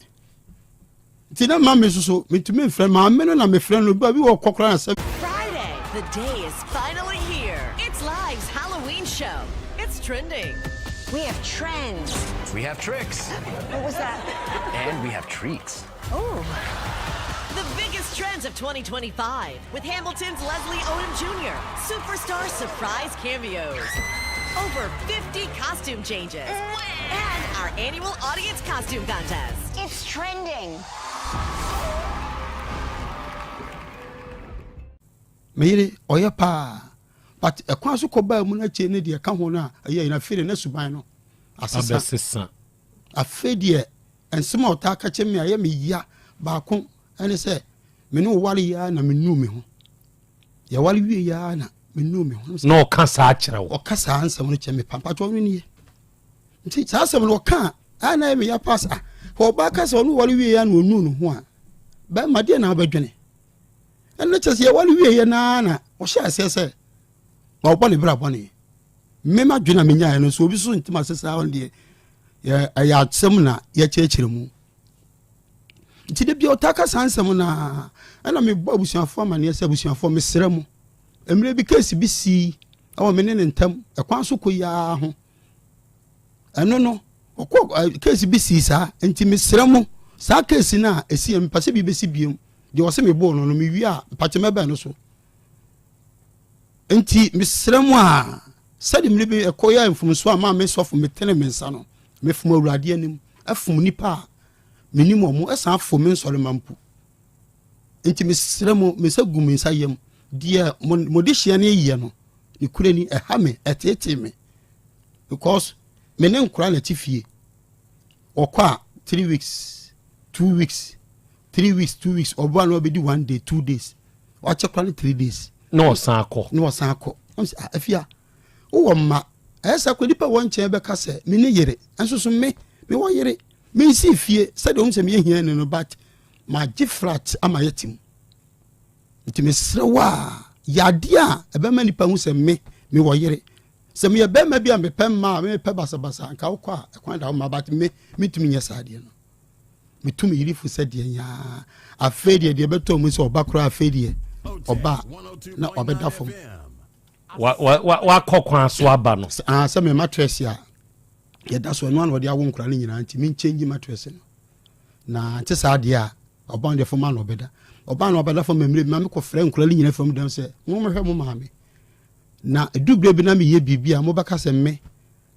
L: nti na ma me soso metumi mfrɛ maame no na mefrɛ no baabi wɔ kɔ koraa na sɛ.
O: Friday, the day is finally here. It's Live's Halloween show. It's trending.
P: We have trends.
R: We have tricks.
P: What was that?
R: And we have treats.
P: Oh.
O: The biggest trends of 2025 with Hamilton's Leslie Odom Jr. Superstar surprise cameos. Over 50 costume changes. And our annual audience costume contest.
P: It's trending.
L: Me yere ɔyɛ paa but ɛkwan so kɔ baa mu no akyire ne deɛ ɛka ho no a ɛyɛ na afei deɛ na suban no asesa
Y: abɛsesa
L: afei deɛ nsɛm a ɔtaa ka kyerɛ me a ɛyɛ me ya baako ɛne sɛ me ne wo ware yi ara na menuu me ho yɛware wie yi ara na menuu me ho
Y: na ɔka saa kyerɛ wo
L: ɔka saa nsɛm no kyerɛ me pa mpakyɛ ɔno nie nti saa asɛm no ɔka a na ɛyɛ me ya paa sɛ ah ɔbaa ka sɛ ɔno ware wie yi ara na ɔnuu ne ho a bɛrima deɛ na wobɛdwene ɛno kyerɛ sɛ yɛware wie yɛ naa na ɔhyɛ aseɛ sɛ ɔbɔ ne bra bɔne me ma dwene a menyaeɛ no so obi so ntim ase saa ɔno deɛ ɛyɛ asɛm na yɛkyerɛkyerɛ mu nti da bia ɔtaa ka saa nsɛm no a ɛna mebɔ abusuafoɔ amanneɛ sɛ abusuafoɔ mesrɛ mo mmerɛ bi kesi bi sii ɛwɔ me ne ne ntam ɛkwan so kɔ yiaa ho ɛno no ɔkɔ kesi bi sii saa nti mesrɛ mo saa kesi no a ɛsi yɛ mepɛ sɛ bi bɛsi biom deɛ ɔsɛ mebɔɔ no no mewie a mpakyɛ mɛbɛn no so nti mesrɛ mo a sɛde mmere bi ɛkɔ yɛ mfomso a maa me sɔfo metene me nsa no mefom awurade anim ɛfom nipa a menim wɔn ɛsan fom me nsɔrema mpo nti mesrɛ mo me nsa gu me nsa yam deɛ mo de hyia ne yɛ no ne kura ni ɛha me ɛteetee me because me ne nkora na ɛte fie ɔkɔ a three weeks two weeks three weeks two weeks ɔboa na ɔbɛdi one day two days wakyɛ kora ne three days.
Y: Na ɔsan akɔ.
L: Na ɔsan akɔ. Ɔmo sɛ ah afia wowɔ mma ɛyɛ sɛ akɔ nipa wɔ nkyɛn bɛka sɛ me ne yere nso so me me wɔ yere me nsi fie sɛdeɛ ɔmo sɛ meyɛ hia ne no but magye flat ama yɛ te mu nti mesrɛ wo a yɛ adeɛ a ɛbɛma nipa hu sɛ me me wɔ yere sɛ meyɛ bɛrima bi a mepɛ mma a mepɛ basabasa nka wokɔ a ɛkwan da wo ma but me metumi nyɛ saa adeɛ no metu me yere fo sɛ deɛ nyaa afei deɛ deɛ ɛbɛtɔ mu sɛ ɔba koraa afei deɛ ɔba na ɔbɛda fam
Y: wakɔ kwan so aba no
L: ah, sɛ me matress a yɛda so ɛno ana ɔde awo nkora no nyinaa nti menkyɛngyi matress no na nte saa deɛ a ɔba no deɛ fam ana ɔbɛda ɔba no ɔbɛda fam mmerɛ bi ma mekɔfrɛ nkora no nyinaa fam dɛm sɛ mommɛhwɛ mo maame na ɛdu berɛ bi na meyɛ biribi a mobɛka sɛ me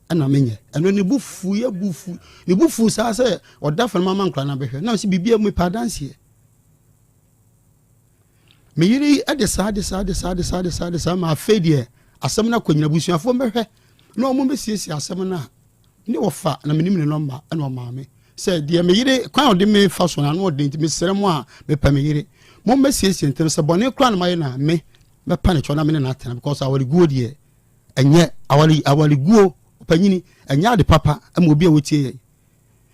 L: ɛna menyɛ ɛno ne bo fu yɛ bo fu ne bo fu saa sɛ ɔda fam ama nkora no abɛhwɛ na sɛ biribi a mepɛ adanseɛ me yere yi de saa de saa de saa de saa de saa de saa ma afei deɛ asɛm no akɔnyina abusuafoɔ mbɛhwɛ na wɔn bɛsiesie asɛm no a ne wɔfa na menim ne nɔmba ɛna ɔmaa me sɛ deɛ me yere kwan a ɔde me fa so no ano ɔden nti mesrɛ mo a mepɛ me yere mo mmɛsiesie ntɛm sɛ bɔne koraa na mayɛ na me mɛpa ne kyɛw na me ne no atena because awareguo deɛ ɛnyɛ aware awareguo ɔpanyini ɛnyɛ ade papa ma obi a wɔtie yɛn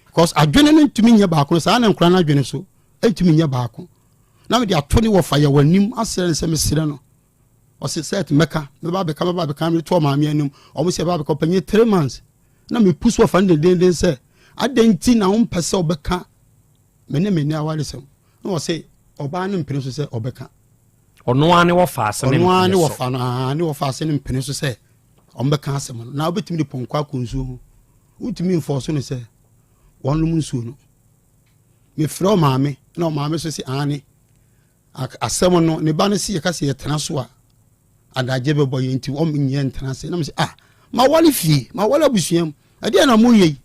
L: because adwene no ntumi nyɛ baako saa na nkora no adwene so ntumi nyɛ baako na mede ato ne wɔfa yɛ w'anim asrɛ no sɛ mesrɛ no ɔse sɛ mɛka mɛba abɛka mɛba abɛka mede to ɔmaame anim ɔmo sɛ ɛba abɛka ɔpanyin three months na mepu so ɔfa no dendenden sɛ adɛn nti na wompɛ sɛ ɔbɛka me ne me ne awaresɛm na ɔse ɔbaa no mpene so sɛ ɔbɛka
Y: Ɔno ara ne wɔfa ase ne
L: ɔno ara ne
Y: mpene so.
L: wɔfa no aa ne wɔfa ase ne mpene so sɛ ɔmbɛka asɛm no na wobɛtumi de pɔnkɔ akɔ nsuo ho wotumi mfɔɔ so no sɛ wɔnom nsuo no mefrɛ ɔmaame na ɔmaame so se aane asɛm no ne ba no se yɛka sɛ yɛtena so a adagye bɛbɔ yɛ nti wɔn nyɛ ntena ase na mese ah mawale fie mawale abusua mu ɛdeɛ na moyɛ yi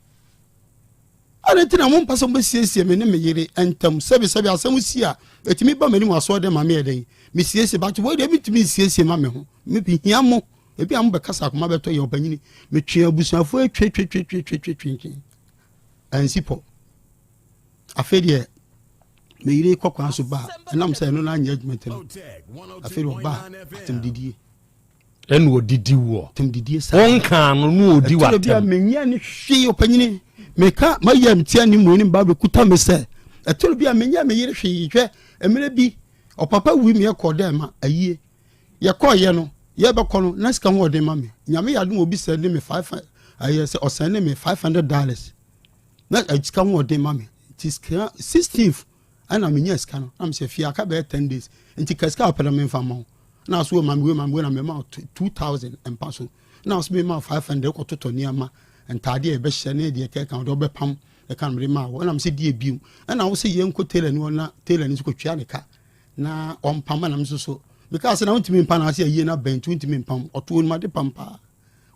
L: Adɛn nti na mompɛ sɛ mobɛsiesie me ne me yere ntam? Sɛbesɛbe asɛm si a, ɛtumi ba m'anim asɔre dɛ ma meyɛ dɛn? Mesiesie, but wei deɛ mentumi nsiesie ma me ho. Mehia mo. Ebi a mobɛkasa akoma bɛtɔ yɛ ɔpanyini. Metwe abusuafoɔ twetwetwetwetwetwe. Ansi pɔ. Afei deɛ me yere kɔ kwan so ba a, ɛnam sɛ ɛno no anyɛ adwuma nti no, afei deɛ ɔba a, atɛmdidie.
Y: Ɛna ɔdidi woɔ.
L: Tɛm didie saa.
Y: Wonkaa no na ɔdi
L: w'atɛm. Ɛtɔ bi a menyɛ ne hwee ɔpanyini. Meka mayɛ me tia ne mu ne mba bɛkuta me sɛ. Ɛtɔ bi a menyɛ me yere hwee hwɛ mmerɛ bi ɔpapa wui me yɛkɔɔ dɛ ma ayie. Yɛkɔɔyɛ no yɛbɛkɔ no na sika ho ɔden ma me. Nyame yɛ adom obi sɛnde me five ayɛ sɛ ɔsɛnde me $500 na sika ho ɔden ma me. Nti sika 16th ɛna menya sika no na mesɛ fie aka bɛyɛ 10 days nti ka sika a wopɛ na memfa ma wo na so ma me wei ma me wei na mema 2000 mpa so na so mema 500 kɔtotɔ nneɛma ntadeɛ a yɛbɛhyɛ ne deɛ kɛka wode wobɛpam ɛka no mede maa wo ɛna mesɛ deɛ bio ɛna wo sɛ yɛnkɔ tailor ni hɔ na tailor ni nso kɔtwia ne ka na ɔmpam ɛna me nso so mekaa sɛ na wontumi mpa na ase ayie no abɛn nti wontumi mpam ɔto onimade pam paa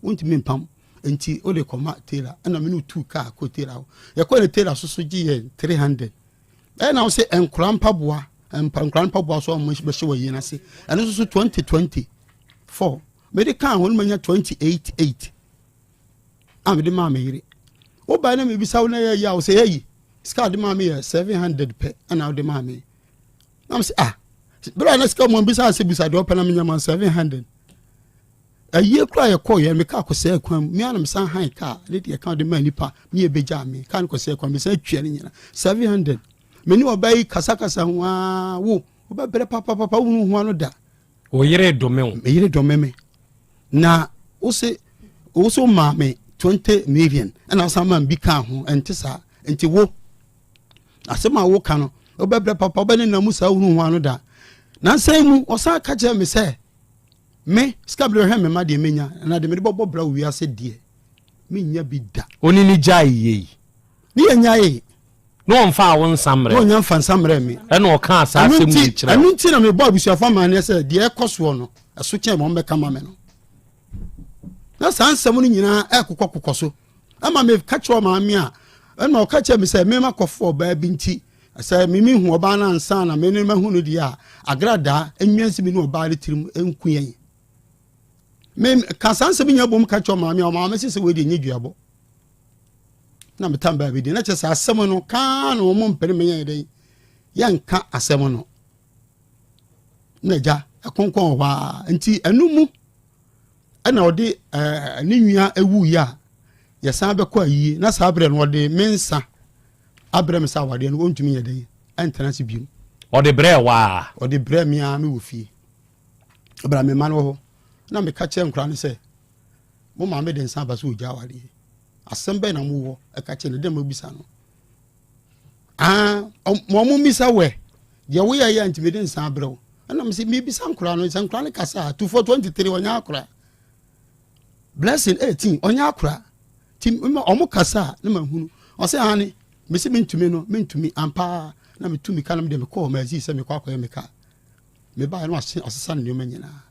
L: wontumi mpam nti wode kɔma tailor ɛna me ne wotuu kaa kɔ tailor hɔ yɛkɔ ne tailor so so gye yɛn 300 ɛna wo sɛ nkora mpaboa mpa nkora mpaboa so a wɔbɛhyɛ wɔ yie no ase ɛno nso so 2024 mede kaa ho no manya 288 a mede maa me yere wobae na mebisa wo na yɛyɛ a wo sɛ yɛyi sika de maa me yɛ 700 pɛ ɛna wode maa me na me sɛ ah berɛ a na sika mu bisa sɛ bisa deɛ ɔpɛ na menya ma 700 Ayie koraa a yɛkɔeɛ no, me kaa kɔsɛɛ kwan mu. Me ara na mesan han kaa ne deɛ ɛka de maa nipa me ɛbɛgyaa me. Kaa no kɔsɛɛ kwan mu, mesan tua ne nyina. 700. Me ne ɔbaa yi kasakasa ho aa, wo, wobɛbrɛ papapapa, wohunu ho ano da.
Y: Wo yere dome wo.
L: Me yere dome me. Na wo se, wo so maa me 20 million, ɛna wosan maa me bi kaa ho, ɛnte saa. Nti wo, asɛm a woka no, wobɛbrɛ papa, wobɛnenam mu saa wohunu ho ano da. Nansa yi mu, ɔsan ka kyerɛ me sɛ, Me, sika bere hwɛ me ma deɛ menya, na deɛ mede bɛbɔ bra wɔ wiase deɛ, mennya bi da.
Y: Oni ne gyae yei.
L: Ne yɛ nyae.
Y: Na ɔmfaa wo nsa mmerɛ.
L: Na ɔnya mfa nsa mmerɛ me.
Y: Ɛna ɔkaa saa asɛm yi kyerɛ.
L: Ɛno nti na mebɔ abusuafo amanneɛ sɛ deɛ ɛkɔ soɔ no, ɛso kyɛn ma wɔbɛka ma me no. Na saa nsɛm no nyinaa ɛkokɔkokɔ so. Ɛma meka kyerɛ maame a, ɛna ɔka kyerɛ me sɛ mema kɔfo ɔbaa bi nti, Sɛ me mehu ɔbaa no ansa na me ne mahu no deɛ a, agradaa nnwa nsi me ne ɔbaa no tirim nku yɛn. Me ka saa nsɛm nyinaa bom ka kyerɛ maame a ɔmaame sɛ sɛ wei deɛ nyɛ duabɔ. Na metam baa bi deɛ na kyerɛ sɛ asɛm no kaa na wɔn mpene me yɛn dɛn yɛnka asɛm no. Na agya ɛkonkɔn wɔ hɔ a nti ɛno mu ɛna ɔde ɛɛ ne nua ewuiɛ a yɛsan bɛkɔ ayie na saa berɛ no ɔde me nsa abrɛ me sɛ awadeɛ no ɔntumi nyɛ dɛn ɛntena ase biom.
Y: Ɔde brɛɛ wo a?
L: Ɔde brɛɛ me ara mewɔ fie. Ɛberɛ a me mma no wɔ hɔ na meka kyerɛ nkwadaa no sɛ mo maame de nsa aba sɛ ɔgya awadeɛ. Asɛm bɛn na mowɔ ɛka kyerɛ no dɛn mabisa no? Ah, mo ɔmo mmisa wɛ deɛ woyɛ yɛ nti mede nsa abrɛ wo. Ɛna mese mebisa nkwadaa no sɛ nkwadaa no kasa a 24 23 ɔnyɛ akwadaa. Blessing 18 ɔnyɛ akwadaa. Nti mema ɔmo kasa a na mahunu. Ɔse aane, mese mentumi no, mentumi, ampa ara na metu mika na mede mekɔɔ Mazi sɛ mekɔ akɔyɛ me kaa. Mebaeɛ no ɔsesa ne nneɛma nyinaa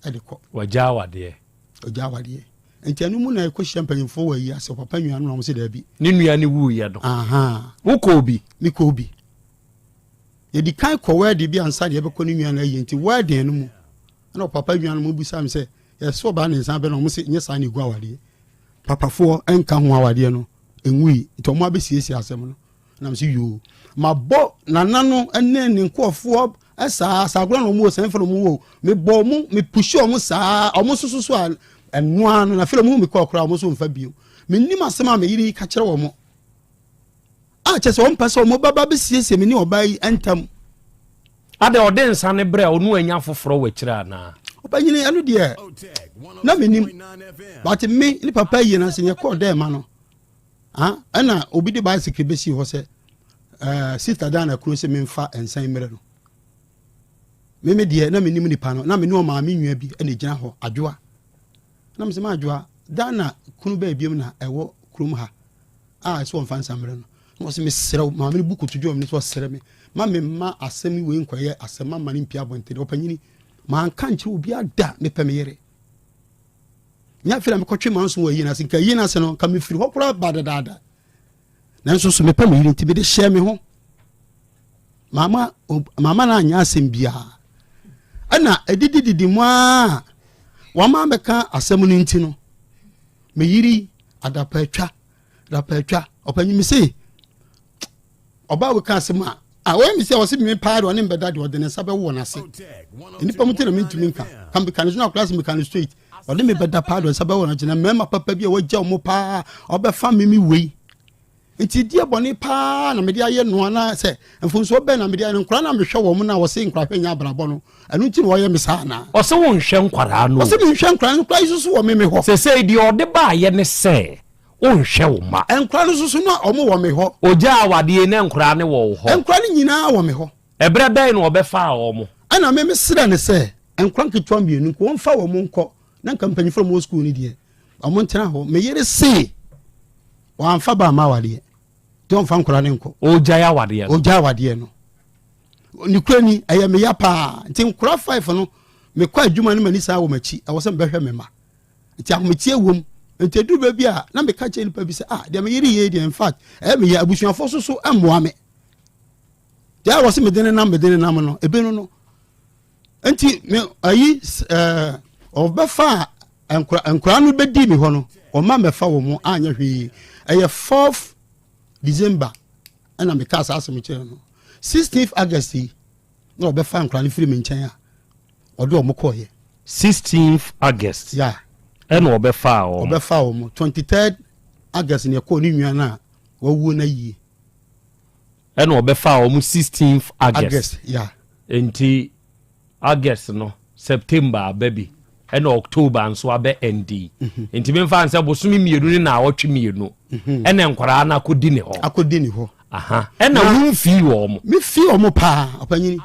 L: ɛde kɔ.
Y: Wagya awadeɛ.
L: Ɔgya awadeɛ. Nti ɛno mu na ɛkɔhyia mpanyinfoɔ wɔ ayi ase, ɔpapa nua no na ɔmo se daabi.
Y: Ne nua no wuiɛ no.
L: Ahaa.
Y: Wokɔɔ bi?
L: Mekɔɔ bi. Yɛdi kan kɔ wɛɛden bi ansa na yɛbɛkɔ ne nua no ayi nti wɛɛden no mu ɛna ɔpapa nua no mo bisa me sɛ yɛsɛ ɔbaa ne nsa bɛ na ɔmo se nyɛ saa na egu awadeɛ. Papafoɔ nka ho awadeɛ no nwui nti ɔmo abɛsiesie asɛm no na mese yoo mabɔ nana no ne ne nkurɔfoɔ saa saa agorɔ na ɔmo wɔ sɛn fɛ na ɔmo wɔ mebɔ ɔmo mepushi ɔmo saa ɔmo soso so a ɛnoa no na afei ɔmo hu me kɔɔ koraa ɔmo so mfa bio menim asɛm a meyere yi ka kyerɛ wɔn a kyɛ sɛ ɔmpɛ sɛ ɔmo bɛba bɛsiesie me ne ɔbaa yi ntam.
Y: Adɛ ɔde nsa no brɛ ɔno anya foforɔ wɔ akyire anaa?
L: Ɔbɛnyini ɛno deɛ na menim but me ne papa yie no ase yɛkɔɔ dɛ ma no ɛna obi de bicycle bɛsii hɔ sɛ uh, sister Dana kunu sɛ memfa nsan mmerɛ no meme deɛ na menim nipa no na me ne ɔmaame nua bi ɛna gyina hɔ adwoa na mesɛ ma adwoa Dana kunu bɛɛ biom na ɛwɔ kurom ha a ɛsɛ wɔmfa nsa mmerɛ no na wɔsɛ mesrɛ wo maame no bu kotodwe wɔ me so ɔsrɛ me ma me mma asɛm wei nkɔyɛ asɛm ma ma no mpia abɔntene ɔpanyini manka nkyerɛ obiara da mepɛ me yere nyɛ afei na mekɔtwe manso wɔ ayi no ase nka ayi no ase no nka mefiri hɔ koraa ba dadaada nanso so mepɛ me yere nti mede hyɛ me ho mama mama no anyɛ asɛm biara ɛna ɛdidididi mu a wɔma bɛka asɛm no nti no me yere adapatwa adapatwa ɔpanyin mi se ɔbaa wo ka asɛm a a wɔyɛ mi sɛ ɔsi mi paa de ɔne mbɛda de ɔde ne nsa bɛwɔ n'ase nnipa mu ti na mi ntumi nka ka mi ka ne so na akora sɛ mi ka ne straight. Ɔne me bɛda paa de nsa bɛwɔ no agyina mmarima papa bi a wɔagya wɔn paa ɔbɛfa me me wei. Nti deɛ bɔne paa na mede ayɛ no anaasɛ mfomsoɔ bɛn na mede ayɛ no nkwadaa na mehwɛ wɔn na wɔse nkwadaa hwɛ nyɛ abrabɔ no ɛno nti na wɔyɛ me saa anaa.
Y: Ɔse wonhwɛ nkwadaa no.
L: Ɔse menhwɛ nkwadaa no nkwadaa yi soso wɔ me me hɔ.
Y: Sesei deɛ ɔde baayɛ ne sɛ wonhwɛ wo mma.
L: Nkwadaa no soso na wɔn wɔ me hɔ.
Y: Ogyaa awadeɛ na nkwadaa no wɔ wo hɔ.
L: Nkwadaa no nyinaa wɔ me hɔ.
Y: Ɛberɛ bɛn na ɔbɛfaa wɔn?
L: Ɛna me mesrɛ no sɛ nkwadaa nketewa mmienu nka wɔmfa wɔn nkɔ na nka mpanyinfoɔ a wɔwɔ sukuu no deɛ wɔn ntena hɔ. Me yere se wɔamfa ba amma awadeɛ nti wɔmfa nkwadaa no nkɔ.
Y: Ɔgyae awadeɛ
L: no. Ɔgyae awadeɛ no. Ne kura ni ɛyɛ me ya paa nti nkwadaa five no mekɔ adwuma no m'ani saa wɔ m'akyi ɛwɔ sɛ mebɛhwɛ me mma nti ahometeɛ wom nti ɛduru baabi a na meka kyerɛ nipa bi sɛ ah deɛ me yere yɛ deɛ in fact ɛyɛ me ya abusuafoɔ so so mmoa me. Deɛ a wɔsi mede ne nam mede ne nam no ebe no no nti me ayi ɛɛ ɔbɛfa a nkora nkora no bɛdi mi hɔ no ɔma mɛfa wɔn mo anyɛ hwee ɛyɛ fourth december ɛna meka saa asɛm kyerɛ no sixteenth august yi na ɔbɛfa nkora no firi mi nkyɛn a ɔde wɔn kɔɔyɛ.
Y: Sixteenth august.
L: Yeah.
Y: Ɛna ɔbɛfa wɔn.
L: Ɔbɛfa wɔn twenty third august na ɛkɔɔ ne nua no a wawuo no ayie.
Y: Ɛna ɔbɛfaa wɔn sixteenth August.
L: August, yeah.
Y: Nti August no, September aba bi, ɛna October nso abɛ ɛndi. Mhm. Nti memfa nsɛ bosome mmienu ne naawɔtwe mmienu. Mhm. Ɛna nkwaraa no akɔdi ne hɔ.
L: Akɔdi ne hɔ.
Y: Aha. Ɛna womfii wɔn.
L: Mefii wɔn paa, ɔpanyini.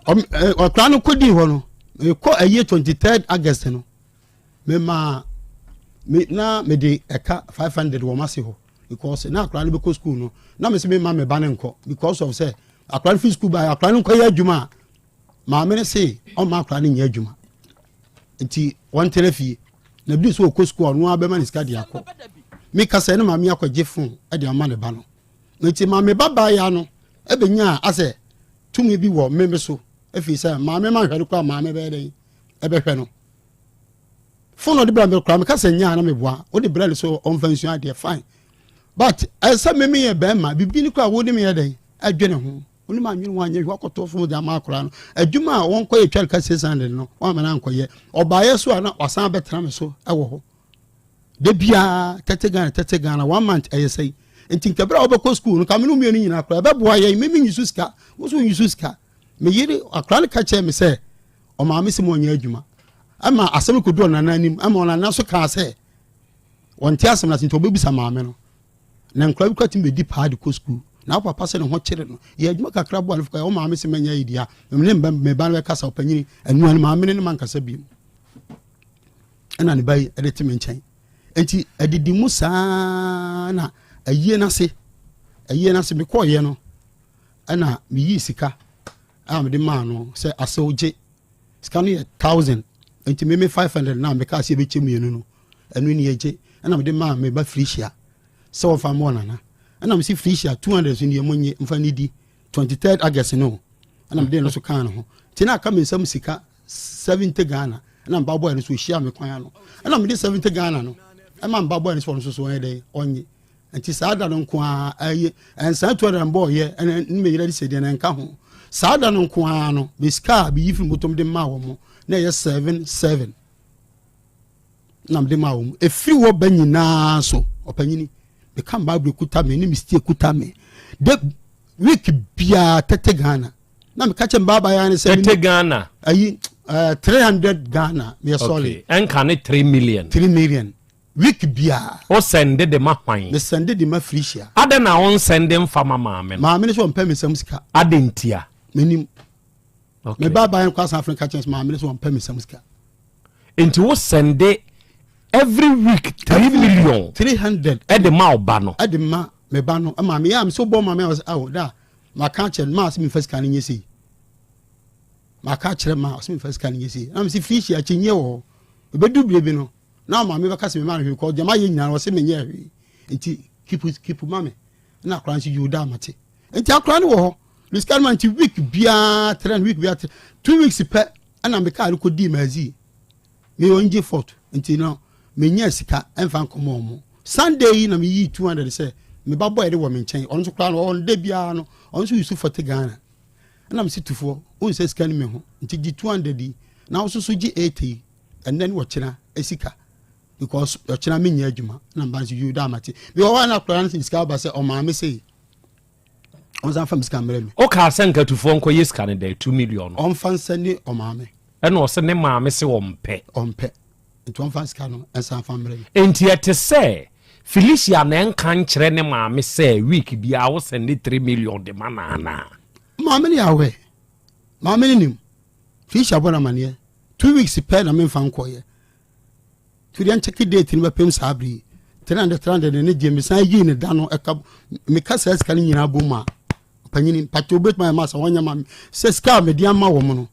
L: Ɔkwaraa no kɔdii hɔ no, mekɔ ayie 23rd August no, memaa me na mede ɛka 500 wɔ m'ase hɔ. because na akwadaa no bɛkɔ school no na mese mema me ba no nkɔ because of sɛ akwadaa no fi school ba akwadaa no nkɔyɛ adwuma a maame no se ɔmma akwadaa no nyɛ adwuma nti wɔntena fie na bi nso ɔkɔ school ɔno ara bɛma ne sika de akɔ meka sɛ ne maame akɔgye phone de ama ne ba no nti maame ba baa ya no ɛbɛnya asɛ tumi bi wɔ meme so ɛfiri sɛ maame ma nhwɛ no koraa maame bɛyɛ dɛn ɛbɛhwɛ no Phone ɔde brɛ me koraa meka sɛ nyaa na meboa wode brɛ no so ɔmfa nsua adeɛ fine but ɛsɛ me meyɛ bɛrima biribi no koraa wode meyɛ dɛn adwene ho wone ma anwene ho anyɛ hwɛ wakɔtɔ phone de ama akora no adwuma a wɔnkɔyɛ twɛre ka 600 no wɔama no ankɔyɛ ɔbaeɛ so a na wasan bɛtena me so ɛwɔ hɔ da biara tɛte Ghana tɛte Ghana one month ɛyɛ sɛi nti nka berɛ a wobɛkɔ school no ka me no mmienu nyinaa koraa ɛbɛboa yɛn me menyi so sika wo so nyi so sika me yere akora no ka kyerɛ me sɛ ɔmaame sɛ mo ɔnyɛ adwuma ɛma asɛm no kɔdu ɔnana anim ɛma ɔnana so kaa sɛ wɔnte asɛm no ase nti ɔbɛbisa maame no na nkora bi kora tumi bɛdi paa de kɔ sukuu na wo papa sɛ ne ho kyere no yɛ adwuma kakra boa no fo wo maame sɛ mɛnyɛ yi deɛ ne meba no bɛkasa ɔpanyini ɛnua no maame no ne mankasa bio ɛna ne ba yi ɛde te me nkyɛn nti ɛdidi mu saa na ayie no ase ayie no ase mekɔɔyɛ no ɛna meyii sika a mede maa no sɛ asew gye sika no yɛ thousand nti meme 500 na meka sɛ yɛbɛkyɛ mmienu no ɛno ni ɛgye ɛna mede maa me ba Felicia sɛ wɔmfa mmɔ nana ɛna mese Felicia 200 so nie monye mfa ne di 23 August no ɛna mede no so kaa no ho nti na aka me nsam sika 70 Ghana ɛna mba bɔɛ no so ɔhyia me kwan ano ɛna mede 70 Ghana no ɛma mba bɔɛ no so ɔno so so ɔyɛ dɛn ɔnye Nti saa da no nko ara ɛyɛ ɛnsan 200 mbɔ yɛ ɛna ne meyere de sɛ deɛ na nka ho saa da no nko ara no me sika a meyi firi motom de maa wɔn na ɛyɛ 77 na mede maa wɔn ɛfiri hɔ ba nyinaa so ɔpanyini meka bible kuta me ne me stie kuta me de week biara tɛte Ghana na meka kyɛ mbaaba ya ne sɛ
Y: tɛte Ghana
L: ayi uh, 300 Ghana meyɛ sorry
Y: ɛnka ne 3 million
L: 3 million Week biara.
Y: Wo sɛnde de ma hwan?
L: Me sɛnde de ma Felicia.
Y: Adɛn na wo nsɛnde mfa ma maame no?
L: Maame no sɛ ɔmpɛ me nsam sika.
Y: Adɛn ntia?
L: Menim. Okay. Me ba ban kɔ asan Africa kyɛn sɛ maame no sɛ ɔmpɛ me nsam sika.
Y: Nti wo sɛnde every week 3 million.
L: 300.
Y: Ɛde ma ɔba no.
L: Ɛde ma me ba no. Maame yɛ a me sɛ wobɔ maame a ɔsɛ awo da. Maka kyerɛ no maa sɛ memfa sika no nyɛ sei. Maka kyerɛ maa ɔsɛ memfa sika no nyɛ sei. Na me sɛ Felicia akyinnyeɛ wɔ hɔ. Ɛbɛdu bere bi no na maame bɛka sɛ mema no hwee kɔ deɛ mayɛ nyinaa ɔse menyɛ hwee nti kipu kipu ma me na akora nso yiw da mate nti akora no wɔ hɔ ne sika no ma nti week biara trɛn week biara trɛn 2 weeks pɛ ɛna me kaa no kɔdii maazi me ɔngye fort nti no menya sika ɛmfa nkɔmɔ ɔmo Sunday yi na meyii 200 sɛ me ba bɔɛ de wɔ me nkyɛn ɔno nso koraa no ɔno da biara no ɔno nso yusu 40 Ghana ɛna mese tufoɔ wohu sɛ sika no me ho nti gye 200 yi na wo nso so gye 80 yi. ɛnɛ ne ɔkyena sika because ɔkyena menyɛ adwuma na mba nso yiw da amate mewɔ hɔ a na akwadaa no sɛ sika aba sɛ ɔmaame sei ɔnsan fa me sika mmerɛ me.
Y: Wokaa sɛ nkatufoɔ nkɔyɛ sika no dɛn 2 million no.
L: Ɔmfa nsɛ ne ɔmaame.
Y: Ɛna ɔsɛ ne maame se ɔmpɛ.
L: Ɔmpɛ nti ɔmfa sika no nsan fa mmerɛ me.
Y: Enti ɛte sɛ Felicia na ɛnka nkyerɛ ne maame sɛ week biara wo sɛnde 3 million de ma no anaa?
L: Maame no yɛ aware. Maame no nim. Felicia bɔ no amaneɛ. 2 weeks pɛ na memfa nkɔeɛ. Nti deɛ nkyɛke date no bɛpem saa bere yi. 300 300 ne gye mesan yii ne da no ɛka meka saa sika no nyinaa bom a ɔpanyini mpakyɛ wobɛtumi ayɛ ma sɛ wɔnyɛ ma me sɛ sika a mede ama wɔn no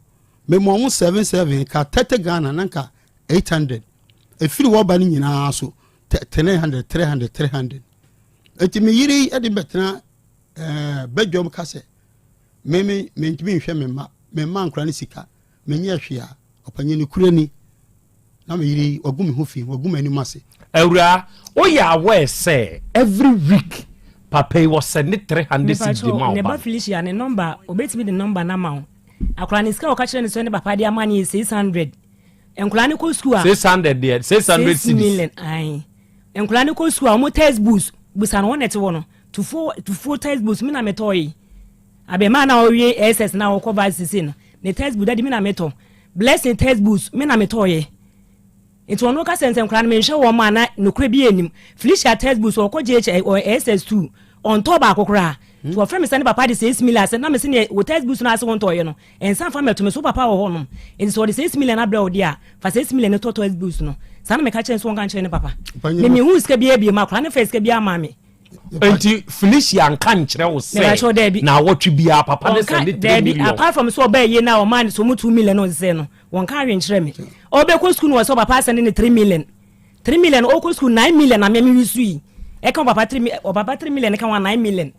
L: mema wɔn 77 ka 30 Ghana na nka 800 ɛfiri hɔ ba no nyinaa so 300 300 300 nti me yere yi de bɛtena ɛɛ badwam ka sɛ me me mentumi nhwɛ me mma me mma nkora ne sika menyɛ hwee a ɔpanyin no kura ni na me yere yi wagu me ho fi wagu m'anim ase.
Y: Awuraa, woyɛ aware sɛ every week papa yi wɔsɛnde 300 cedi de ma wo
S: ne
Y: ba
S: ba
Y: no?
S: Felicia ne number obetumi de number no ama wo. Akwadaa no sika a ɔka kyerɛ no sɛ ne papa de ama no yɛ 600. Nkwadaa no kɔ sukuu a.
Y: 600 deɛ 600
S: 6
Y: cedis.
S: million ae. Nkwadaa no kɔ sukuu a wɔn textbooks busa no wɔn na ɛte hɔ no. Tufuo tufuo textbooks mi na metɔɔ yi. Abɛɛmaa na ɔwie SS na ɔkɔ varsity sei no ne textbook dadi mi na metɔ. Blessing textbooks me na metɔɔ yɛ. Nti ɔno ka sɛ nsɛ nkwadaa no menhwɛ wɔn a na nokorɛ bi anim. Felicia textbooks ɔkɔ JH ɔyɛ SS2 ɔntɔɔ baako koraa. Nti ɔfrɛ me sɛ ne papa de 6 million asɛ na mese neɛ wo textbooks no ase wontɔɔyɛ no Nsa mfa mmɛto me so, wo papa wɔ hɔnom, enti sɛ ɔde 6 million abrɛ wo deɛ a, fa 6 million no tɔ toys no. Saa na meka kyerɛɛ no sɛ ɔnka nkyerɛ ne papa. Me menhuu sika biara bio, m'akwadaa no faa sika biara maa me.
Y: Enti Felicia anka nkyerɛ wo
S: Mebakyɛw,
Y: sɛ
S: daabi.
Y: naawɔtwe biara papa no
S: Ɔnka,
Y: sɛnde 3
S: daabi,
Y: million?
S: apart from sɛ ɔbaa yie no a ɔmaa no sɛ ɔmu 2 million no ɔsesɛɛ no, wɔnka hwee nkyerɛ me. Ɔbɛkɔ sukuu no wɔ sɛ ɔpapa asɛnde no 3 million. 3 million ɔkɔ sukuu 9 million na mɛmi wisu yi ɛka ɔpapa 3 ɔpapa 3 million ka wɔn 9 million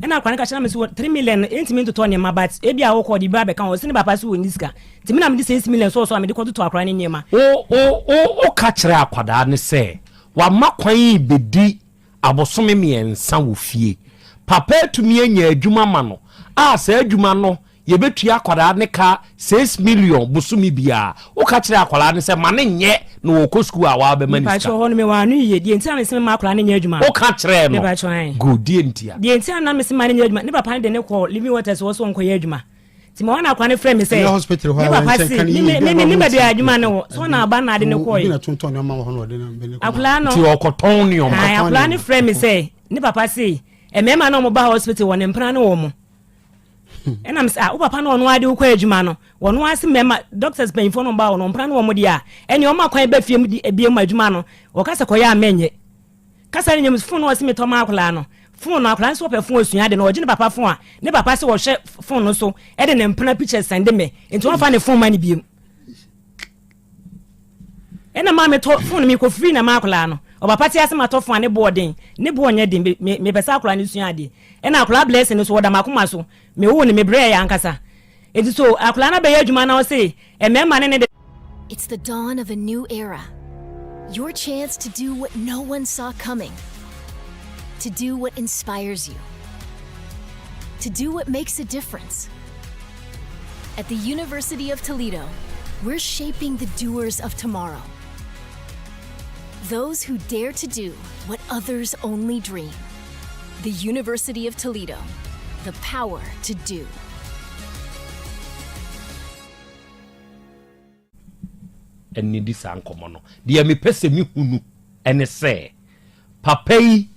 S: ɛna akora no ka kyerɛ me so 3 million no ɛntumi ntotɔ nneɛma but ebi a wokɔ de bi abɛka wɔn ɔsɛ ne papa so wɔ ne sika nti mi na mede 6 million sɔɔsɔ a mede kɔtotɔ akora ne nneɛma.
Y: Wo wo wo woka kyerɛ akwadaa no sɛ wama kwan rebɛdi abosome mmiɛnsa wɔ fie. Papa atumi anya adwuma ma no a saa adwuma no yɛbɛtua akwadaa no ka 6 million bosome biara. Woka kyerɛ akwadaa no sɛ ma no nyɛ na ɔkɔ sukuu a wabɛma no
S: Mepakyɛw
Y: sika.
S: hɔ no mewɔ ano yie. Deɛ nti a mese mma akwadaa no nyɛ adwuma no.
Y: Woka kyerɛɛ no.
S: Mepakyɛw ae.
Y: Good. Deɛ ntia?
S: Deɛ nti a na mese mma no nyɛ adwuma, ne papa no de no kɔɔ Living Waters hɔ sɛ ɔnkɔyɛ adwuma. Nti ma wɔn akwadaa no frɛ me sɛ
L: Ɛnyɛ hospital hɔ a
S: ne papa
L: wɔnkyɛn
S: se
L: ka ne
S: me
L: yie,
S: me
L: ebi a
S: me
L: na
S: ne
L: wɔn
S: baabi a
L: ti-
S: adwuma no wɔ so ɔna aba na ade no
L: Obi
S: kɔɔe.
L: na tontɔn nneɛma wɔ hɔ na ɔde no bɛne kɔma.
S: Akwadaa no
Y: Nti ɔkɔtɔn nneɛma.
S: Ae, akwadaa no frɛ me sɛ ne papa se mmarima no a wɔba hospital wɔ ne mpena ne wɔn. Ɛna me sɛ ah wo papa no ɔno ara de wokɔ adwuma no wɔn ara se mmarima doctors mpanyinfoɔ no ba wɔn mpena ne wɔn deɛ a ɛne wɔn akwan ba fie mu de ebie mu adwuma no wɔka sɛ kɔyɛ a mɛnyɛ. Kasa no nyɛ mu phone no ɔse metɔ ma akwadaa no phone no akwadaa no nso ɔpɛ phone osua ade no ɔgye ne papa phone a ne papa sɛ ɔhwɛ phone no so ɛde ne mpena pictures sɛnde me nti wɔnfa ne phone ma ne biem ɛna maa metɔ phone mekɔ free na ma akwadaa no ɔpapa te ase matɔ phone a ne boɔ den ne boɔ nyɛ den mepɛ sɛ akwadaa no sua adeɛ ɛna akwadaa blessing no so wɔda makoma so mewo ne mebrɛ yɛ ankasa nti so akwadaa no abɛyɛ adwuma na ɔse mmarima ne ne de
T: It's the dawn of a new era. Your chance to do what no one saw coming. To do what inspires you. To do what makes a difference. At the University of Toledo, we're shaping the doers of tomorrow. Those who dare to do what others only dream. The University of Toledo, the power to do.
Y: Ɛnni saa nkɔmmɔ no. Deɛ mepɛ sɛ mehunu ne sɛ, papa yi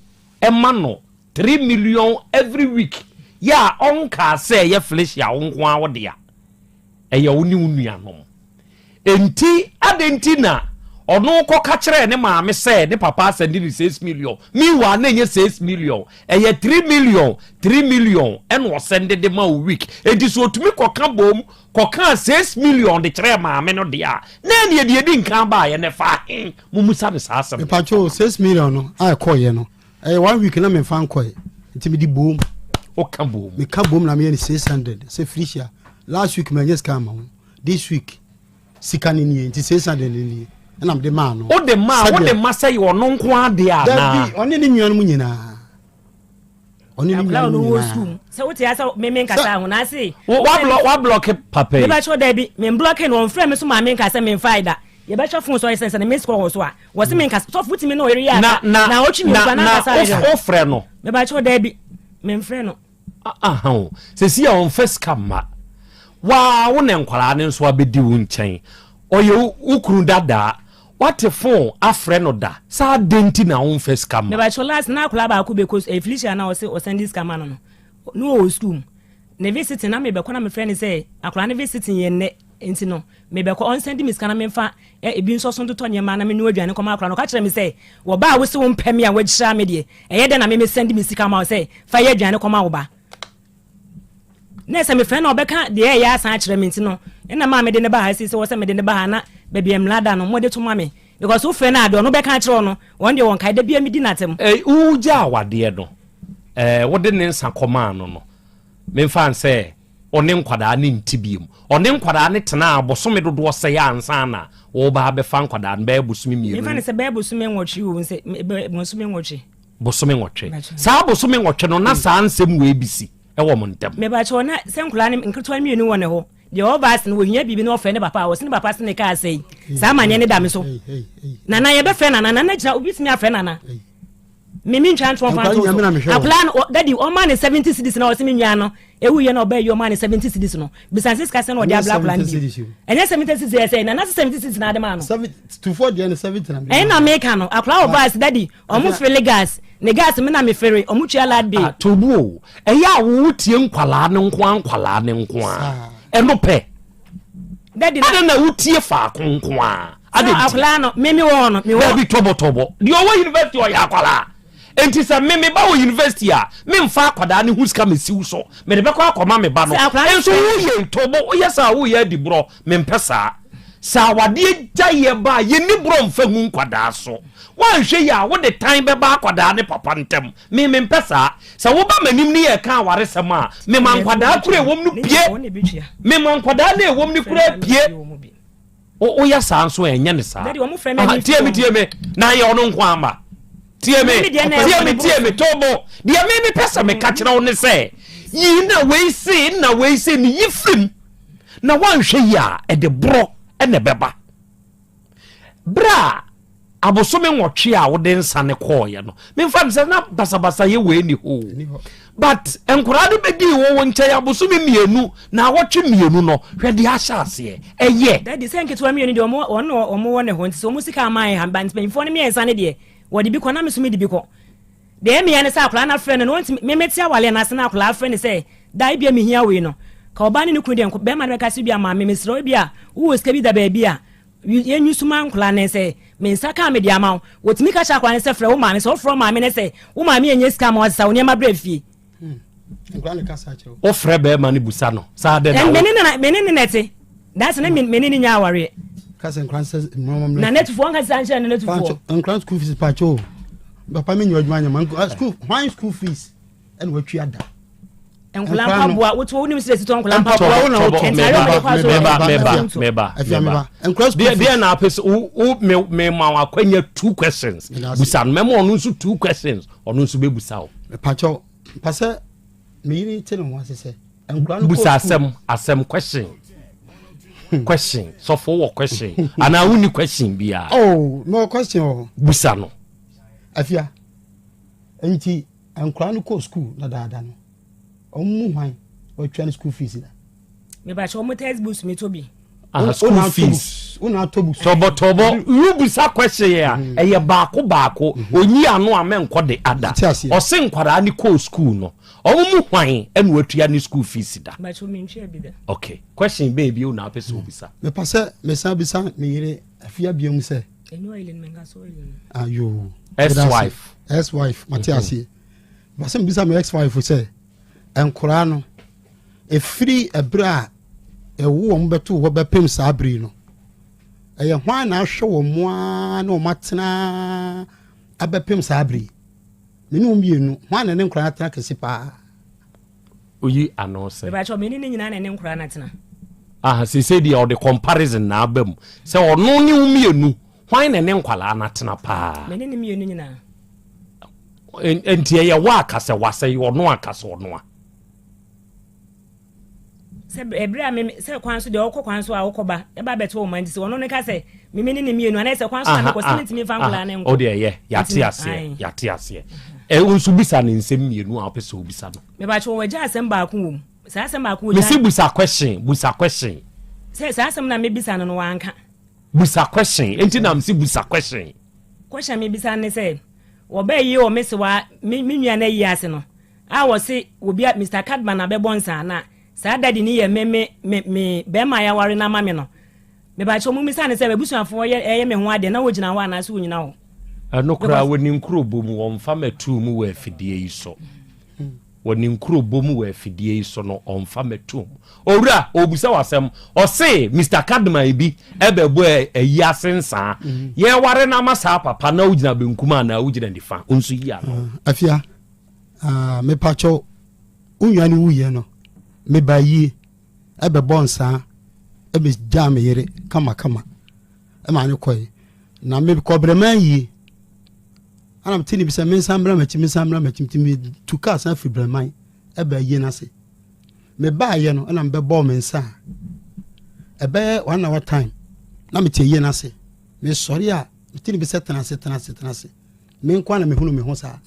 Y: ma no 3 million every week yɛ a ɔnkaa sɛ ɛyɛ Felicia wo nko ara wo dea. Ɛyɛ wo ne wo nuanom. Enti adɛn nti na ɔno kɔka kyerɛɛ ne maame sɛ ne papa asɛnde ne 6 million? Meanwhile na ɛnyɛ 6 million, ɛyɛ 3 million, 3 million ɛna ɔsɛnde de ma wo week. Enti sɛ ɔtumi kɔka bom kɔkaa 6 million de kyerɛɛ maame no deɛ a, na ɛneɛ deɛ ɛdi nkan baeɛ no ɛfa he? Mommisa no saa asɛm no.
L: Mepakyɛw, 6 million no a ɛkɔeɛ no, ɛyɛ one week na memfa nkɔe, nti mede boom.
Y: Woka boom?
L: Meka boom na meyɛ no 600 sɛ Felicia, last week manyɛ sika ama wo, this week sika no nie, nti 600 no nie, ɛna mede maa no.
Y: Wode maa, wode ma sɛ yɛ ɔno nko ara deɛ anaa?
L: Dabi, ɔne ne nuanom nyinaa. ɔne ne
S: akwadaa
L: nuanom
S: ɔno wɔ
L: nyinaa.
S: sukuu sɛ wote asɛ me me nkasa ho na ase.
Y: Wablɔke papa yi.
S: Mepa kyɛw dabi me mblɔke no ɔnfrɛ me so maa me nka sɛ me nfa da. Yɛbɛhwɛ phone so ɔyɛ sɛ sɛ ne miss call wɔ so a wɔse me nkasa sɔfo wotumi ne ɔyere yɛ
Y: na na
S: na ɔtwe mi
Y: na
S: na
Y: na wofrɛ no.
S: Mebakyɛw daabi memfrɛ no.
Y: Aha o sɛsi a ɔmfa sika mma waa wo ne nkwaraa no nso abɛdi wo nkyɛn ɔyɛ wo kunu dadaa wate phone afrɛ no da saa adɛn nti na womfa sika mma.
S: Mebakyɛw last na akwaraa baako bɛkɔ eh, Felicia na ɔse ɔsɛnde sika ma no no na ɔwɔ school mu ne visiting na mebɛkɔ na mefrɛ no sɛ akwaraa ne visiting yɛ nnɛ nti no Mebɛkɔ, ɔnsan di me sika na memfa ebi nsɔ so ntotɔ nneɛma na mennoa aduane nkɔma akwadaa no. Ɔka kyerɛɛ me sɛ, Wɔ ba a wose wompɛ me a woahyira me deɛ, ɛyɛ dɛn na me mesan di me sika ma wo sɛ fa yɛ aduane kɔma wo ba? Na sɛ mefrɛ no a ɔbɛka deɛ ɛyɛ asan akyerɛ me nti no, ɛna maa mede no ba ha sei sɛ wɔ sɛ mede no ba ha na baabi a mmara da no mode to ma me. Because wofrɛ no a deɛ ɔno bɛka akyerɛ wo no, wɔn deɛ wɔnkae, da biara medi no atɛm.
Y: Wogyaa awadeɛ no, wode ne nsa kɔmaa no no, memfa nsɛ ɔne nkwadaa no nte biom. Ɔne nkwadaa no tenaa bosome dodoɔ sɛe ansa na wɔreba abɛfa nkwadaa no, bɛyɛ bosome mmienu.
S: Memfa no sɛ bɛyɛ bosome nwɔtwe o, nsɛ bosome nwɔtwe.
Y: Bosome nwɔtwe. Saa bosome nwɔtwe no, na saa nsɛm wei bi si wɔ mo ntam.
S: Mebakyɛw, na sɛ nkwadaa no nketewa no mmienu wɔ ne hɔ, deɛ ɔwɔ vaase no, wɔhia biribi na ɔfrɛ ne papa a, ɔse ne papa se ne kaa sɛe. Saa amanneɛ no da me so. Nana, yɛbɛfrɛ Nana, Nana gyina, obi tumi afrɛ Nana. Me me ntwa ntoɔ fa nto so akwadaa no dadi ɔma ne 70 cedis na ɔsɛ me nua no ewu yɛ na ɔbɛ yi ɔma ne 70 cedis no bisan sika sɛ na ɔde abla akwadaa no bi ɛnyɛ 70 cedis yɛ sɛ na nase 70 cedis na ade ma no
L: tufoɔ deɛ no 70 na
S: ɛna na meka no akwadaa wɔ baasi dadi ɔmo fele gas ne gas me na me fere ɔmo tua lad bill.
Y: Ah, tobu o ɛyɛ a wo tie nkwalaa ne nko a nkwalaa ne nko a ɛno pɛ
S: dadi
Y: na na wotie faako nko a
S: Adɛn nti? Akwadaa no, me me wɔ hɔ no, me wɔ.
Y: Dabi tɔbɔtɔbɔ. Deɛ ɔwɔ university ɔyɛ akwadaa. Enti sɛ me me ba wɔ university a, memfa akwadaa no ho sika mesiw so. Mede bɛkɔ akɔma me ba no. Nso woyɛ tɔbɔ, woyɛ saa woyɛ adi borɔ. Mempɛ saa. Sɛ awadeɛ gyaeɛ ba a, yɛnni borɔ mfa ngu nkwadaa so. Woanhwɛ yie a, wode tan bɛba akwadaa ne papa ntam. Me mempɛ saa. Sɛ woba m'anim ne yɛreka awaresɛm a, mema nkwadaa koro a ɛwom no pue. Mema nkwadaa no a ɛwom no koraa pue. Woyɛ saa nso a ɛnyɛ ne saa. Tie me tie me na yɛ ɔno nko ama. Tie me tie me tie me tobo. Deɛ me mepɛ sɛ meka kyerɛ wo ne sɛ yi na wei se na wei se ne yi firim na woanhwɛ yi a ɛde borɔ na ɛbɛba. Berɛ a abosome nwɔtwe a wode nsa no kɔɔeɛ no memfa no sɛ na basabasayɛ wei ni hɔ but nkwadaa no bɛdii wo wo nkyɛn abosome mmienu na awɔtwe mmienu no hwɛ deɛ ahyɛ aseɛ ɛyɛ.
S: Dadi sɛ nketewa mmienu deɛ ɔmo wɔn na ɔmo wɔ ne hɔ nti sɛ ɔmo sika ama yɛ ha ba mpanyinfoɔ no mmiɛnsa no deɛ wɔde bi kɔ na me nso mede bi kɔ deɛ ɛmea ne sɛ akwadaa no afrɛ no na ɔntumi me mete awale no ase na akwadaa afrɛ no sɛ da ebia mehia wei no ka ɔbaa ne ne kunu deɛ bɛrima no bɛka sɛ ebia maame mesrɛ wo ebia wowɔ sika bi da baabi a Yɛnyi suma nkwadaa no sɛ me nsa ka a mede ama wo. Wɔtumi ka kyerɛ akwadaa no sɛ frɛ wo maame. Sɛ wofrɛ wo maame no sɛ wo maame ɛnyɛ sika ama wo sesa wo nneɛma brɛ fie.
L: Hmm.
Y: Wofrɛ bɛrima no busa no saa dɛ na wo.
S: Me ne ne na ɛte. Daase ne me ne ne nya awareɛ.
L: Kasa nkran sɛ mmɔmɔ
S: Na netufoɔ nka sisa nkyerɛ ne netufoɔ.
L: Nkran school fees pacho. Papa mi nyɛ adwuma nyɛ ma school hwan school fees ɛna watwi ada.
S: Nkwadaa mpaboa wotu wo nim sɛ esitɔ nkwadaa mpaboa
L: wo na wotɔ
S: ntaare wɔde kɔ aso
Y: meba meba meba meba deɛ deɛ na apɛ sɛ wo wo me me ma wo akwanya two questions busa no mɛma ɔno nso two questions ɔno nso bɛ busa wo.
L: Pakyɛw pasɛ me yiri te ne ho ase sɛ nkwadaa no kɔ
Y: busa asɛm asɛm question question sɔfo wɔ question anaa wonni question biara.
L: Oh no question wɔ hɔ.
Y: Busa no.
L: Afia nti. Nkwadaa no kɔɔ sukuu dadaada no, wɔn mu hwan watua ne school fees da?
S: Mebakyɛ wɔn text books mi to bi.
Y: Ah, school fees.
L: Wona atɔ books.
Y: Tɔbɔtɔbɔ, you bisa question yɛ a, mm-hmm. ɛyɛ baako baako. Mm-hmm. Onyi ano a mɛnkɔ de ada. Ɔse nkwadaa ne kɔɔ sukuu no, wɔn mu hwan ɛna watua ne school fees da?
S: Mebakyɛ mi ntua bi da.
Y: Okay, question bɛɛ bi o na apɛ sɛ obisa.
L: Mepɛ sɛ mesan bisa me yere afia biom sɛ. Ayo.
Y: Ex-wife.
L: Ex-wife, mate mhm. aseɛ. Basɛ mbisa me ex-wife sɛ, nkoraa no, ɛfiri ɛberɛ a ɛwo wɔn bɛto hɔ bɛpem saa bere no, ɛyɛ hwan na ahwɛ wɔn mo ara na wɔn atena abɛpem saa bere yi? Me ne wɔn mmienu, hwan na ne nkoraa atena kɛse paa?
Y: Oyi ano sɛ.
S: Mebakyɛw me ne ne nyinaa na ɛne nkoraa no atena.
Y: Aha sese deɛ ɔde comparison na aba mu sɛ ɔno ne wo mmienu hwan na ɛne nkwadaa no atena paa.
S: Me ne ne mmienu nyinaa.
Y: Nti ɛyɛ wo aka sɛ wasɛ ɔno aka sɛ ɔno a.
S: Sɛ ɛberɛ a me sɛ kwan so deɛ ɔkɔ kwan so a ɔkɔ ba ɛba bɛto wɔn nti sɛ ɔno ne ka sɛ mimi ne ne mmienu anaa sɛ kwan so na mekɔ sɛ mentumi mfa nkwadaa ne nkɔ.
Y: O deɛ yɛ yate aseɛ yate aseɛ ɛ wo nso bisa ne nsɛm mmienu a wopɛ sɛ obisa no.
S: Mebakyɛ wɔ agya asɛm baako wɔ mu saa asɛm baako wɔ
Y: gya. Mesi busa question busa question.
S: Sɛ saa asɛm na mebisa no no wanka.
Y: Busa question enti na mesi busa question.
S: Question mebisa ne sɛ wɔbɛyi wɔ me sewa me nua no ayi ase no a wɔse obi a Mister Cadman abɛbɔ nsa na saa daddy no yɛ me me me me bɛrima a yɛaware no ama me no. Mebakyɛw mummisa no sɛ m'abusuafoɔ yɛ ɛyɛ me ho adeɛ na wɔgyina hɔ anaasɛ wɔnyina hɔ.
Y: Ɛno koraa wɔ ne nkurobɔ mu wɔmfa mɛtoo mu wɔ afidie yi so. Wɔ ne nkurobɔ mu wɔ afidie yi so no ɔmfa mɛtoo mu. Owura ɔrebisa wo asɛm ɔse Mister Cadman bi ɛbɛbɔ ayi ase nsaa. Yɛware no ama saa papa na wogyina benkum anaa wogyina nifa? Wo nso yi ano.
L: Afia. Ah, mepakyɛw, wo nua no wuiɛ no, mebaa yie, ɛbɛbɔ nsaa, ɛbɛgyaa me yere kamakama, ɛma no kɔe. Na mekɔ Brɛman yie, ɛna mete ne bi sɛ mensan mmra m'akyi, mensan mmra m'akyi, nti metu kaa san firi Brɛman ɛbaa yie no ase. Mebaeɛ no, ɛna mebɛbɔɔ me nsa a, ɛbɛyɛ one hour time, na mete yie no ase. Mesɔre a, mete ne bi sɛ tena ase, tena ase, tena ase. Me nko ara na mehunu me ho saa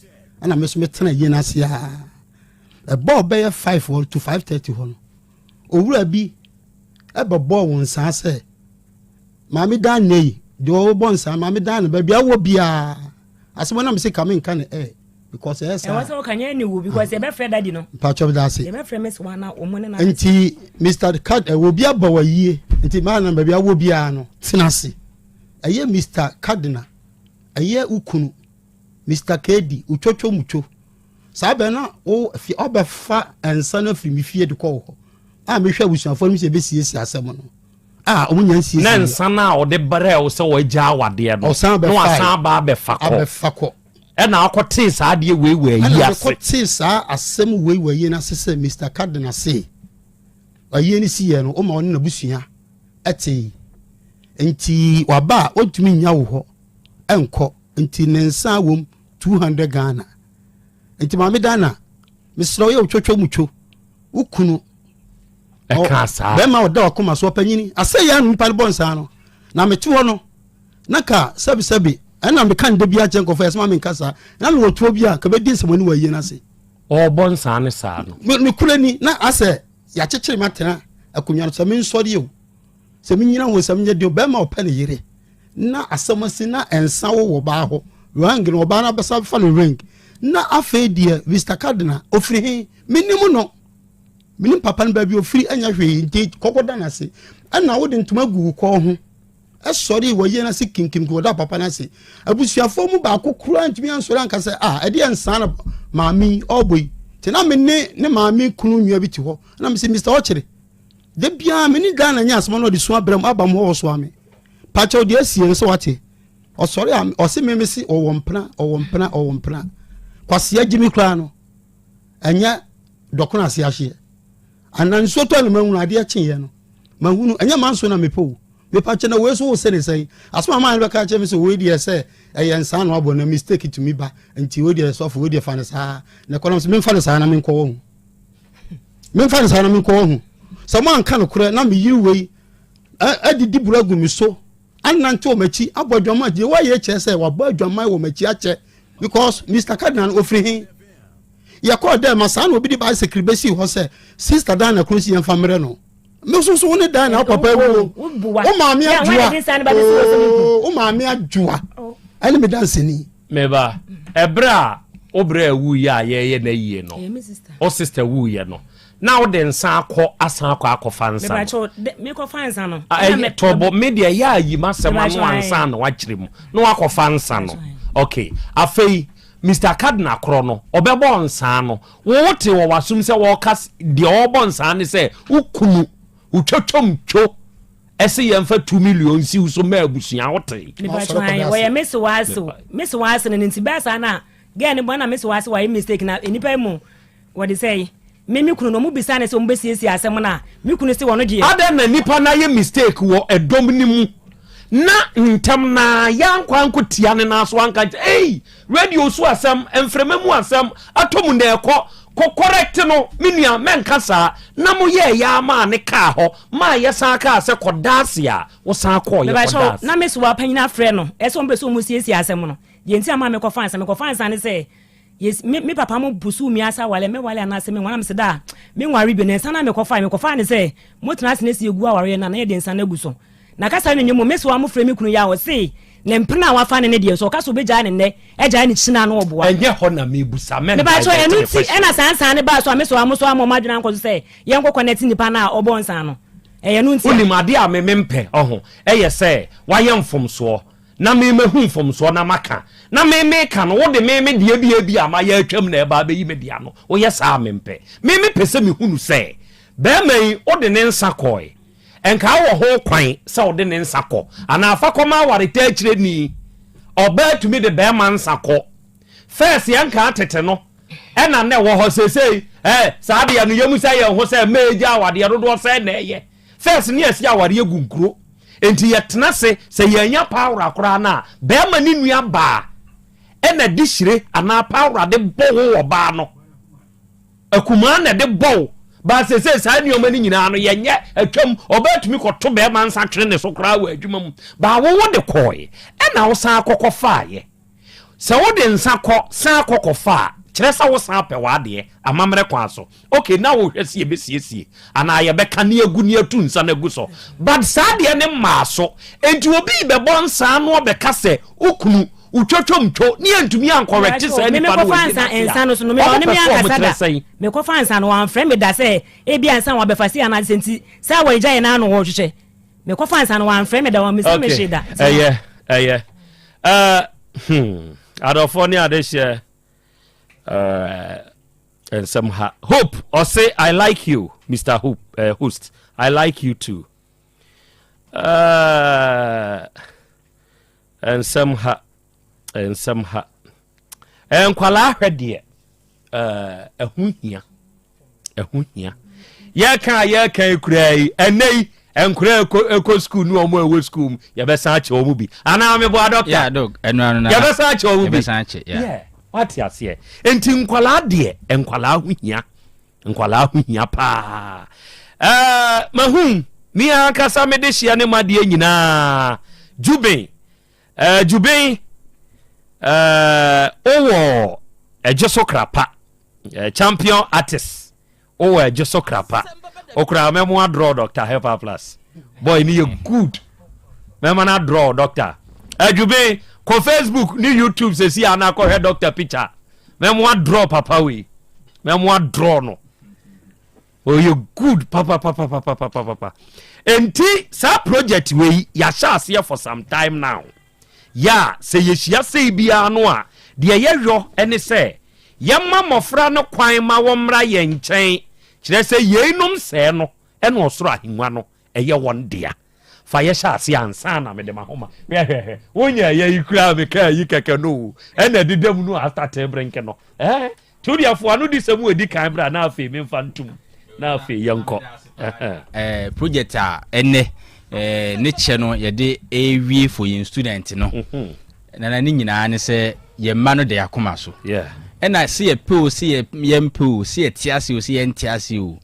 L: ɛna me nso metena yie no ase aa ɛbɔɔ bɛyɛ five hɔ to 5:30 hɔ no owura bi ɛbɛbɔɔ wɔn nsaa sɛ maame dan nne yi deɛ ɔbɔ nsaa maame dan no baabi awɔ biara asɛm na mese ka menka no ɛ because ɛyɛ saa
S: ɛwɔ sɛ woka nyɛ ne wo because yɛbɛfrɛ dadi no
L: mpakyɛ da ase
S: yɛbɛfrɛ me soa na wɔn ne na
L: nti Mr. Card ɛwɔ bi abɔ wɔ yie nti maa na baabi awɔ biara no tena ase ɛyɛ Mr. Cardinal Ɛyɛ wo kunu, Mister Kedi, wo twotwo mutwo. Saa bɛn na wo fi ɔbɛfa nsa no afiri me fie de kɔ wo hɔ. A mehwɛ abusuafoɔ no sɛ ɛbɛsiesie asɛm no. A wɔn nya nsiesie.
Y: Na nsa no a ɔde brɛ wo sɛ wɔagya awadeɛ no.
L: Ɔsan bɛfa.
Y: Na wasan aba abɛfa kɔ.
L: Abɛfa kɔ.
Y: Ɛna akɔtee saa adeɛ wei wɔ ayi ase.
L: Ɛna mekɔtee saa asɛm wei wɔ ayi no ase sɛ Mister Cardinal se ayie no siiɛ no, woma ɔne n'abusua tee. Nti waba a ɔntumi nnya wo hɔ nkɔ nti ne nsa wom 200 Ghana. Nti maame Dana mesrɛ wo yɛ wo twotwo mu two wo kunu
Y: ɛka saa
L: bɛrima ɔda wakoma so ɔpanyini asɛ yɛ ano nipa no bɔ nsa no na mete hɔ no na ka sɛbisɛbi ɛna meka nda bi akyɛ nkɔfo yɛ sɛ ma menka saa na mewɔ tuo bi a ka bɛdi nsɛmɔni wɔ ayie no ase
Y: ɔbɔ nsaa ne saa no
L: mekura ni na asɛ yɛakyekyere matena akonnwa no sɛ mensɔre o Sɛ menyina ho sɛ menyɛ den bɛrima ɔpɛ ne yere na asɛm asi na nsa wo wɔ baa hɔ ring no ɔbaa no abɛsa fa no ring na afei deɛ Mr. Cardinal ofiri he menim no menim papa no baabi ofiri ɛnyɛ hwee nti kɔkɔ da n'ase ɛna wode ntoma gu wo kɔn ho ɛsɔre wɔ yie n'ase kinkim kɔ da papa n'ase abusuafoɔ mu baako koraa ntumi ansɔre anka sɛ ah ɛdeɛ nsa na maame ɔbɔ yi te na me ne ne maame kunu nua bi te hɔ na me sɛ Mr. Ɔkyere Da biara me ne Ghana nyɛ asɛm na ɔde su abrɛ mu aba mu hɔ ɔsoa me. Pakyɛw deɛ asie no sɛ wate. Ɔsɔre a ɔse me me se ɔwɔ mpena ɔwɔ mpena ɔwɔ mpena. Kwasea gyimi koraa no ɛnyɛ dɔkono ase ahyeɛ. Ana nsuo tɔ na mahunu adeɛ kyeeɛ no mahunu ɛnyɛ manso na mepɛ o. Mepakyɛ na wei so wo se ne sɛn? Asɛm a maa no bɛka kyerɛ me sɛ wei deɛ sɛ ɛyɛ nsaa na wabɔ na mistake tumi ba nti wei deɛ sɔfo wei deɛ fa no saa na ɛkɔ nam sɛ memfa no saa na menkɔ wɔ ho. Memfa no saa na menkɔ wɔ ho. Sɛ moanka nokorɛ na me yere wei adidi buru agu me so anante wɔ m'akyi abɔ adwaman deɛ woayɛ kyerɛ sɛ wabɔ adwaman wɔ m'akyi akyɛ because Mr. Cardinal ofiri he yɛkɔɔ dɛ ma saa na obi de bicycle bɛsii hɔ sɛ sister Dan na kuro si yɛmfa mmerɛ no me nso so wo ne Dan na papa awuo wo maame adwoa wo maame adwoa ɛne me danseni
Y: Meba, ɛberɛ a wo berɛ wuiɛ a yɛreyɛ n'ayie no, wo sister wuiɛ no, na wode nsa akɔ asan akɔ akɔfa nsa no.
S: Mekɔfa nsa no.
Y: Tɔbɔ, me deɛ yɛ ayi m'asɛm ano ansa na wakyerɛ mu, na wakɔfa nsa no. Okay, afei Mr. Cardinal korɔ no, ɔbɛbɔ nsa no, wo wote wɔ w'asom sɛ wɔreka deɛ ɔrebɔ nsa ne sɛ wo kunu, wo twatwam two. Ɛse yɛnfa 2 million nsi wo so mma abusua wote.
S: Mepatwo ae wɔyɛ me se w'ase o me se w'ase no no nti bɛɛ saa na girl no bɔ na me se w'ase wayɛ mistake na nnipa yi mu wɔde sɛ me me kunu no ɔmo bisa ne sɛ ɔmo bɛsiesie asɛm no a me kunu se wɔno deɛ.
Y: Adɛn na nipa no ayɛ mistake wɔ ɛdɔm no mu na ntɛm no ara yɛankɔ ankɔtia ne nan so anka nkyɛ ei radio so asɛm mframa mu asɛm atɔ mu na ɛkɔ. Kɔ correct no me nua mɛnka saa na mo yɛɛ yɛ maa ne kaa hɔ maa yɛ san kaa sɛ kɔ da ase a wo san kɔɔ yɛ kɔ da ase.
S: Na me so wa panyin afrɛ no ɛsɛ wɔn pɛ sɛ wɔn siesie asɛm no deɛ nti a maa me kɔ fa nsa me kɔ fa nsa ne sɛ yes me me papa mo pusu mi asa wale me wale anaasɛ me nware na me sɛ daa me nware bio na nsa na me kɔ fa me kɔ fa ne sɛ mo tena ase na esi egu awareɛ na na yɛ de nsa na egu so na kasa ne nyɛ mu me so wa mo frɛ me kunu yɛ a ɔse ne mpena a wafa ne ne deɛ so ɔka so obegyae ne nnɛ agyae ne kyina no ɔboa.
Y: Ɛnyɛ hɔ na mebusa mɛ
S: Mepakyɛw ɛno nti ɛna saa nsa no baa so a me so a mo so ama ɔmo adwene ankɔ so sɛ yɛnkɔ connect nipa no a ɔbɔɔ nsa no ɛyɛ no nti a.
Y: Wonim adeɛ a me mempɛ ɔho ɛyɛ sɛ wayɛ mfomsoɔ na me mahu mfomsoɔ na maka na me meka no wode me me deɛ bi ebi a mayɛ atwam na ɛba abɛyi me deɛ ano woyɛ saa a mempɛ me mepɛ sɛ mehunu sɛ bɛrima yi wode ne nsa kɔe Nka wɔ ho kwan sɛ ɔde ne nsa kɔ anaa fa kɔma awaretaakyireni. Ɔbaa tumi de bɛrima nsa kɔ. First yɛn nkaa tete no ɛna na ɛwɔ hɔ seesei ɛɛ saa deɛ no yɛmu sɛ yɛn ho sɛ mmaa gya awadeɛ dodoɔ sɛ na ɛyɛ. First ne yɛsi awareɛ gu nkuro. Nti yɛtena se sɛ yɛnya paawora koraa no a bɛrima ne nua baa ɛna de hyire anaa paawora de bɔ wo ɔbaa no. Akumaa na ɛde bɔ wo. But seesei saa nneɛma no nyinaa no yɛnyɛ atwam. Ɔbaa tumi kɔto bɛrima nsa twene ne so koraa wɔ adwuma mu. But wo wode kɔe ɛna wosan kɔ kɔfaeɛ. Sɛ wode nsa kɔ san kɔ kɔfa a, kyerɛ sɛ wosan pɛ w'adeɛ amammerɛ kwan so. Okay, na wohwɛ sɛ yɛbɛsiesie anaa yɛbɛka ne agu ne atu nsa no agu so. But saa deɛ no mmaa so. Enti obi rebɛbɔ nsa ano abɛka sɛ wo kunu Wo twotwom two ne yɛntumi ankɔrɛkte saa nipa no wɔ
S: nsa nsa no so no ɔne me ankasa da mekɔfa nsa no wamfrɛ me da sɛ ebi ansa wabɛfa sei anaa sɛ nti sɛ awɔregya yɛ n'ano wɔhwehwɛ mekɔfa nsa no wamfrɛ me da wammisa me hwee da.
Y: Ɛyɛ ɛyɛ ɛɛ hmm adɔfoɔ ne adehyeɛ ɛɛ nsɛm ha hope ɔse I like you Mr. Hope uh, host I like you too. Uh, Nsɛm ha, nsɛm ha. Nkwadaa hwɛ deɛ, ɛho hia, ɛho hia. Yɛka a yɛka yi koraa yi, ɛnɛ yi, nkwadaa ɛkɔ ɛkɔ sukuu ne wɔn a ɛwɔ sukuu mu, yɛbɛsan akyɛ wɔn bi. Anaa meboa dɔkta?
B: Yeah, dɔk, ɛno ano na.
Y: Yɛbɛsan akyɛ wɔn bi.
B: Yɛbɛsan akyɛ, yeah.
Y: Yeah, wate aseɛ. Nti nkwadaa deɛ, nkwadaa ho hia. Nkwadaa ho hia paa. Ɛɛ mahu me ankasa me de hyeɛ ne madeɛ nyinaa. Juben, ɛɛ Juben, ɛɛ wowɔ ɛgye so krapa, ɛɛ champion artist, wowɔ ɛgye so krapa. Okura mɛmo adrɔ Dr. Hepa Plus. Boy ni yɛ good. Mɛma no adrɔ doctor. Ɛjuben, kɔ Facebook ne YouTube sɛsi a na akɔhwɛ doctor picture. Mɛmo adrɔ papa wei. Mɛmo adrɔ no. Ɔyɛ good papapapapapapa. Enti saa project wei yɛahyɛ aseɛ for some time now. Yɛ a sɛ yɛhyia sei biara no a deɛ yɛyɔ ne sɛ yɛma mmɔfra no kwan ma wɔmmra yɛn nkyɛn. Kyerɛ sɛ yeinom sɛɛ no ɛna ɔsoro ahengua no ɛyɛ wɔn dea. Fa yɛ hyɛ aseɛ ansa na mede m'ahoma. Hwɛ hwɛ hwɛ wonya ɛyɛ yi koraa meka yi kɛkɛ no o ɛna ɛdeda mu no astate brenke no ɛɛ nti wodeɛ fo ano di sɛ mu ɛdi kan bra na afei memfa ntom na afei yɛnkɔ.
B: Eh, project a ɛnɛ eh, ne kyɛ no yɛde ɛrewie for yɛn student no mhm. na na ne nyinaa ne sɛ yɛn mma no de akoma so ɛna sɛ yɛpɛ o sɛ yɛmpɛ o sɛ yɛte ase o sɛ yɛnte ase o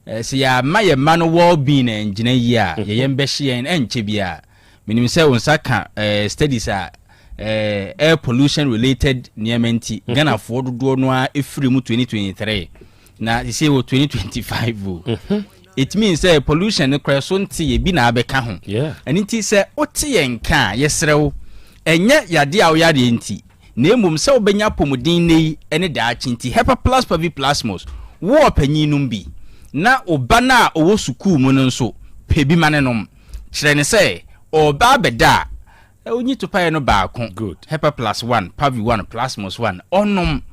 B: Sɛ yɛamma yɛn mma no well-being angyina yie a, yɛn yam bɛhye yɛn ɛnkyɛ biara. Menim sɛ wo nsa ka studies a air pollution related nneɛma nti, Ghanafoɔ dodoɔ no ara firi mu 2023 na seesei wɔ 2025 o. It means sɛ pollution no koraa so nte yɛ bi na abɛka ho. Ɛno nti sɛ wote yɛn nka a, yɛsrɛ wo, ɛnyɛ yadeɛ a woyareɛ nti, na mmom sɛ wobɛnya apɔmuden nnɛ yi ne daakye nti, Hepaplus parviplasmus, wo ɔpanyin nom bi, na wo ba no a ɔwɔ sukuu mu no nso, pɛ bi ma no nom. Kyerɛ no sɛ ɔreba abɛda a, ɔnyi topaeɛ no baako, Hepaplus one, Parvi one, Plasmus one, ɔnnom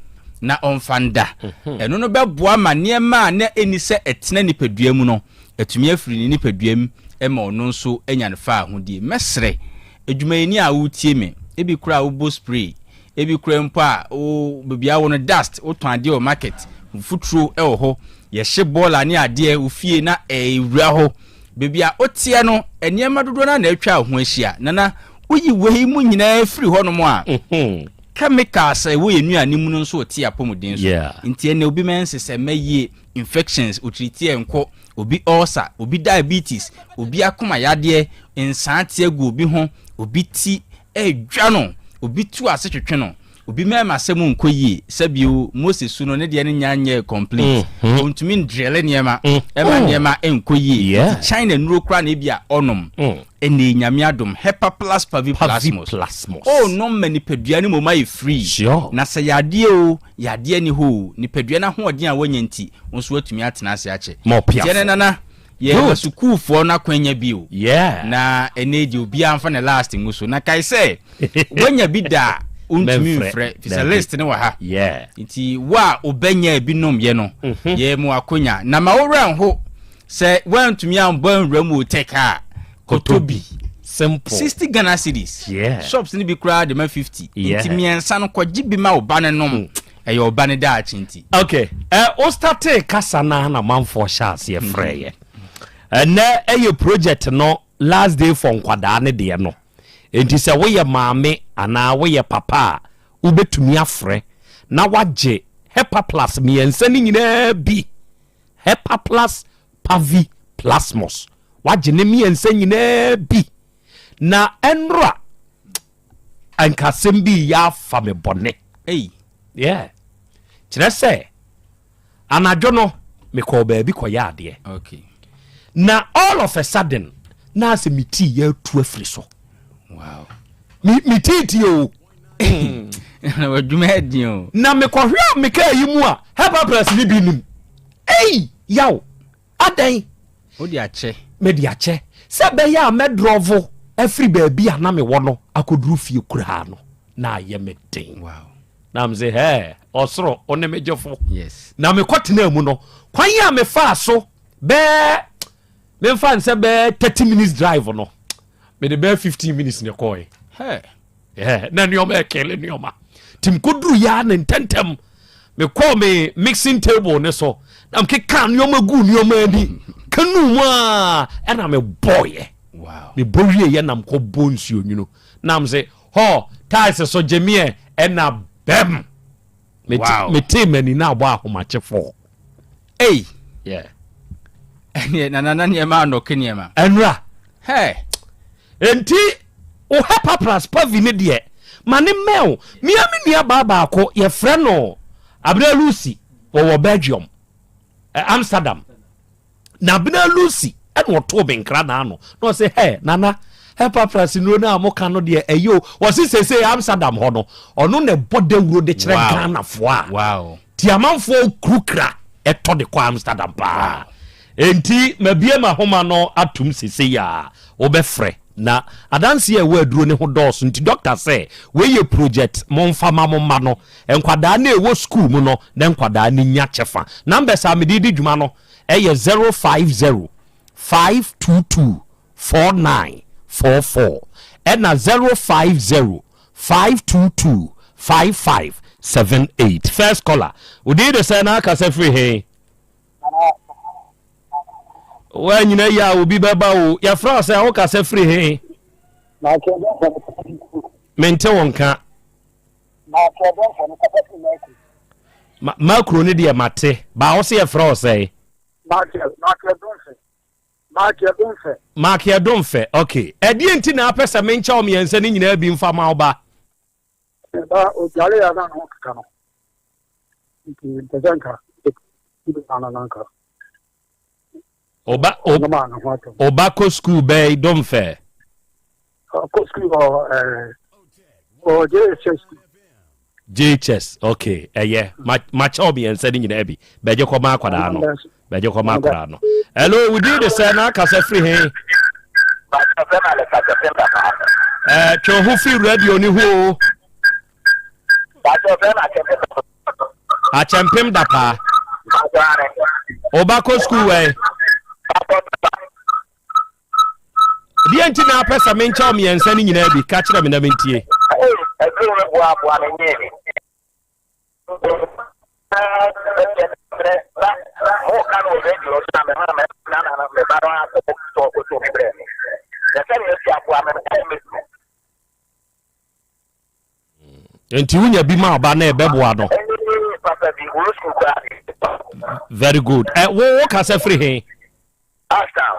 B: na ɔmfa nda. Ɛno no bɛboa ma nneɛma a na ɛnni sɛ ɛtena nipadua mu no atumi afiri ne nipadua mu ma ɔno nso anya ne faahodie. Mɛsrɛ Adwumayɛni a woretie me, ebi koraa a wobɔ spray, ebi koraa mpo a wo baabi a wɔ no dust, wotɔn adeɛ wɔ market, mfuturo wɔ hɔ, yɛhye bɔɔla ne adeɛ wo fie na ɛwura hɔ. Baabi a woteɛ no, nneɛma dodoɔ no ara na atwa wo ho ahyia. Nana, woyi wei mu nyinaa firi hɔnom a, mhm. Chemicals a ɛwɔ yɛn nnuane mu no nso te apɔmuden so.
Y: Yeah.
B: Nti ɛnɛ obi mɛnse sɛ mɛyie infections, otiritiɛ nkɔ, obi ulcer, obi diabetes, obi akoma yadeɛ, nsaa te agu obi ho, obi ti ɛredwa no, obi tu ase twetwe no, obi mɛɛma asɛm nkɔ yie. Sɛbio Moses su no ne deɛ no nya nyɛ complete. Ɔntumi ndrɛle nneɛma, ɛma nneɛma nkɔ yie.
Y: Yeah.
B: Nti China nnuro koraa na ebi a ɔnom. Ɛnɛ Nyame adom, Hepa Plus Pavi
Y: Pavi
B: Plasmos.
Y: Plasmos.
B: Oh, nom ma nipadua no mmom ayɛ free.
Y: Sure.
B: Na sɛ yadeɛ o, yadeɛ ni hɔ o, nipadua no ahoɔden a wanya nti, wo nso woatumi atena ase akyɛ.
Y: Ma ɔpiafo.
B: Nti ɛnɛ nana, yɛma
Y: Good.
B: sukuufoɔ no akwanya bio.
Y: Yeah.
B: Na ɛnɛ deɛ obiara mfa ne last ngu so. Na kae sɛ, woanya bi da a, wontumi
Y: Mɛmfrɛ.
B: mfrɛ, fi sɛ
Y: Dabi.
B: list no wɔ ha.
Y: Yeah.
B: Nti wo a wobɛnya bi nomyɛ no, yɛ mu akonya. Na ma wo werɛ nho sɛ woantumi ambɔ nwura mu wɔ tech a, kɔtɔ bi.
Y: Simple.
B: 60 Ghana cedis.
Y: Yeah.
B: Shops no bi koraa de ma 50.
Y: Yeah.
B: Nti mmiɛnsa no kɔgye bi ma wo ba no nom. Ɛyɛ ɔba no daakye nti.
Y: Okay. O startee kasa no na manfoɔ hyɛ aseɛ frɛeɛ. Ɛnɛ ɛyɛ project no last day for nkwadaa ne deɛ no. Enti sɛ woyɛ maame anaa woyɛ papa a wobɛtumi afrɛ na wagye Hepa Plus mmiɛnsa no nyinaa bi. Hepa Plus Pavi Plasmos. Wagye ne mmiɛnsa nyinaa bi. Na ɛnora nkasɛm bi yɛ afa me bɔne.
B: Ei.
Y: Yeah. Kyerɛ sɛ anadwo no mekɔɔ baabi kɔyɛ adeɛ.
B: Okay.
Y: Na all of a sudden na asɛ me tii yɛ atu afiri so.
B: Wow.
Y: Me tii tie o.
B: Na wadwuma ɛdin o.
Y: Na mekɔhwɛ a mekaa yi mu a Hepa Plus ne bi nim. Ei yaw adɛn.
B: Wode akyɛ.
Y: Mede akyɛ sɛ ɛbɛyɛ a mɛdrɔvo afiri baabi a na mewɔ no akɔduru fie koraa no na ayɛ me den.
B: Wow.
Y: Na m sɛ hɛ ɔsoro wo ne me gyefo.
B: Yes.
Y: Na mekɔtenaa mu no kwan a mefaa so bɛɛ memfa nsɛ bɛɛ 30 minutes drive no mede bɛɛ 15 minutes na ɛkɔɔe.
B: Hey.
Y: Yeah, na nneɛma ɛkele nneɛma nti mekɔduru yɛ a ne ntɛntɛm mekɔɔ me mixing table ne so na mekeka nneɛma gu nneɛma ani kanu mu a ɛna mebɔɔyɛ.
B: Wow.
Y: Mebɔ wieɛ na mekɔbɔ nsuo nwunu na m sɛ hɔ tiles so gyemeɛ ɛna bɛm.
B: Wow.
Y: Metee m'ani na abɔ ahomakyefoɔ.
B: Ei.
Y: Yeah.
B: Ɛneɛ nana na nneɛma anɔke nneɛma.
Y: Ɛnora.
B: Hey.
Y: Enti wo Hepa Plus Pavi ne deɛ ma ne mmɛn wo. Mea me nua baa baako yɛfrɛ no Abena Lucy wɔwɔ Belgium, Amsterdam. Na Abena Lucy ɛna ɔtoo me nkra n'ano na ɔsɛ hɛ nana Hepa Plus nnuro no a moka no deɛ ɛyɛ o. Wɔse seesei Amsterdam hɔ no ɔno na ɛbɔ dawuro de kyerɛ
B: Wow.
Y: Ghanafoɔ a
B: Wow.
Y: ti amanfoɔ kurukura ɛtɔ de kɔ Amsterdam paa. Enti mabie m'ahoma no atom sesei a wobɛfrɛ na adanseɛ a ɛwɔ aduro no ho dɔɔso nti dɔkta sɛ wei yɛ project momfa ma mo mma no nkwadaa no a ɛwɔ sukuu mu no na nkwadaa no nya kyɛfa. Numbers a mede di dwuma no ɛyɛ 050 522 4944 ɛna 050 522 5578. First caller, wo din de sɛn na akasa firi he? Woanyina yi a obi bɛba o. Yɛfrɛ wo sɛ wokasa firi he? Mente wo nka. Makuro no deɛ mate. Baa wo se yɛfrɛ wo sɛn? Michael Domfɛ. Okay. Ɛdeɛ nti na apɛ sɛ menkyɛ wo mmiɛnsa no nyinaa bi mfa ma wo ba?
C: Ba odware a na ne ho keka no. Nti mpɛ sɛ nka bi ma no na nka.
Y: Oba
C: Ɔno ne ho atɔ.
Y: Oba kɔ sukuu bɛyi Domfɛ.
C: Ɔkɔ sukuu wɔ ɛɛ wɔ JHS school.
Y: JHS okay ɛyɛ makyɛ wo mmiɛnsa no nyinaa bi bɛgye kɔma akwadaa no bɛgye kɔma akwadaa no. Hello, wo din de sɛ na akasa firi he? Twe ho firi radio ne ho o. Akyɛmpem da paa. Ɔba kɔ sukuu wɛn? Deɛ nti na apɛ sɛ menkyɛ wo mmiɛnsa no nyinaa bi ka kyerɛ me na mentie.
G: Aduru no boaboa me nyee me. Moka no wɔ radio so na mema me nana no me ba no akɔ tɔ kɔtɔ bi brɛ me. Na sɛnea ɛsi aboa me no ɛyɛ me duru.
Y: Nti wonya bi ma ɔba na ɛbɛboa no.
G: Ɛne papa bi wɔ sukuu koraa.
Y: Very good. Ɛ wo wo kasa firi he?
G: Ashtown.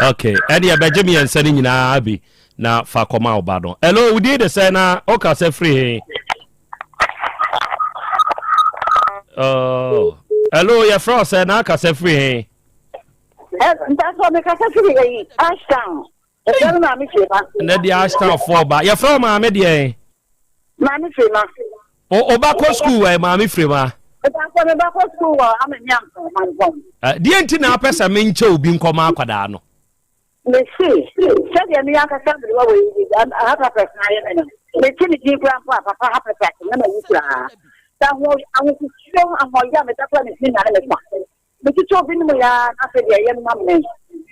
Y: Okay, ɛne ɛbɛgye mmiɛnsa no nyinaa bi na fa kɔma wo ba no. Hello, wo din de sɛ na wo kasa firi he? Oh. Hello, yɛfrɛ wo sɛ na akasa firi he?
D: Mpasɔ mekasa firi ɛyi Ashtown. Yɛfrɛ me maame Firima.
Y: Ɛnɛ deɛ Ashtown foɔ ba. Yɛfrɛ wo maame deɛ?
D: Maame Firima.
Y: O ba kɔ sukuu wɔ maame Firima?
D: Mpasɔ me ba kɔ sukuu wɔ Amani Ampɔn.
Y: Deɛ nti na apɛ sɛ menkyɛ obi nkɔma akwadaa no?
D: Mese sɛdeɛ me ankasa berewa wɔ yi hapapɛs na ayɛ me no mete ne din koraa mpo a papa hapapɛs na mawu koraa. Sɛ ahosuo ahoɔyɛ a meda koraa metumi nyane me kwa. Metwitwa obi no mu ya na afei deɛ ɛyɛ no ma me.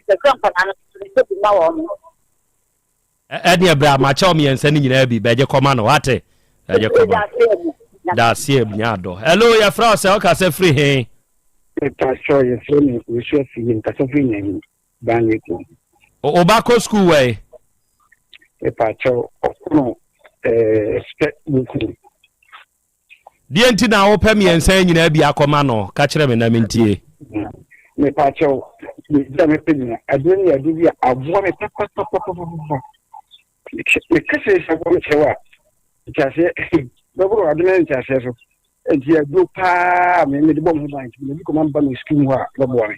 D: Mepɛ sɛ nkwadaa no nso metɔ bi ma wɔn.
Y: Ɛdeɛ berɛ a makyɛ wo mmiɛnsa no nyinaa bi bɛgye kɔma no wate bɛgye kɔma daseɛ nya adɔ. Hello, yɛfrɛ wo sɛ woka sɛ firi he?
F: Pastor, yɛfrɛ me Owusu Afriyie, mekasa firi Nyahi, Banye kurom.
Y: Wo ba kɔ sukuu wɛn?
F: Mepakyɛw, ɔkono ɛɛ spɛ buku.
Y: Deɛ nti na wopɛ mmiɛnsa yi nyinaa bi akɔma no? Ka kyerɛ me na mentie.
F: Mepakyɛw, biribi a mepɛ nyina, aduro no yɛ aduro bi a aboa me papapapapapa. Meka sɛ sɛ aboa me kyerɛ wo a, nteaseɛ bɛboro adwene ne nteaseɛ so. Nti aduro paa me mede bɔ me ho ban nti mede bi kɔma mba me sukuu mu hɔ a ɛbɛboa me.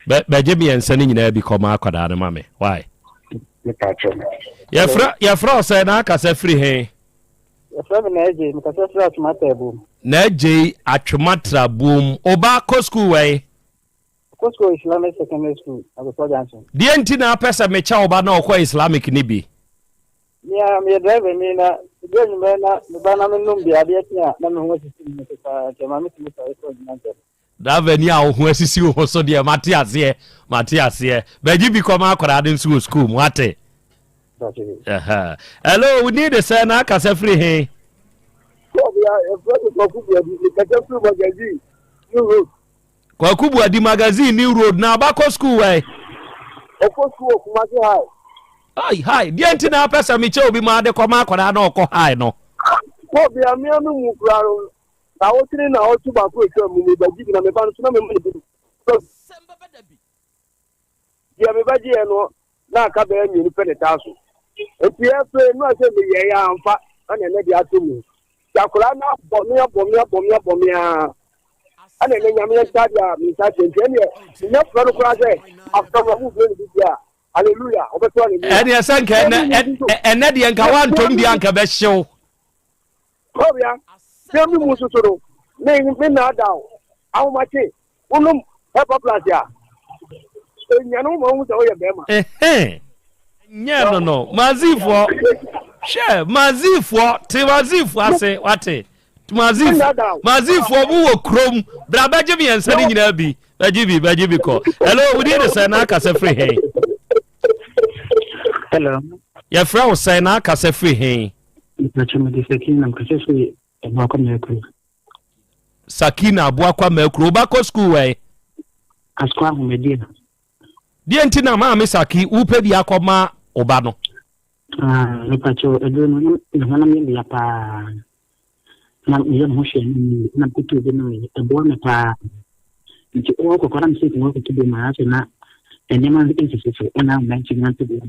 Y: Bɛ bɛgye mmiɛnsa no nyinaa bi kɔma akwadaa no ma me. Why? Yɛfrɛ yɛfrɛ wo sɛ na akasa firi he?
U: Yɛfrɛ me Naagye, mekasa firi Atwomatra Buom.
Y: Naagye Atwomatra Buom. Wo ba kɔ sukuu wɛn?
U: Ɔkɔ sukuu Islamic Secondary School, Agosua Junction.
Y: Deɛ nti na apɛ sɛ mekyɛ wo ba na ɔkɔ Islamic no bi?
U: Me a meyɛ driver ni na ɛduru anwummerɛ na meba na menom bi adeɛ kye a na me ho asisi me so paa nti ɛma metumi sɔre kɔ adwuma ntɛm.
Y: Driver ni a wo ho asisi wo ho so deɛ mate aseɛ mate aseɛ bɛgye bi kɔma akwadaa no nso wɔ sukuu mu ate. Hello, wo din de sɛ na akasa firi he? Kwaku Buadi magazine New Road na abakɔ sukuu wɛ.
U: Ɔkɔ sukuu wɔ Kumasi High.
Y: Ai hi deɛ nti na apɛ sɛ mekyɛ obi ma ade kɔma akwadaa na ɔkɔ high no.
U: Kɔ bia mmea no mu kura no Naawɔtwe ne naawɔtwe baako a atwam mu, mebɛgye bi na me ba no nso na mema no bi. Deɛ mebɛgyeeɛ no, na aka bɛyɛ mmienu pɛ na ɛtaa so. Nti afei no a sɛ meyɛeɛ a amfa, ɛna ɛnɛ deɛ ato mu. Nti akwadaa no abɔ me abɔ me abɔ me abɔ me ara. Ɛna ɛnɛ nyame yɛ nsa deɛ a me nsa kyɛ nti ɛneɛ menya frɛ no koraa sɛ after mo mo frɛ no bi deɛ a hallelujah ɔbɛto hallelujah.
Y: Ɛneɛ sɛ nka ɛnɛ ɛnɛ deɛ nka woantom deɛ anka bɛhyew.
U: Kɔbea, sɛ me mu soso no, me me nnaadaa wo. Ahomakye, wonom Hepa Plus a, enyane wo ma wohu sɛ woyɛ bɛrima.
Y: Ɛhɛn, nyɛ no no, Mazifoɔ, hwɛ, Mazifoɔ, te Mazifoɔ ase, wate, Mazifoɔ, Mazifoɔ mo wɔ kurom, bra bɛgye mmiɛnsa no nyinaa bi, bɛgye bi, bɛgye bi kɔ. Hello, wo din de sɛn na akasa firi he?
V: Hello.
Y: Yɛfrɛ wo sɛn na akasa firi he?
V: Mpakyɛ mede Sakina mekasa firi Abuakwa Mɛkuro.
Y: Sakina Abuakwa Mɛkuro wo ba kɔ sukuu wɛn?
V: Asukɔ Ahomedeɛ.
Y: Deɛ nti na maame Saki wopɛ bi akɔ ma wo ba no?
V: Ah, mepakyɛ aduro no ne honam yɛ meya paa na meyɛ me ho hwɛ no na mekɔtɔ bi no ɛboa me paa nti ɔkɔkɔ na mesɛ kɔkɔtɔ bi ma afei na nneɛma nsisi so ɛna mɛntumi ante bi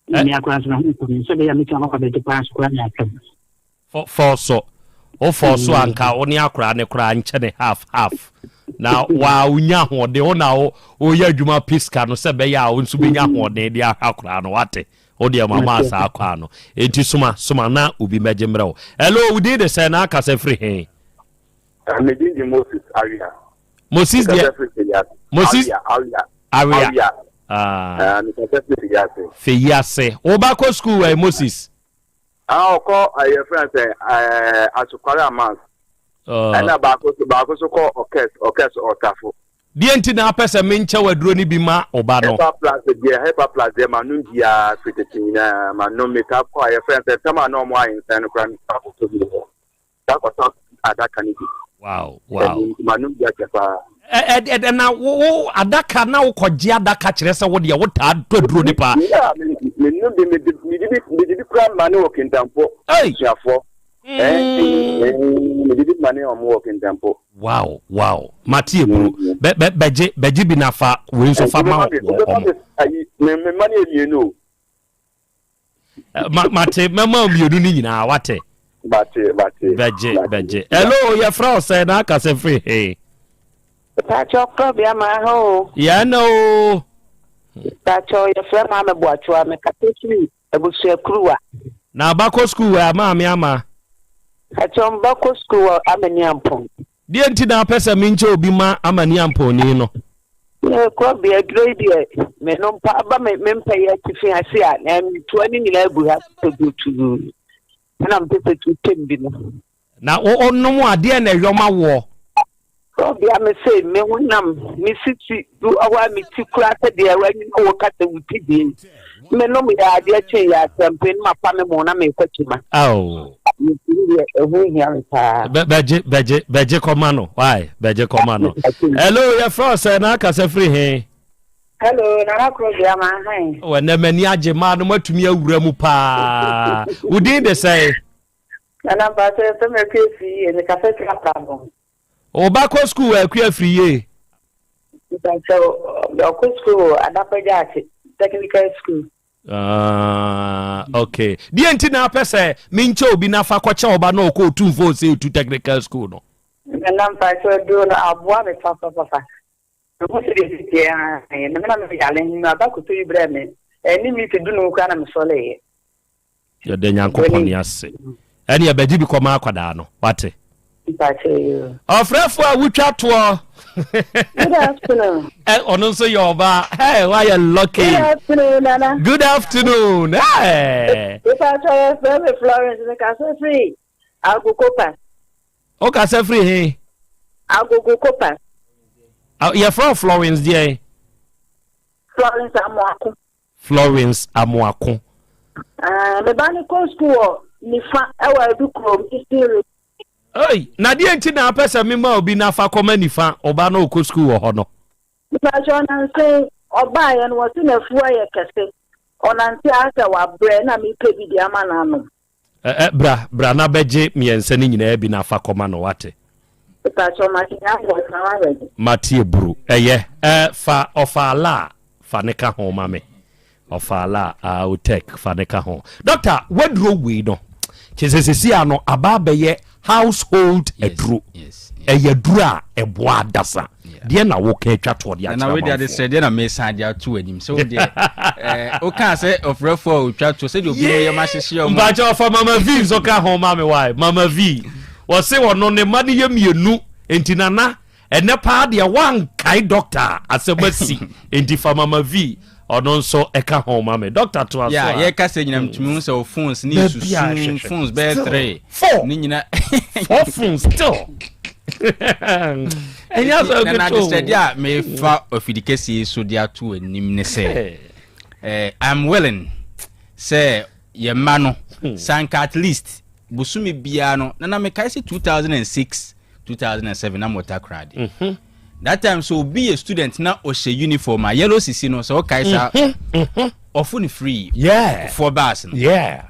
V: Na me akora nso na ho nkɔ me sɛ bɛyɛ a mɛtumi akɔ abɛgye paa nso koraa ne atwam.
Y: Fɔɔ so. Wo fɔɔ so a nka wo ne akora ne koraa nkyɛ ne half half. Na waa wonya ahoɔden wo na wo woyɛ adwuma pɛ sika no sɛ bɛyɛ a wo nso bɛnya ahoɔden de ahwɛ akora no wate. Wo deɛ mama saa kwaa no. Enti soma soma na obi mmɛgye mmerɛ wo. Hello wo din de sɛn na akasa firi he?
W: Me din de Moses Awia.
Y: Moses deɛ Moses
W: Awia.
Y: Ah. Feyi ase. Wo ba kɔ sukuu wɔ Moses?
W: Ah, ɔkɔ ɛyɛ fɛn sɛ ɛɛ Asokware Amans. Ɛna baako so baako so kɔ Ɔkɛs Ɔkɛs Ɔtafo.
Y: Deɛ nti na apɛ sɛ menkyɛ w'aduro no bi ma wo ba no?
W: Hepa plus deɛ hepa plus deɛ ma nom biara firi tete nyinaa ma nom metaa kɔ a yɛfrɛ sɛ tam a na ɔmo ayɛ nsɛn no koraa metaa kɔtɔ bi wɔ hɔ. Saa kɔtɔ adaka no bi.
Y: Wow, wow.
W: Ɛno nti manom bi akyɛ paa.
Y: Ɛ na wo adaka na wokɔgye adaka kyerɛ sɛ wo deɛ wotaa dɔ aduro ne paa.
W: Menu bi mede bi kura ma ne wɔ kintampo abusuafoɔ. Mede bi ma ne wɔn wɔ kintampo.
Y: Wow wow mate eburo bɛ bɛ bɛgye bɛgye bi na fa wei nso fa ma wɔn.
W: Me mma ne yɛ mmienu o.
Y: Ma mate mɛma mmienu no nyinaa wate.
W: Mate mate.
Y: Bɛgye bɛgye. Hello yɛfrɛ wo sɛ na aka sɛ firi he.
D: Pakyɛ ɔkrɔbea ma ha o.
Y: Yɛn na o.
D: Pakyɛ yɛfrɛ maame Boakyewa mekasa firi Abusuakuruwa.
Y: Na aba kɔ sukuu wɔ maame ama.
D: Pakyɛ mba kɔ sukuu wɔ Amaniampɔn.
Y: Deɛ nti na apɛ sɛ menkyɛ obi ma Amaniampɔnni no?
D: Korɔbea aduro yi deɛ menom pa aba me me mpa yi atifi ase a na metoa ne nyinaa gu ha pɛgutuu ɛna mepɛ sɛ tu tɛm bi no.
Y: Na wo nom a deɛ na ɛyɔ ma woɔ?
D: Korɔbea me se me honam me sisi du hɔ a me ti koraa sɛ deɛ wanyina wo ka sɛ wo ti deɛ yi menom yɛ adeɛ kye yɛ asɛmpe no mafa me mo na mekɔ kyima.
Y: Ao.
D: Nti deɛ ɛho hia me paa.
Y: Bɛgye bɛgye bɛgye kɔma no why bɛgye kɔma no. Hello yɛfrɛ wo sɛ na akasa firi he?
D: Hello Nana Korobea ma han.
Y: Wɔ nɛ m'ani agye maa no matumi awura mu paa. Wo din de sɛn?
D: Nana mpakyɛ yɛfrɛ me Akua Afiri yie mekasa firi Aprabɔn.
Y: Wo ba kɔ sukuu wɔ Akua Afiri yie?
D: Mpakyɛ ɔkɔ sukuu wɔ Adakɔ Gyaakye Technical School.
Y: Ah, okay. Deɛ nti na apɛ sɛ menkyɛ obi na fa kɔkyɛ ɔba na ɔkɔ Otumfoɔ Osei Tutu Technical School no?
D: Nana mpakyɛ aduro no aboa me papapapa. Mehu sɛ deɛ ɛsi teɛ ara yɛ na me na meyare no aba kɔtɔ yi brɛ me ɛne miniti dunum koraa na mesɔreeɛ.
Y: Yɛda Nyankopɔn ase. Ɛne ɛbɛgye bi kɔma akwadaa no. Wate? Ɔfrɛfo a wotwa toɔ.
D: Good afternoon.
Y: Ɔno nso yɛ ɔbaa. Hey, wayɛ lucky.
D: Good afternoon, Nana.
Y: Good afternoon. Hey.
D: Ìpàtọ́ yẹ fẹ́ mi Florence mi kasa firi Agogo pa.
Y: Ó kasa firi he?
D: Agogo Kopa.
Y: Yɛfrɛ Florence deɛ?
D: Florence Amoako.
Y: Florence Amoako.
D: Ah, me ba no kɔ sukuu wɔ Nifa ɛwɔ Adukurom Eastern Region.
Y: Ei, na deɛ nti na apɛ sɛ mema obi na fa kɔma Nifa, ɔba no ɔkɔ sukuu wɔ hɔ no?
D: Mepakyɛ ɔnanse ɔbaeɛ no wɔse n'afuo ayɛ kɛse, ɔnante a asɛ wabrɛ na mepɛ bi de ama no anom.
Y: Ɛ ɛ bra, bra na bɛgye mmiɛnsa no nyinaa bi na fa kɔma no, wate?
D: Mepakyɛ mate nyambɔ na wahwɛ de.
Y: Mate aburu. Ɛyɛ. Ɛ fa ɔfa ala fa ne ka ho ma me. Ɔfa ala a otek fa ne ka ho. Doctor, waduro wei no, kyerɛ sɛ sɛsi a no aba abɛyɛ household aduro. Ɛyɛ aduro a ɛboa adasa. Deɛ na woka atwa toɔ de akyerɛ
B: amanfoɔ. Nana wei de sɛ na mesan de ato anim sɛ wo deɛ eh, wokaa sɛ ɔfrɛfoɔ a ɔtwa toɔ sɛdeɛ obi yɛ ma hyehye ɔmo.
Y: Mpakyɛ ɔfa Mama V nso ka ho ma me wae. Mama V wɔse ɔno ne mma no yɛ mmienu nti nana ɛnɛ paa deɛ woankae doctor a asɛm asi nti fa Mama V ɔno nso ɛka ho ma me doctor to aso
B: a yɛka sɛ nyina metumi hu sɛ wo phones ne susu phones bɛyɛ 3
Y: 4
B: ne nyina
Y: 4 phones still ɛnyɛ sɛ
B: na adesrɛdeɛ a mefa afidi kɛseɛ so de ato anim ne sɛ eh, I'm willing sɛ yɛma no hmm. sanka at least bosome biara no na na mekae sɛ 2006 2007 na mewɔ Takoradi. Mm -hmm. That time so obi yɛ student na ɔhyɛ uniform a yellow sisi no sɛ ɔkae saa mhm, mhm. ɔfo no free
Y: yeah.
B: four bars no.
Y: Yeah.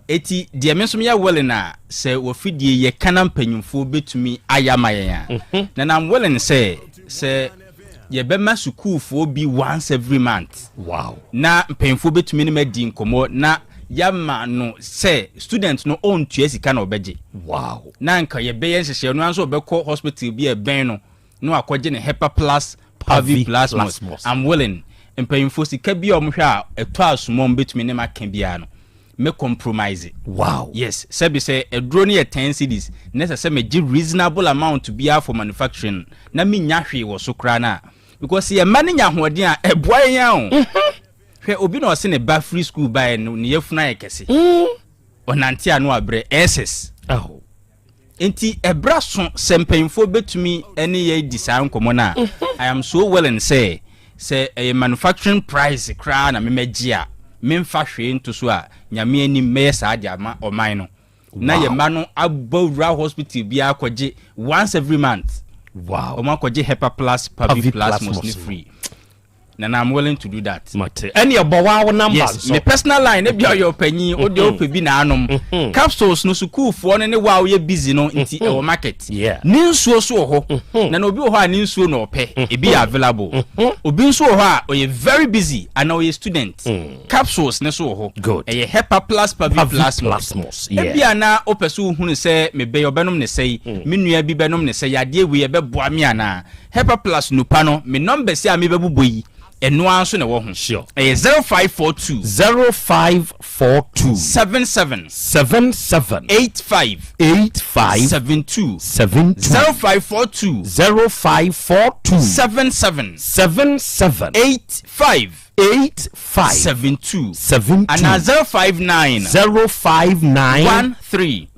B: Eti deɛ me nso meyɛ willing a sɛ wɔfidie yɛ kana mpanyinfoɔ bɛtumi ayɛ ama yɛn a mhm. na na I'm willing sɛ sɛ yɛbɛma sukuufoɔ bi once every month.
Y: Wow.
B: Na mpanyinfoɔ bɛtumi ne ma di nkɔmmɔ na yɛama no sɛ student no ɔntua sika na ɔbɛgye.
Y: Wow.
B: Na anka yɛbɛyɛ nhyehyɛe no ara nso ɔbɛkɔ hospital bi a ɛbɛn no na wakɔgye ne Hepa Plus Pavi Plasmos. I'm willing. Mpanyinfoɔ sika bi a wɔhwɛ a ɛtɔ asom a wɔbɛtumi ne maka biara no, me compromise.
Y: Wow.
B: Yes, sɛbi sɛ aduro no yɛ 10 cedis na ɛsɛ sɛ megye reasonable amount biara for manufacturing na mennya hwee wɔ so koraa no a, because sɛ yɛn mma no nya ahoɔden a, ɛboa yɛn ara o. Hwɛ obi na ɔse ne ba firi school baeɛ no ne yafunu ayɛ kɛse. Ɔnante a na wabrɛ SS. Nti ɛbra so sɛ mpanyinfoɔ bɛtumi ne yɛ di saa nkɔmmɔ no a, mhm. I am so willing sɛ sɛ ɛyɛ manufacturing price koraa na memɛgye a memfa hwee nto so a nyame anim mɛyɛ saa de ama ɔman no. Na yɛ mma no abɔ wura hospital biara kɔgye once every month.
Y: Wow.
B: Wɔn akɔgye Hepa Plus Pavi
Y: Pavi
B: Plasmos
Y: Plasmos
B: ne
Y: no.
B: free. Nana I'm willing to do that.
Y: Mate. Ɛne ɛbɔ wa wo number
B: Yes,
Y: nso.
B: me personal line ebi ɔyɛ ɔpanyin, o deɛ ɔpɛ bi na anom. Capsules no sukuufoɔ no ne wa a woyɛ busy no nti ɛwɔ market.
Y: Yeah.
B: Ne nsuo so wɔ hɔ. Na na obi wɔ hɔ a ne nsuo na ɔpɛ, ebi yɛ available. Obi nso wɔ hɔ a ɔyɛ very busy anaa ɔyɛ student. Capsules ne so wɔ hɔ.
Y: Good.
B: Ɛyɛ Hepa Plus Pavi
Y: Pavi
B: Plasmos.
Y: Plasmos, yeah.
B: Ebi a na wopɛ sɛ wohunu sɛ mebɛyɛ ɔbɛnom ne sɛi, me nua bi bɛnom ne sɛ, yadeɛ wei ɛbɛboa me anaa? Hepa Plus nupa no, me numbers a mebɛbobɔ yi, ɛno ara nso na ɛwɔ ho.
Y: Sure.
B: Ɛyɛ 0542.
Y: 0542.
B: 77.
Y: 77.
B: 85.
Y: 85.
B: 72.
Y: 72.
B: 0542.
Y: 0542.
B: 77.
Y: 77.
B: 85.
Y: 85.
B: 72.
Y: 72.
B: Anaa 059.
Y: 059.
B: 13.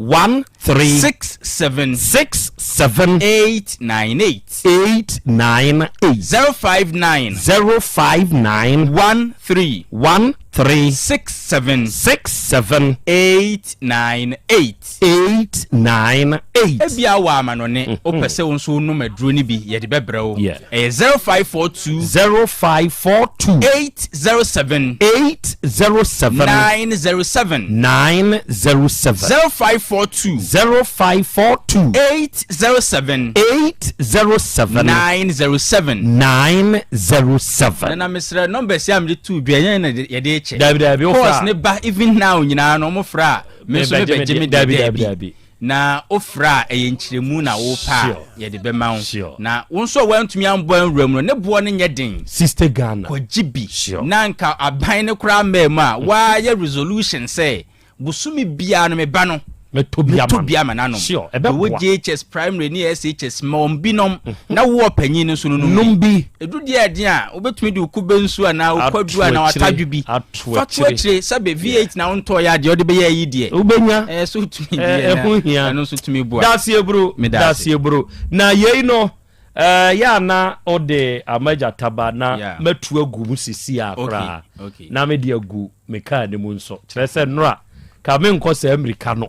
Y: 13.
B: 67.
Y: 67.
B: 898.
Y: 898.
B: 059.
Y: 059.
B: 13.
Y: 13.
B: 67.
Y: 67.
B: 898.
Y: 898.
B: Ebia wɔ amanɔne, wopɛ sɛ wo nso wonom aduro no bi, yɛde bɛbrɛ wo.
Y: Yeah.
B: Ɛyɛ 0542.
Y: 0542.
B: 807.
Y: 807.
B: 907.
Y: 907.
B: 0542.
Y: 0542.
B: 807.
Y: 807.
B: 907.
Y: 907.
B: Nana mesrɛ numbers yi a mede too dwa ɛnyɛ na yɛde kyɛ.
Y: Dabi, dabi, wofra.
B: Calls ne ba even now nyinaa no ɔmo frɛ a me nso mebɛgye me deɛ
Y: Dabi, dabi,
B: dabi.
Y: dabi.
B: Na wofrɛ a ɛyɛ nkyerɛmu na wopɛ a
Y: Sure.
B: yɛde bɛma wo.
Y: Sure.
B: Na wo nso a woantumi ambɔ anwura mu no ne boɔ no nyɛ den.
Y: Sister Ghana.
B: Kɔgye bi.
Y: Sure.
B: Na nka aban no koraa mmaa mu a woayɛ resolution sɛ bosome biara no meba no
Y: mɛtɔ bi ama
B: mɛtɔ bi ama n'anom.
Y: Sure,
B: Ɛwɔ
Y: ɛbɛboa.
B: JHS primary ne SHS ma wɔn binom na wo ɔpanyin no nso no
Y: Nom bi.
B: Edu deɛ ɛden a wobɛtumi de wo kube nsuo anaa wo kwadu anaa w'atadwe bi
Y: Ato
B: fa to
Y: akyire.
B: akyire sɛbe V8 na wontɔɔ yɛ adeɛ wode bɛyɛ ayi deɛ
Y: Wobɛnya.
B: ɛɛ so wotumi
Y: Ɛ,
B: deɛ na
Y: ɛho hia.
B: ɛno nso tumi boa.
Y: Daseɛ bro.
B: Meda ase.
Y: Daseɛ bro. Na yei no ɛɛ yɛ ana ɔde amagya taba na
B: Yeah.
Y: mɛtu agu mu sisi a
B: Okay,
Y: koraa.
B: okay.
Y: Na mede agu me kaa ne mu nso. Kyerɛ sɛ nnora ka menkɔ saa mmirika no.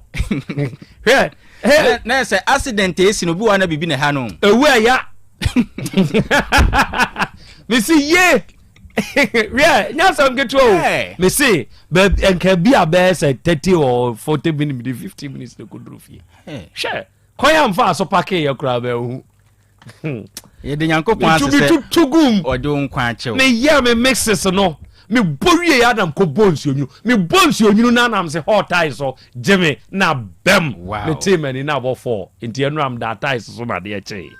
Y: Hwɛ.
B: Na na sɛ accident esi no obi wɔ hɔ na biribi na ɛha no.
Y: Ewu ɛya. Mesi ye. Hwɛ nyɛ asɛm ketewa o.
B: Hey.
Y: Mesi baabi nka bi a bɛyɛ sɛ 30 or 40 minutes mede 50 minutes na kɔduru fie.
B: Hey.
Y: Hwɛ kwan a mfa so pake yɛ koraa bɛhu.
B: Yɛde Nyankopɔn ase sɛ
Y: Metutu gum.
B: ɔde wo nkwa akyɛ wo.
Y: Meyɛ me mixes no. Mebɔ wie yɛ anam kɔbɔ nsuo nwunu. Mebɔ nsuo nwunu na anam sɛ hot tie so gye me na bɛm.
B: Wow.
Y: Metee m'ani na abɔ fɔɔ. Nti ɛno am da tie so na adeɛ kyee.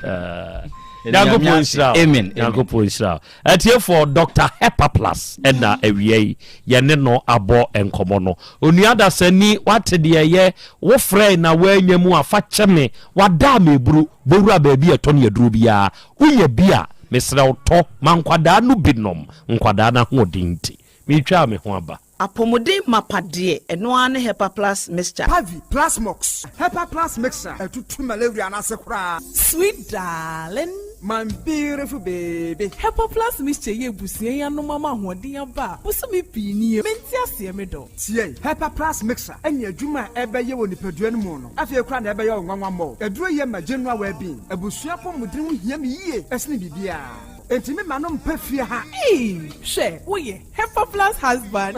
Y: Eh,
B: Yɛde Nyame
Y: Nyankopɔn
B: ase.
Y: nhyira wo.
B: Amen, amen.
Y: Nyankopɔn nhyira wo. Atiefoɔ Dr. Hepa Plus ɛna awia yi yɛne no abɔ nkɔmmɔ no. Onua dasani wate deɛ ɛyɛ wofrɛ na woanya mu a fa kyɛ me wada a meburu bɔwura baabi a ɛtɔ ne aduro biara wonya bi a mesrɛ wo tɔ ma nkwadaa no bi nom nkwadaa no ahoɔden nti metwaa me ho aba.
H: Apɔmuden mapa deɛ, ɛno ara ne Hepa Plus Mixture.
A: Pavi, Plasmox, Hepa Plus Mixture, ɛtutu malaria no ase koraa.
J: Sweet darling.
A: My beautiful baby.
J: Hepa Plus Mixture yɛ abusua yi anom ama ahoɔden aba a bosome pii nie. Mente aseɛ me dɔ.
A: Tie, Hepa Plus Mixture ɛne adwuma a ɛbɛyɛ wɔ nipadua no mu no. Afei koraa na ɛbɛyɛ wo nwanwa mmɔ. Aduro yɛ ma general well-being. Abusua apɔmuden ho hia me yie ɛsene biribiara. Enti me ma no mpa fie ha.
J: Ee, hwɛ, woyɛ Hepa Plus husband.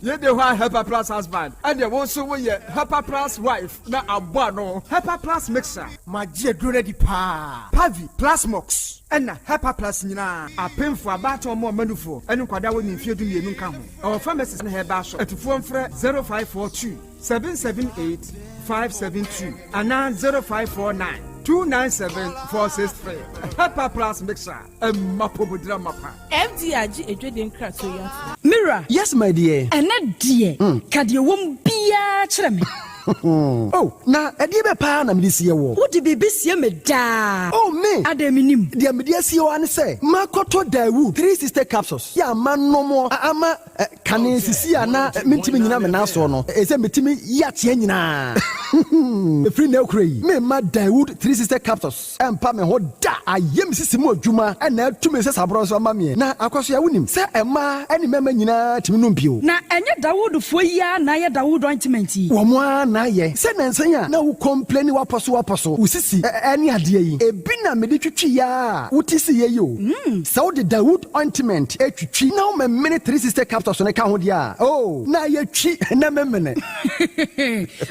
A: Yɛde hɔ a Hepa Plus husband ɛdeɛ wo nso woyɛ Hepa Plus wife na abɔ ano. Hepa Plus Mixture. Magye aduro no adi paa. Pavi, Plasmox ɛna Hepa Plus nyinaa. Apemfo, abaatan, ɔmo ɔmanufoɔ ɛne nkwadaa wɔ ne mfeɛ 12 nka ho. Ɛwɔ pharmacies ne herbal shop. Atufoɔ mfrɛ 0542 778 572 anaa 0549 297 463. Hepa Plus Mixture ɛmma pomodira mapa.
J: FDA agye adwadie nkratoɔ yi ato.
K: Mira.
Q: Yes, my dear.
K: Ɛnɛ deɛ, ka deɛ ɛwɔ mu biara kyerɛ me.
Q: Oh, na ɛdeɛ bɛ paa na mede sie wɔ.
K: Wode biribi sie me daa.
Q: Oh, me.
K: Adɛn menim.
Q: Deɛ mede asie wɔ ne sɛ, makɔtɔ Daewoo 3 60 capsules. Yɛ ama nom ama kane sisi a na mentumi nyina me nan soɔ no. Ɛsɛ metumi yi ateɛ nyinaa. Ɛfiri na akura yi, memma Daewoo 360 capsules ɛmpa me ho da. Ayɛ me sisi mu adwuma ɛna atumi sɛ saborɔ nso ama meɛ. Na akɔso a wonim sɛ ɛmmaa ne mmarima nyinaa tumi nom bio.
K: Na ɛnyɛ Dawoodfoɔ yi ara na ayɛ Dawood ointment yi.
Q: Wɔn ara na na ayɛ. Sɛ nansa yi a na wo complaini w'apɔ so w'apɔ so, wo sisi ne adeɛ yi, ebi na mede twitwi yɛ a wote si yɛ yi o. Sɛ wode Dawood ointment twitwi na womemene 360 capsules no ka ho deɛ a, oh, na ayɛ twi na memene.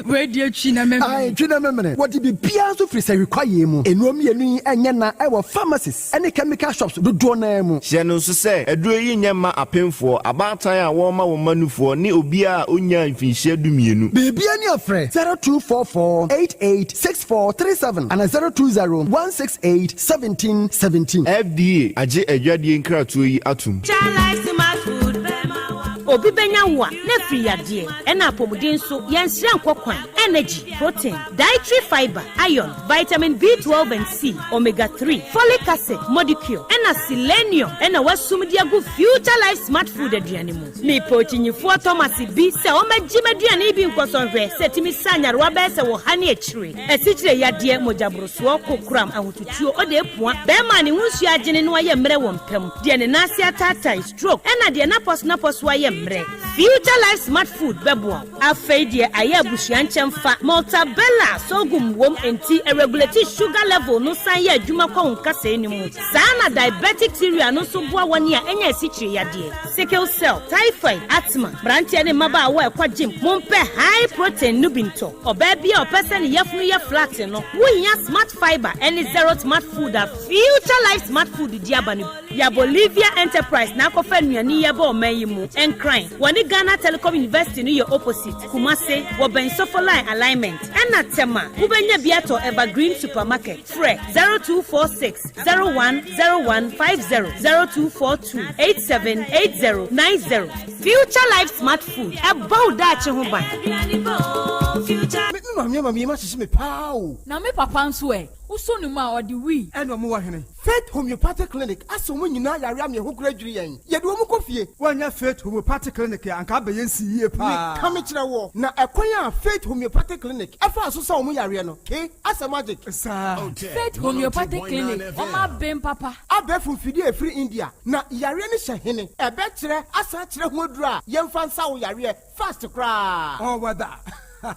E: Wei deɛ twi na memene.
Q: Ae, twi na memene. Wɔde biribiara nso firi sahwi kwaeɛ mu. Nnuro mmienu yi nyɛ na ɛwɔ pharmacies ne chemical shops dodoɔ no ara mu.
I: Hyɛ no nso sɛ, aduro yi nyɛ mma apemfoɔ, abaatan a wɔrema wɔn mma nufoɔ ne obiara a ɔnnyaa mfinhyia dumienu.
Q: Biribiara ni a frɛ 0244 88 6437 anaa 020 168 17 17.
I: FDA agye adwadie nkratoɔ yi atom.
M: Obi bɛnya wo a, na afiri yadeɛ, ɛna apɔmuden nso, yɛnsrɛ nkɔ kwan, energy, protein, dietary fibre, iron, vitamin B12 and C, omega 3, folic acid, modicure, ɛna selenium ɛna wasum de agu Future Life Smart Food aduane mu. Mepɛ okyinyifoɔ Thomas bi sɛ ɔmmɛgye m'aduane yi bi nkɔsɔ nhwɛ sɛ ɛtumi sa nyarewa bɛyɛ sɛ wɔ ha ne akyire, asikyire yadeɛ, mogyaborosoɔ, kokoram, ahotutuo, ɔde apua, bɛrima a ne ho nsuo agyene na wayɛ mmerɛ wɔ mpa mu, deɛ ne nan ase ataatae, stroke, ɛna deɛ n'apɔso-n'apɔso ayɛ mmerɛ. Future Life Smart Food bɛboa wo. Afei deɛ ayɛ abusua nkyɛmfa, Maltabella sorghum wom enti ɛregulate sugar level no san yɛ adwuma kɔ wo nkasɛɛ no mu. Saa na diabetic cereal no nso boa wɔn a anya asikyire yadeɛ, sickle cell, typhoid, asthma. Mmeranteɛ ne mmabaawa a ɛkɔ gym, mompɛ high protein no bi ntɔ. Ɔbaa bi a ɔpɛ sɛ ne yafunu yɛ flat no, wohia Smart Fibre ne Zero Smart Food a Future Life Smart Food de aba no bi. Ya Bolivia Enterprise na akɔfa nnuane yi aba ɔman yi mu. Nkran, wɔne Ghana Telecom University no yɛ opposite. Kumase, wɔbɛn Sofoline Alignment. Ɛna Tema, wobɛnya bi atɔ Evergreen Supermarket. Frɛ 0246 01 01 50, 0242 87 80 90. Future Life Smart Food, ɛbɔ wo daakye ho ban.
A: Me maame ama me yam ahyehye me paa o.
E: Na me papa nso ɛ? Wosɔ ne mu a, ɔde wii.
A: Ɛna ɔmo wɔ hene? Faith Homeopathic Clinic asa wɔn nyinaa yare ama yɛn ho kora dwiri yɛn. Yɛde wɔn kɔ fie. Woannya Faith Homeopathic Clinic a, anka abɛyɛ nsi yie paa. Meka mekyerɛ woɔ, na ɛkwan a Faith Homeopathic Clinic faa so sa wɔn yareɛ no, ke, asɛ magic. Saa.
E: Faith Homeopathic Clinic, wɔn aben papa.
A: Abɛɛfo mfidie a ɛfiri India, na yareɛ no hyɛ hene. Ɛbɛkyerɛ, asan akyerɛ ho aduro a yɛmfa nsa wo yareɛ fast koraa. All weather.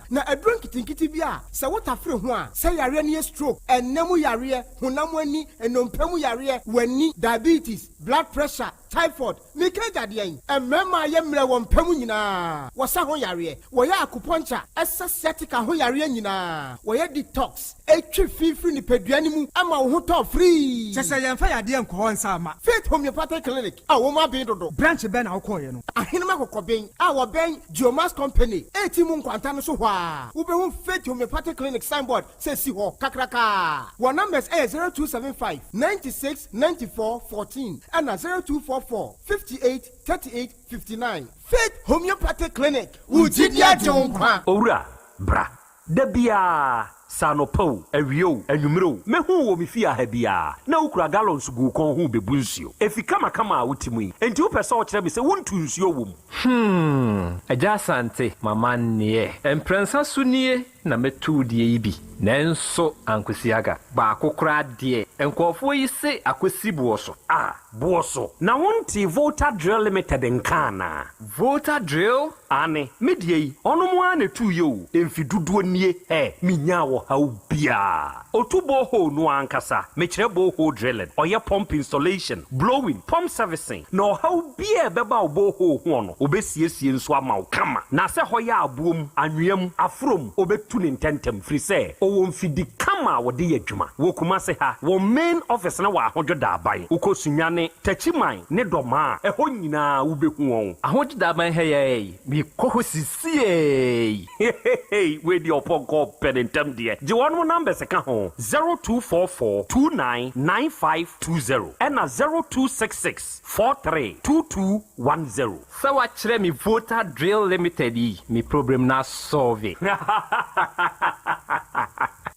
A: Na aduro nketenkete bi a sɛ wotafere ho a, sɛ yareɛ no yɛ stroke, ɛnna mu yareɛ, honam ani, nnompe mu yareɛ, w'ani, diabetes, blood pressure, typhoid, meka agya deɛn? Mmarima a yɛ mmerɛ wɔ mpa mu nyinaa, wɔsa ho yareɛ, wɔyɛ acupuncture, ɛsa sciatica ho yareɛ nyinaa, wɔyɛ detox, ɛtwe fi firi nipadua no mu ma wo ho tɔ firii. Kyerɛ sɛ yɛmfa yadeɛ nkɔ hɔ nsa mma. Faith Homeopathic Clinic a wɔn aben dodo. Branch bɛn na wokɔeɛ no? Ahenem Akokɔben a wɔbɛn Geomax Company a mu nkwanta no so hɔ a, wobɛhu Faith Homeopathic Clinic signboard sɛ si hɔ kakrakaa. Wɔn numbers yɛ 0275 96 94 14 ɛna 0244 58 38 59. Faith Homeopathic Clinic, wo gyidi agye wo nkwa.
Y: Owura, bra. Da biara, sɛ anɔpa o, awia o, anwummere o, mɛhu wo wɔ me fie ha biara, na wokura gallons gu wo kɔn ho rebebu nsuo. Efi kamakama a wote mu yi, enti wopɛ sɛ wokyerɛ me sɛ wontu nsuo wɔ mu?
N: Hmm, Agya Asante, m'amanneɛ. Mprɛnsa so nie na mɛtu wo deɛ yi bi, nanso ankosi aga. Baako koraa deɛ, nkurɔfoɔ yi se akɔsi boɔ so.
Y: Ah, boɔ so. Na wontee Volta Drill Limited nka anaa?
N: Volta Drill?
Y: Aane, me deɛ yi, ɔnom ara na ɛtuiɛ o, mfe dodoɔ nie, hɛ, menyaa ɔhaw biara. Ɔtu borehole no ara ankasa, mekyerɛ borehole drilling, ɔyɛ pump installation, blowing, pump servicing, na ɔhaw biara a ɛbɛba wo borehole hoɔ no, ɔbɛsiesie nso ama wo kama. Na sɛ hɔ yɛ aboɔ mu, anwea mu, aforɔ mu, ɔbɛtu no ntɛntɛm, firi sɛ ɔwɔ mfidi kama a wɔde yɛ adwuma. Wɔ Kumase ha, wɔn main office no wɔ Ahodwo Daaban. Wokɔ Sunyani, Techiman ne Dɔmaa a, ɛhɔ nyinaa wobɛhu wɔn.
N: Ahodwo Daaban ha yi ara yi, mekɔ hɔ sisiei.
Y: Heheheey wei deɛ ɔpɔnkɔ ɔpɛ ne ntɛm deɛ gye wɔnom numbers ka ho 0244 29 9520 ɛna 0266 43 2210.
N: Sɛ wakyerɛ me Volta Drill Limited yi me problem no asɔlve.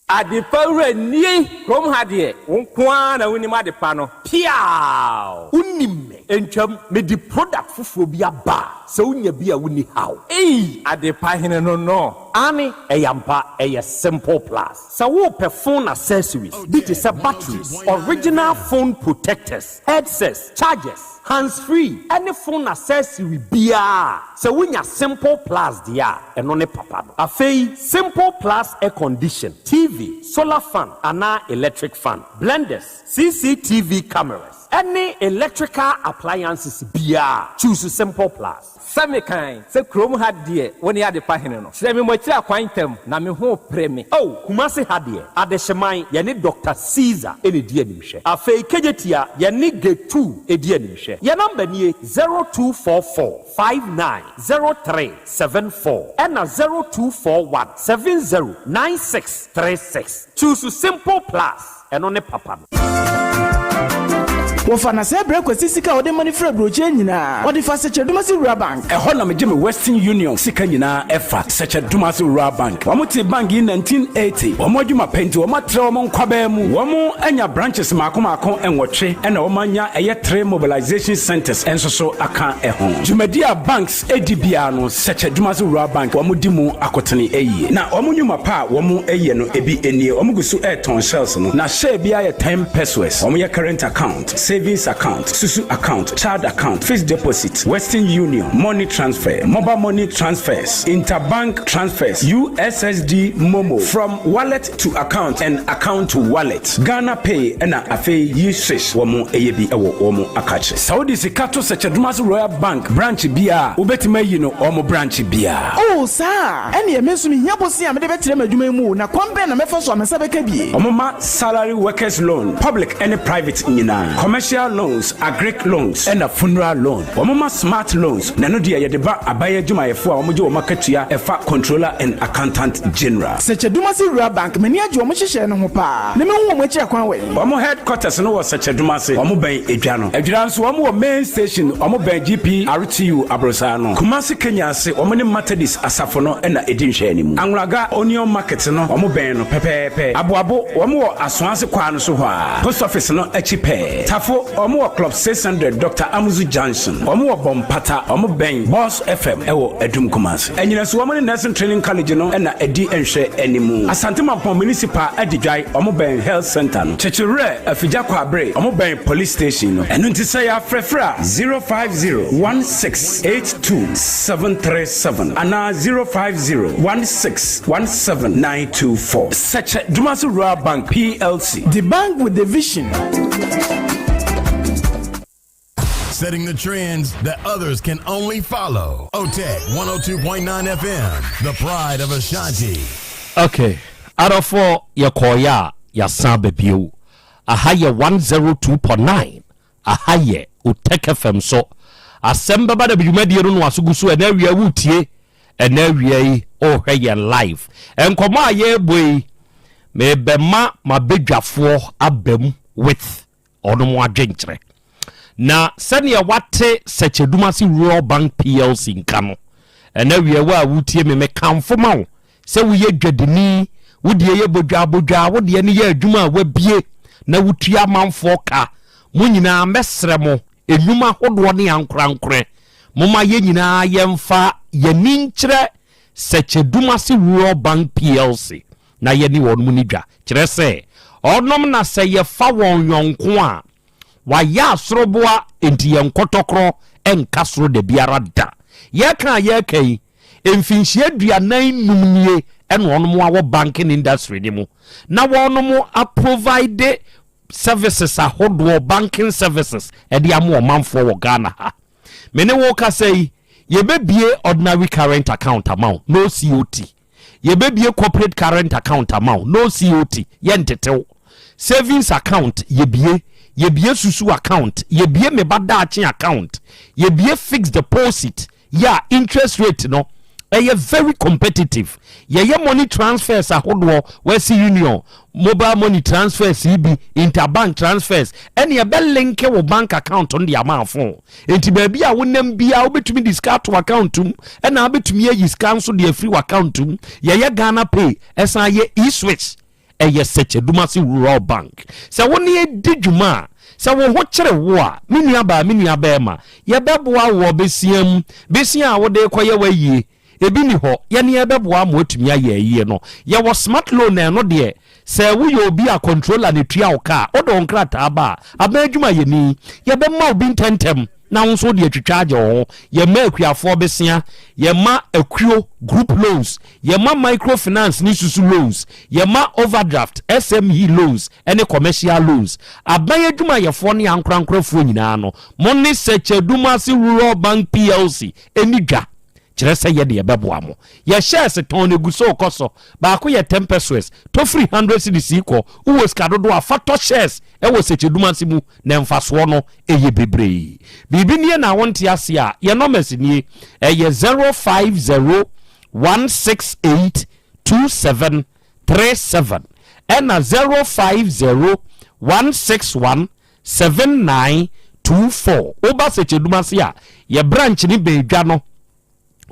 N: Adepa wura nie kurom ha deɛ wo nko ara na wonim adepa no.
Y: Piaaww! Wonim me ntwam mede product foforɔ bi aba a sɛ wonya bi a wonni haw.
N: Ei adepa hene no no.
Y: Aane, ɛyɛ ampa, ɛyɛ Simple Plus. Sɛ worepɛ phone accessories bi te sɛ batteries, original phone protectors, headsets, chargers, hands free ɛne phone accessory biara a, sɛ wonya Simple Plus deɛ a, ɛno ne papa no. Afei Simple Plus air condition, TV, solar fan anaa electric fan, blenders, CCTV cameras, ɛne electrical appliances biara, choose Simple Plus.
N: Sɛ mekan sɛ kurom ha deɛ wo ne adepa hene no, kyerɛ me mo akyiri akwan ntɛm, na me ho repere me.
Y: Oh, Kumasi ha deɛ, Adehyeman, yɛne Doctor Caesar na ɛdi animhwɛ. Afei Kejetia, yɛne Getu di animhwɛ. Yɛn number nie, 0244 59 03 74 ɛna 0241 70 96 36. Choose Simple Plus. Ɛno ne papa no.
A: Wɔfa na sɛɛ brɛ Kwasi sika a ɔde ma no firi aburokyire nyinaa. Ɔde fa Sɛkyɛ Dumasi Rural Bank.
O: Ɛhɔ na megye me Western Union sika nyinaa ɛfa, Sɛkyɛ Dumasi Rural Bank. Wɔn tee bank yi 1980. Wɔn adwuma pɛ nti wɔn atrɛ wɔn nkwabaa mu. Wɔn anya branches maako maako nwɔtwe ɛna wɔn anya ɛyɛ three mobilization centers nso so aka ɛho. Dwumadi a banks di biara no, Sɛkyɛ Dumasi Rural Bank wɔn di mu akotene yie. Na wɔn nnwuma pa a wɔn yɛ no ebi nie, wɔn gu so retɔn shells no, na share biara yɛ ten pesewas. Wɔn yɛ current account, savings account, susu account, child account, fixed deposit, Western Union, money transfer, mobile money transfers, interbank transfers, USSD MoMo, from wallet to account and account to wallet, Ghana Pay ɛna afei yi swish wɔn yɛ bi wɔ wɔn akakye. Sɛ wode sika to Sɛkyɛ Dumasi Royal Bank branch biara a, wobɛtumi ayi no wɔn branch biara.
A: Oh, saa a? Ɛnneɛ me nso mehia bosea a mede bɛtrɛ m'adwuma yi mu o, na kwan bɛn na mɛfa so a me nsa bɛka bi?
O: Wɔma salary workers loan, public ne private nyinaa, commercial loans, agric loans ɛna funeral loan. Wɔma smart loans, na ɛno deɛ yɛde ba aban adwumayɛfoɔ a wɔgye wɔn akatua ɛfa Controller and Accountant General.
A: Sɛkyɛ Dumasi Rural Bank, m'ani agye wɔn nhyehyɛɛ no ho paa, na mehu wɔn akyiri akwan wɛn?
O: Wɔn headquarters no wɔ Sɛkyɛ Dumase, wɔn bɛn Edwa no. Adwira nso wɔn wɔ main station, wɔn bɛn GPRTU aborosaa no. Kumasi Kenya ase, wɔn ne Methodist asafo no na ɛdi nhwɛanimu. Anwulaga Onion Market no, wɔn bɛn no pɛpɛɛpɛ. Aboabo, wɔn wɔ Asoase kwaa no so hɔ ara, Post Office no akyi pɛɛ. Tafo, wɔn wɔ Club 600 Doctor Amuzu Junction. Wɔn wɔ Bɔmpata, wɔn bɛn Boss FM wɔ Adum Kumasi. Anyinaso, wɔn ne Nursing Training College no na ɛdi nhwɛanimu. Asante Mampong Municipal Adidwae, wɔn bɛn Health Centre no. Kyekyewerɛ, Afigya Kwabre, wɔn bɛn Police Station no. Ɛno nti sɛ yɛafrɛfrɛ a, 050 1682 737 anaa 050 1617 924. Sɛkyɛ Dumasi Rural Bank PLC.
A: The bank with the vision.
P: Setting the trends that others can only follow. OTEC 102.9 FM, the pride of Ashanti.
Y: Okay, adɔfoɔ yɛkɔɔeɛ a yɛasan aba bio. Aha yɛ 102.9, aha yɛ Otec FM so. Asɛm bɛba da bi dwumadie no no aso gu so ɛnɛ awia wotie, ɛnɛ awia yi wohwɛ yɛn live. Nkɔmmɔ a yɛrebɔ yi, mebɛma m'abadwafoɔ aba mu with ɔnom adwenkyerɛ. Na sɛdeɛ wate Sɛkyɛdumase Rural Bank PLC nka no, ɛnɛ awia wo a wotie me, mekamfo ma wo sɛ woyɛ dwadini, wo deɛ yɛ bodwaabodwaa, wo deɛ no yɛ adwuma a wabie na wotua amanfoɔ ka. Mo nyinaa mɛsrɛ mo, nnwuma ahodoɔ ne ankorankorɛ, momma yɛn nyinaa yɛmfa yɛn ani nkyerɛ Sɛkyɛdumase Rural Bank PLC na yɛne wɔn nni dwa. Kyerɛ sɛ, wɔnom na sɛ yɛfa wɔn yɔnko a, wɔayɛ asoroboa enti yɛn nkɔtɔkorɔ nka soro dabiara da. Yɛreka a yɛreka yi, mfinhyia 45 nie na wɔnom awɔ banking industry no mu na wɔnom aprovide services ahodoɔ, banking services, de ama ɔmanfoɔ wɔ Ghana ha. Me ne wo kasa yi, yɛbɛbie ordinary current account ama wo, no COT. Yɛbɛbie corporate current account ama wo, no COT, yɛntetew. Savings account, yɛbie. Yɛbie susu account, yɛbie me ba daakye account, yɛbie fixed deposit, yɛ a interest rate no ɛyɛ very competitive. Yɛyɛ money transfers ahodoɔ, Western Union, mobile money transfers yi bi, interbank transfers, ɛne ɛbɛ link wo bank account no de ama afo. Enti baabi a wonam biara wobɛtumi de sika ato account mu, ɛna wobɛtumi ayi sika nso de afiri w'account mu. Yɛyɛ Ghana Pay, ɛsan yɛ e-switch. Ɛyɛ Sɛkyɛdumase Rural Bank. Sɛ wo ne di dwuma a, sɛ wo ho kyere wo a, me nuabaa, me nuabɛrima, yɛbɛboa wo wɔ besia mu, besia a wode rekɔyɛ w'ayie. Ebi nni hɔ, yɛne yɛbɛboa ama woatumi ayɛ ayie no. Yɛwɔ smart loan na ɛno deɛ, sɛ woyɛ obi a controller na ɛtua wo ka a, wode wo nkrataa ba a, aban adwumayɛni, yɛbɛma wo bi ntɛmntɛm na wo nso wode atwitwa agye wo ho. Yɛma akuafoɔ besea, yɛma akuo group loans, yɛma microfinance ne susu loans, yɛma overdraft, SME loans ne commercial loans. Aban adwumayɛfoɔ ne ankorankorafoɔ nyinaa no, mo ne Sɛkyɛ-Dumase Rural Bank PLC nni dwa. Kyerɛ sɛ yɛ deɛ ɛbɛboa mo. Yɛ shares tɔn no egu so rekɔ so. Baako yɛ ten pesewas. Tɔ firi hundred cedis rekɔ. Wowɔ sika dodoɔ a, fa tɔ shares wɔ Sɛkyɛ-Dumase mu na mfasoɔ no yɛ bebree. Biribi nie na wonte aseɛ a, yɛ numbers nie. Ɛyɛ 050 168 2737 ɛna 050 161 7924. Woba Sɛkyɛdum ase a, yɛ branch ne bɛn dwa no.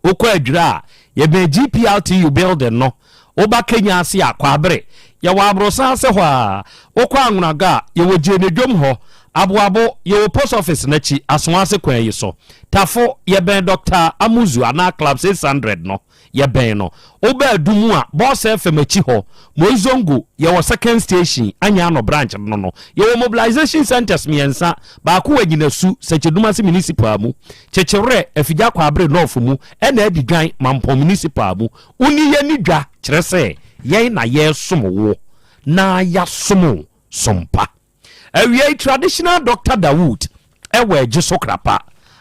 Y: Wokɔ Adwira a, yɛbɛn GPRTU building no. Woba Kenya ase a, Kwabere, yɛwɔ Aborosan ase hɔ a. Wokɔ Anwonaga a, yɛwɔ Gyenedwom hɔ. Aboabo, yɛwɔ post office no akyi, Asoase kwan yi so. Tafo, yɛbɛn Dr. Amuzu anaa Club 600 no. Yɛbɛn no. Woba Adum a, Boss FM akyi hɔ, Moizongo, yɛwɔ second station, Anyano branch no no. Yɛwɔ mobilization centres mmiɛnsa, baako wɔ Anyinasu, Sɛkyɛdumase Municipal mu, Kyekyewerɛ, Afigya Kwaabere North mu, ɛna Adidwan, Mampong Municipal mu. Wo ne yɛn nni dwa, kyerɛ sɛ, yɛn na yɛresom wo na yɛasom wo som pa. Awiei traditional doctor Dawood ɛwɔ ɛgye so krapa.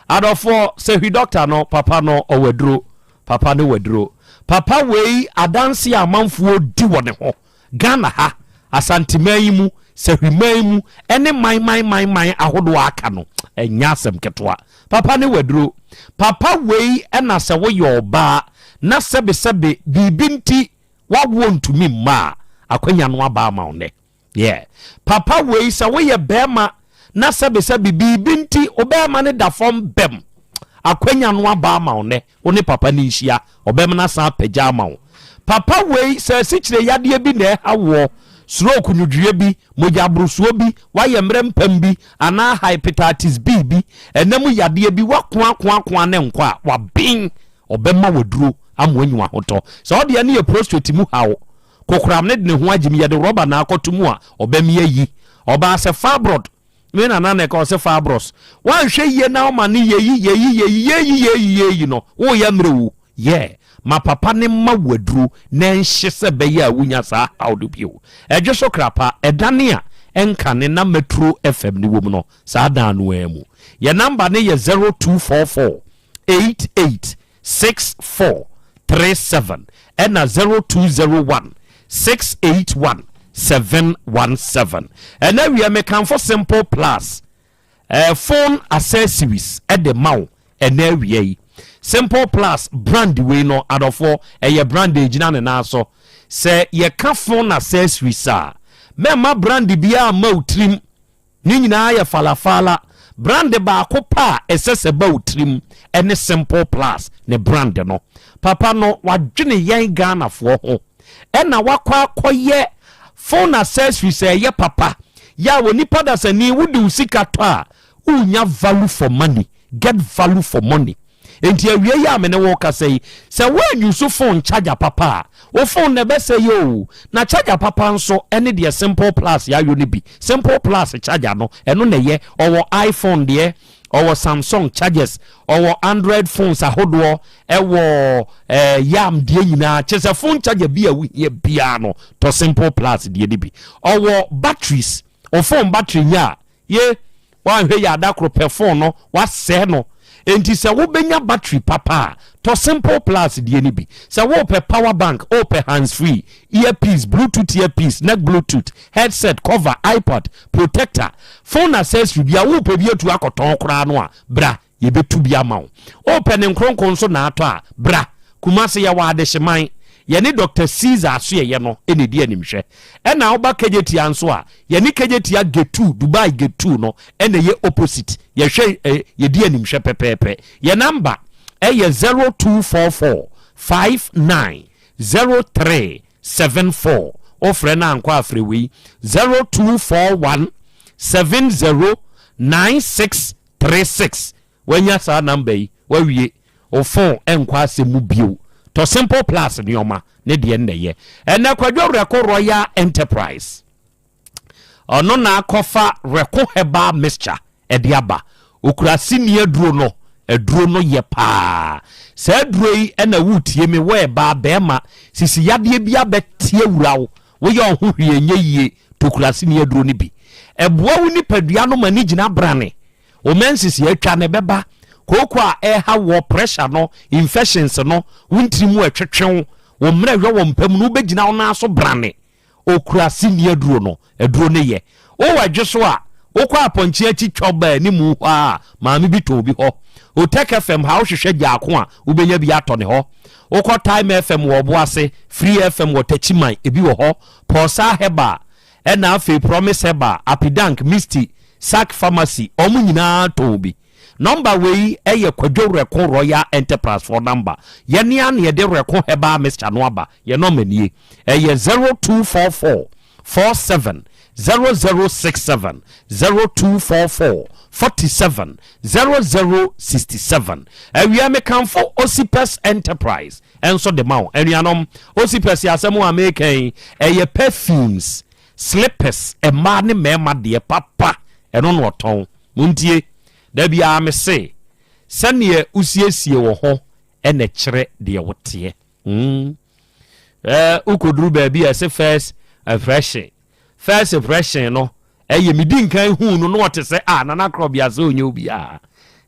Y: Adɔfoɔ sɛ hwi doctor no papa no ɔwɔ aduro papa no wɔ aduro papa wei adanse a amanfoɔ di wɔ ne ho Ghana ha Asanteman yi mu sahwiman mu ɛne man man man man ahodoɔ aka no ɛnyɛ asɛm ketewa papa ne wɔ aduro papa wei ɛna sɛ woyɛ ɔbaa na sɛbesɛbe biribi nti wawoɔ ntumi mma a akwanya no aba ama wo nnɛ. Yeah. Papa wei sɛ woyɛ bɛrima na sɛbesɛbe biribi nti wo bɛrima no da fam bɛm akwanya no aba ama wo nnɛ wo ne papa no nhyia ɔbɛm no asan apagya ama wo. Papa wei sɛ asikyire yadeɛ bi na ɛha woɔ stroke nwodwoeɛ bi mogya aborosoɔ bi woayɛ mmerɛ mpam bi anaa hepatitis B bi ɛna mu yadeɛ bi woakoakoakoa ne nkɔ a waben ɔbɛma waduro ama wanyi wahotɔ sɛ ɔdeɛ no yɛ prostate mu haw Kokoram no de ne ho agye mu, yɛde rɔba na akɔto mu a, ɔbɛme ayi. Ɔbaa sɛ fabroid, me nana na ɛka ɔsɛ fabros. Woanhwɛ yie na woma no yɛyi, yɛyi, yɛyi, yɛyi, yɛyi, yɛyi no, woyɛ mmerɛ o. Yeah, ma papa no mma wo aduro na ɛnhye sɛ ɛbɛyɛ a wonya saa haw no bio. Ɛdwe so kra pa, ɛdane a ɛnkane na Metro FM no wom no, saa dan no ara mu. Yɛn namba no yɛ 0244 88 6437 ɛna 0201 681 717. Ɛna wiɛ mekamfo Simple Plus eh, phone accessories ɛde ma wo ɛna awia yi. Simple Plus brand wei no adɔfoɔ ɛyɛ brand a ɛgyina ne nan so. Sɛ yɛka phone accessories a mɛma brand biara mma wo tirim. Ne nyinaa yɛ falafala. Brand baako pɛ a ɛsɛ sɛ ɛba wo tirim ne Simple Plus ne brand no. Papa no wadwene yɛn Ghanafoɔ ho ɛna wakɔ akɔyɛ phone accessories a ɛyɛ papa. Yɛ a onipa dasani wode wo sika tɔ a wonya value for money, get value for money. Enti awiei yi a me ne wo rekasa yi, sɛ woanuse phone charger papa a, wo phone no ɛbɛsɛe oo. Na charger papa nso ne deɛ Simple Plus ayɔ no bi. Simple Plus charger no, ɛno na ɛyɛ. Ɔwɔ iPhone deɛ, ɔwɔ Samsung chargers, ɔwɔ Android phones ahodoɔ, ɛwɔ eh, Yam deɛ nyinaa. Kyerɛ sɛ phone charger bi a wohia biara no, tɔ Simple Plus deɛ no bi. Ɔwɔ batteries, wo phone battery nya a, Ye, woanhwɛ yie a da koro pɛ phone no wasɛe no. Enti sɛ wobɛnya battery papa a, tɔ Simple Plus deɛ no bi. Sɛ worepɛ power bank, worepɛ hands free, earpiece, bluetooth earpiece, neck bluetooth, headset, cover, iPad, protector, phone accessory bi a worepɛ bi atu akɔtɔn koraa no a, bra Yɛbɛtu bi ama wo. Wopɛ ne nkronkron nso na atɔ a, bra. Kumase yɛwɔ Adehyeman. Yɛne Doctor Caesar Asoɛeɛ no na ɛdi animhwɛ. Ɛna woba Kejetia nso a, yɛne Kejetia Gate 2, Dubai Gate 2 no na ɛyɛ opposite. Yɛhwɛ eh, yɛdi animhwɛ pɛpɛɛpɛ. Yɛn number ɛyɛ 0244 59 03 74. Wofrɛ no ankɔ a frɛ wei 0241 70 96 36 wanya saa number yi wawie wo phone ɛnkɔ asɛm mu bio. Tɔ Simple Plus nneɛma ne deɛ nnɛyɛ. Ɛnɛ Kwadwo Werɛko Royal Enterprise. Ɔno na akɔfa Werɛko Herbal Mixture de aba. Okura sini aduro no, aduro no yɛ paa. Saa aduro yi na woretie me, wo ɛbaa, bɛɛma, sisi yadeɛ bi abɛte awura wo, woyɛ wo ho hwee ɛnyɛ yie, tɔ kura sini aduro no bi. Ɛboa wo nipadua no ma ne gyina brane. Wo menses atwa no ɛbɛba. Kooko a ɛreha woɔ, pressure no, infections no, wo ntiri mu ɛtwetwe wo, wo mmerɛ hwɛ wɔ mpa mu no, wobɛgyina wo nan so brane. Okura sini aduro no, aduro no yɛ. Wowɔ adwe so a, wokɔ apɔnkye akyi twɔ ba anim hɔ a, maame bi tɔn bi hɔ. Otec FM ha wohwehwɛ gyaako a, wobɛnya bi atɔ ne hɔ. Wokɔ Time FM wɔ Ɔboase, Free FM wɔ Takyiman, ebi wɔ hɔ. Pɔɔsaa Herbal, ɛna afei Promise Herbal, Apidank, Misty, Sac Pharmacy, wɔn nyinaa tɔn bi. Nɔmba wei yɛ Kwadwo Werɛko Royal Enterprise foɔ nɔmba. Yɛne ara na yɛde Werɛko Herbal Mixture no aba. Yɛn nɔmba nie. Ɛyɛ 0244 47 0067, 0244 47 0067. Awia mekamfo Osipes Enterprise nso de ma wo. Anuanom, Osipes asɛm a meka yi, ɛyɛ perfumes, slippers, mmaa ne mmarima deɛ papa, ɛno na ɔtɔn. Montie, da biara mese, sɛdeɛ wosiesie wo ho na ɛkyerɛ deɛ woteɛ. Mm. Eh, wokɔduru baabi a ɛse first impression. First impression no, ɛyɛ medi nkan huu no na ɔte sɛ ah, Nana Korɔbea sɛ ɔnyɛ obiara.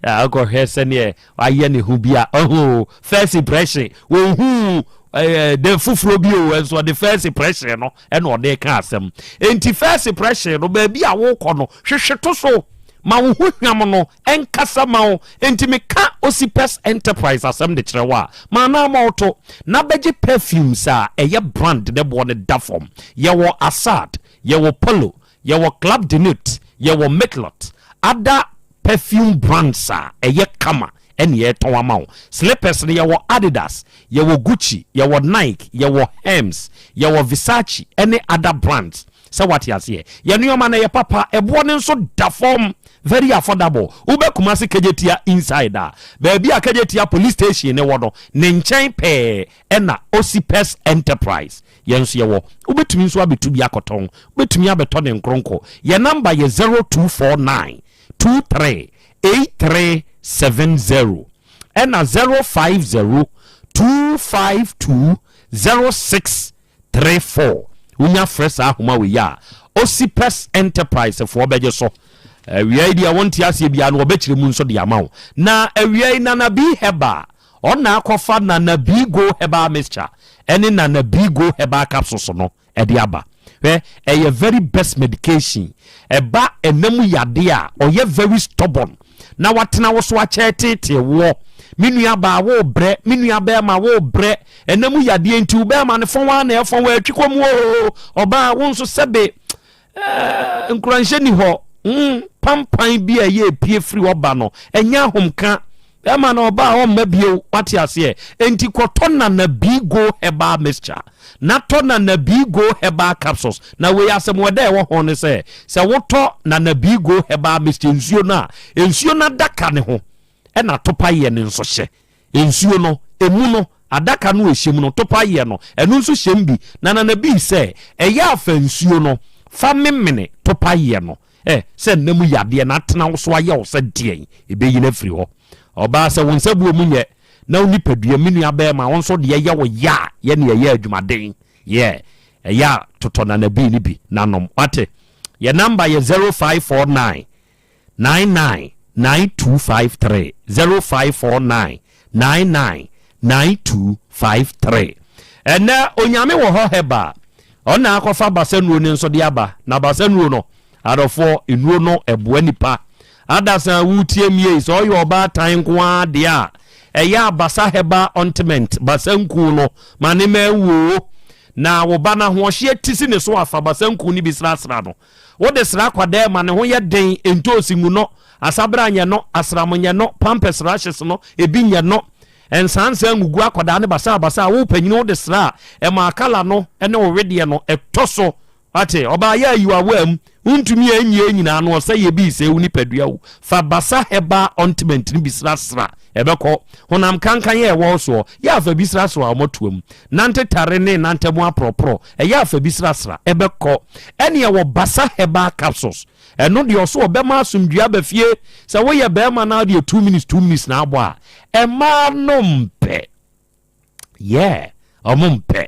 Y: Wokɔhwɛ sɛdeɛ wayɛ ne ho bi a, ɔho first impression, wɔnhuu eh, de foforɔ bi o, nso ɔde first impression no ɛna ɔde ka asɛm. Enti first impression no, baabi a wokɔ no, hwehwɛ to so ma wo ho hwam no ɛnkasa ma wo. Enti meka Osipes Enterprise asɛm de kyerɛ wo a, ma anaa ma woto na bɛgye perfumes a ɛyɛ brand ne boɔ no da fam. Yɛwɔ Assad, yɛwɔ Polo, yɛwɔ Club de Nuit, yɛwɔ Mitlot, other perfume brands a ɛyɛ kama ɛne yɛtɔn ama wo. Slippers no yɛwɔ Adidas, yɛwɔ Gucci, yɛwɔ Nike, yɛwɔ Hermes, yɛwɔ Versace ɛne other brands. Sɛ wate aseɛ? Yɛn nneɛma no ɛyɛ papa, ɛboɔ no nso da fam, very affordable. Wobɛ Kumasi Kejetia inside a, baabi a Kejetia police station no wɔ no, ne nkyɛn pɛɛ ɛna Osipes Enterprise yɛn nso yɛwɔ. Wobɛtumi nso abɛtu bi akɔtɔn, wobɛtumi abɛtɔ ne nkronko. Yɛn number yɛ 0249 23 8370 ɛna 050 252 06 34. Wonya frɛ saa ahoma wei a, Osipes Enterprise foɔ bɛgye so. Awia yi deɛ wonte aseɛ biara no wɔbɛkyerɛ mu nso de ama wo. Na awia yi Nana B Herbal, ɔna akɔfa Nana B Go Herbal Mixture ɛne Nana B Go Herbal Capsules no ɛde aba. Hwɛ, ɛyɛ very best medication. Ɛba ɛna mu yadeɛ a, ɔyɛ very stubborn na watena wo so akyɛ teetee woɔ. Me nua baa wo brɛ, me nua bɛɛma wo brɛ. Ɛna mu yadeɛ nti wo bɛɛma no fɔn ara na ɛfɔn wɔ atwi kɔ mu oo. Ɔbaa wo nso sɛbe eh, nkuranhyɛ ni hɔ. Mm, pampan bi a ɛyɛ epie firi hɔ ba no, ɛnyɛ ahomka. Bɛrima no ɔba a ɔmma bio, wate aseɛ. Enti kɔtɔ Nana Bigo Herbal Mixture na tɔ Nana Bigo Herbal Capsules. Na wei asɛm ɛda ɛwɔ ho ne sɛ, sɛ wotɔ Nana Bigo Herbal Mixture nsuo no a, nsuo no adaka ne ho ɛna topa yɛ no nso hyɛ. Nsuo no, emu no, adaka no a ɛhyɛ mu no, topa yɛ no, ɛno nso hyɛ mu bi. Na Nana Bii sɛ, ɛyɛ a fa nsuo no fa memene topa yɛ no. Ɛ, sɛ nna mu yadeɛ na atena wo so ayɛ wo sɛ deɛn, ɛbɛyi no afiri hɔ. Ɔbaa, sɛ wo nsa buo mu nyɛ, na wo nipadua, me nua bɛɛma, wo nso deɛ yɛ wo ya a, yɛ ne ɛyɛ adwumaden. Yɛ, ɛyɛ a totɔ nanabii no bi na nom. Wate? Yɛ namba yɛ 0549 99 9253, 0549 99 9253. Ɛnnɛ, Onyame wɔ hɔ Herbal, ɔno na akɔfa basa nnuro no nso de aba. Na basa nnuro no, adɔfoɔ, nnuro no ɛboa nipa. Adasa a woretie me yi, sɛ ɔyɛ ɔbaatan nko ara deɛ a, ɛyɛ a basa herbal ointment, basa nku no, ma ne ma ɛwoo. Na wo ba no ahoɔhyeɛ ti si ne so a, fa basa nku no bi srasra no. Wode sra akwadaa ma ne ho yɛ den, ntoosi ngu no, asabra nyɛ no, asram nyɛ no, pampers rashes no, ebi nyɛ no. Nsansa ngugu akwadaa no basabasa. Wo panyin wode sra a, ɛma akala no ne wo wedeɛ no ɛtɔ so. Wate, ɔbaa yɛ ayi w'awaa mu, wontumi anyie nyinaa no ɔsɛ yɛ bi sɛ wo nipadua wo. Fa basa herbal ointment no bi srasra. Ɛbɛkɔ. Honam kankan a ɛwɔ wo soɔ, yɛ afa bi srasra wo mmɔtoam. Nante tare ne nantamu aporɔporɔ, ɛyɛ afa bi srasra. Ɛbɛkɔ. Ɛne ɛwɔ Basa Herbal Capsules. Ɛno deɛ ɔso ɔbɛma asomdwoeɛ aba fie. Sɛ woyɛ barima na wodeɛ 2 minutes 2 minutes na abɔ a, mmaa no mpɛ. Yeah, ɔmo mpɛ.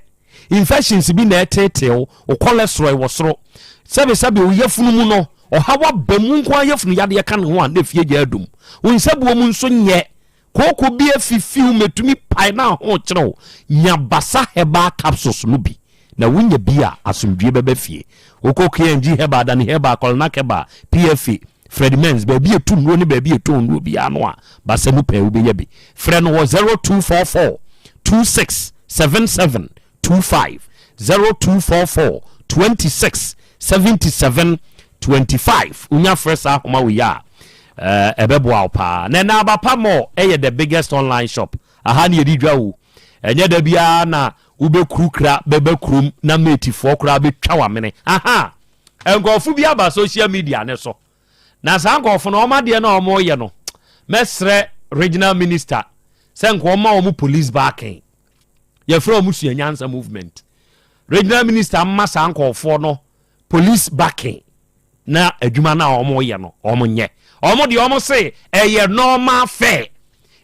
Y: Infections bi na ɛteetee wo, wo cholesterol wɔ soro. Sɛbesɛbe wo yafunu mu no, ɔhaw aba mu nko ara yafunu yadeɛ ka ne ho a na efie gya adum. Wo nsabuo mu nso nyɛ. Kooko bi afifiw metumi pae na ho kyerɛw. Nya Basa Herbal Capsules no bi na wunya bi a asomdwie bɛba fie. Wokɔ KNG Herbal, Dani Herbal, Kɔlnak Herbal, PFA, Fred Menz, baabi a ɛtu nnuro ne baabi a ɛtɔn nnuro biara no a, basa mu pɛɛ wobɛnya bi. Frɛ no wɔ 0244 26 77 25, 0244 26 77 25. Wonya frɛ saa ahoma wei a, ɛbɛboa wo paa. Na ɛna Abapa Mall ɛyɛ the biggest online shop. Aha ne yɛdi dwa o. Ɛnyɛ da biara na wobɛkurukura bɛba kurom na matefoɔ koraa bɛtwa wamene. Aha! Nkurɔfo bi aba social media ne so. Na saa nkurɔfo no, wɔn adeɛ no a wɔreyɛ no, mɛsrɛ regional minister sɛ nka wɔma wɔn police backing. Yɛfrɛ wɔn sua nyansa movement. Regional minister mma saa nkurɔfoɔ no police backing na adwuma no a wɔreyɛ no wɔnyɛ. Wɔn deɛ wɔn se ɛyɛ normal fair.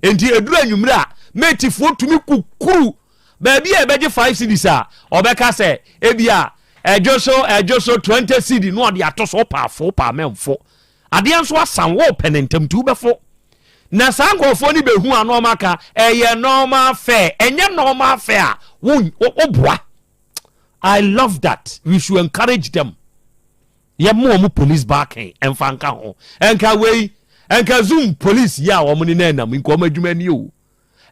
Y: Nti eduru anwummerɛ a, matefoɔ tumi kukuru Baabi a ɛbɛgye 5 cedis a, ɔbɛka sɛ ebia ɛdwo so ɛdwo so 20 cedi na ɔde ato so wopɛ afo wopɛ amɛmfo. Adeɛ nso asan wopɛ ne ntɛm nti wobɛfo. Na saa nkurɔfoɔ no bɛhu a na wɔn aka ɛyɛ normal fare ɛnyɛ normal fare a woboa. I love that we should encourage them. Yɛmma wɔn police backing ɛmfa nka ho. Ɛnka wei ɛnka zoom police yi a wɔn ne na ɛnam nka wɔn adwuma ni o.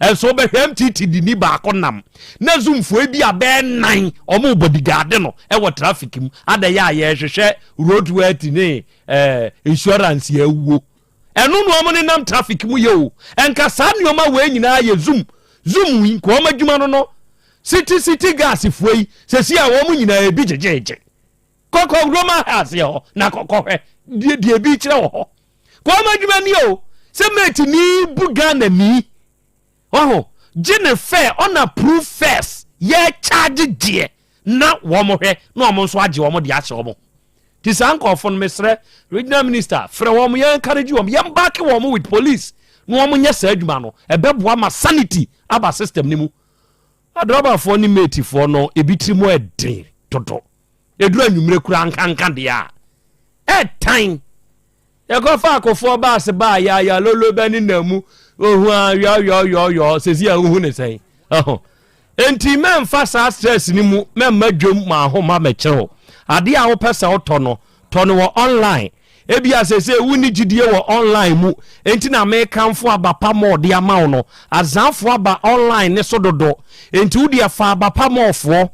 Y: Nso wobɛhwɛ MTT de ni baako nam na zoomfoɔ bi a bɛyɛ nan wɔn bodyguard no wɔ traffic mu adɛyɛ a yɛrehwehwɛ road worthy ne eh, insurance yɛ awuo ɛno na wɔn nenam traffic mu yɛ o ɛnka saa nneɛma wei nyinaa yɛ zoom zoom yi nka wɔn adwuma no no city city gas foɔ yi sɛsi a wɔn nyinaa ebi gyegyeegye kɔkɔ Roman house yɛ hɔ na kɔkɔhwɛ deɛ deɛ ebi kyerɛ wɔ hɔ. Kɔm adwuma ni o sɛ mate ni bu Ghana ni waho gye ne fɛ ɔna prove first yɛ charge gyeɛ na wɔn hwɛ na wɔn nso agye wɔn de ahyɛ wɔn ti saa nkɔɔfo no mesrɛ regional minister frɛ wɔn yɛn encourage wɔn yɛn back wɔn with police na wɔn nyɛ saa adwuma no ɛbɛboa ma sanity aba system no mu adrɔbafoɔ ne matefoɔ no ebi tiri mu ɛden dodo ɛduru anwummerɛ kura nkanka deɛ a ɛtan Yɛkɔfa akofoɔ baase baa yaaya lolo bɛ ne na mu ohu a yɔyɔyɔyɔ sɛsi a wohu ne sɛn ɛho enti mɛmfa saa stress no mu mɛmma dwom ma ahoma mɛkyerɛ wo adeɛ a wopɛ sɛ wotɔ no tɔ no wɔ online ebi a sɛsɛ wonni gyidie wɔ online mu enti na mekamfo aba pa mall de ama wo no azanfoɔ aba online ne so dodo enti wodeɛ fa aba pa mallfoɔ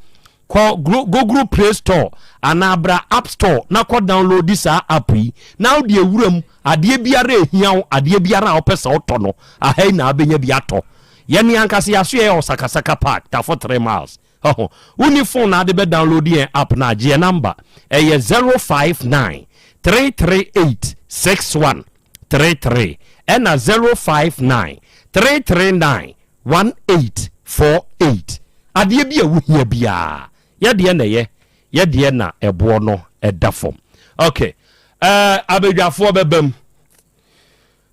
Y: Kɔ Google Play Store anaa bra App Store na kɔ downloadi saa app yi na wo deɛ wura mu, adeɛ biara a ɛhia wo, adeɛ biara a wopɛ sɛ wotɔ no, aha yi na wobɛnya bi atɔ. Yɛne ankasa yɛasoɛeɛ wɔ Sakasaka Park, Tafo 3 miles. Ɔho, wonni phone na wode bɛ downloadi yɛn app no a, gye yɛn number, ɛyɛ 059 338 6133 ɛna 059 339 1848 Adeɛ bi a wohia biara, yɛ deɛ na ɛyɛ, yɛ deɛ na ɛboɔ no da fam. Ok, eh, abadwafoɔ bɛba mu.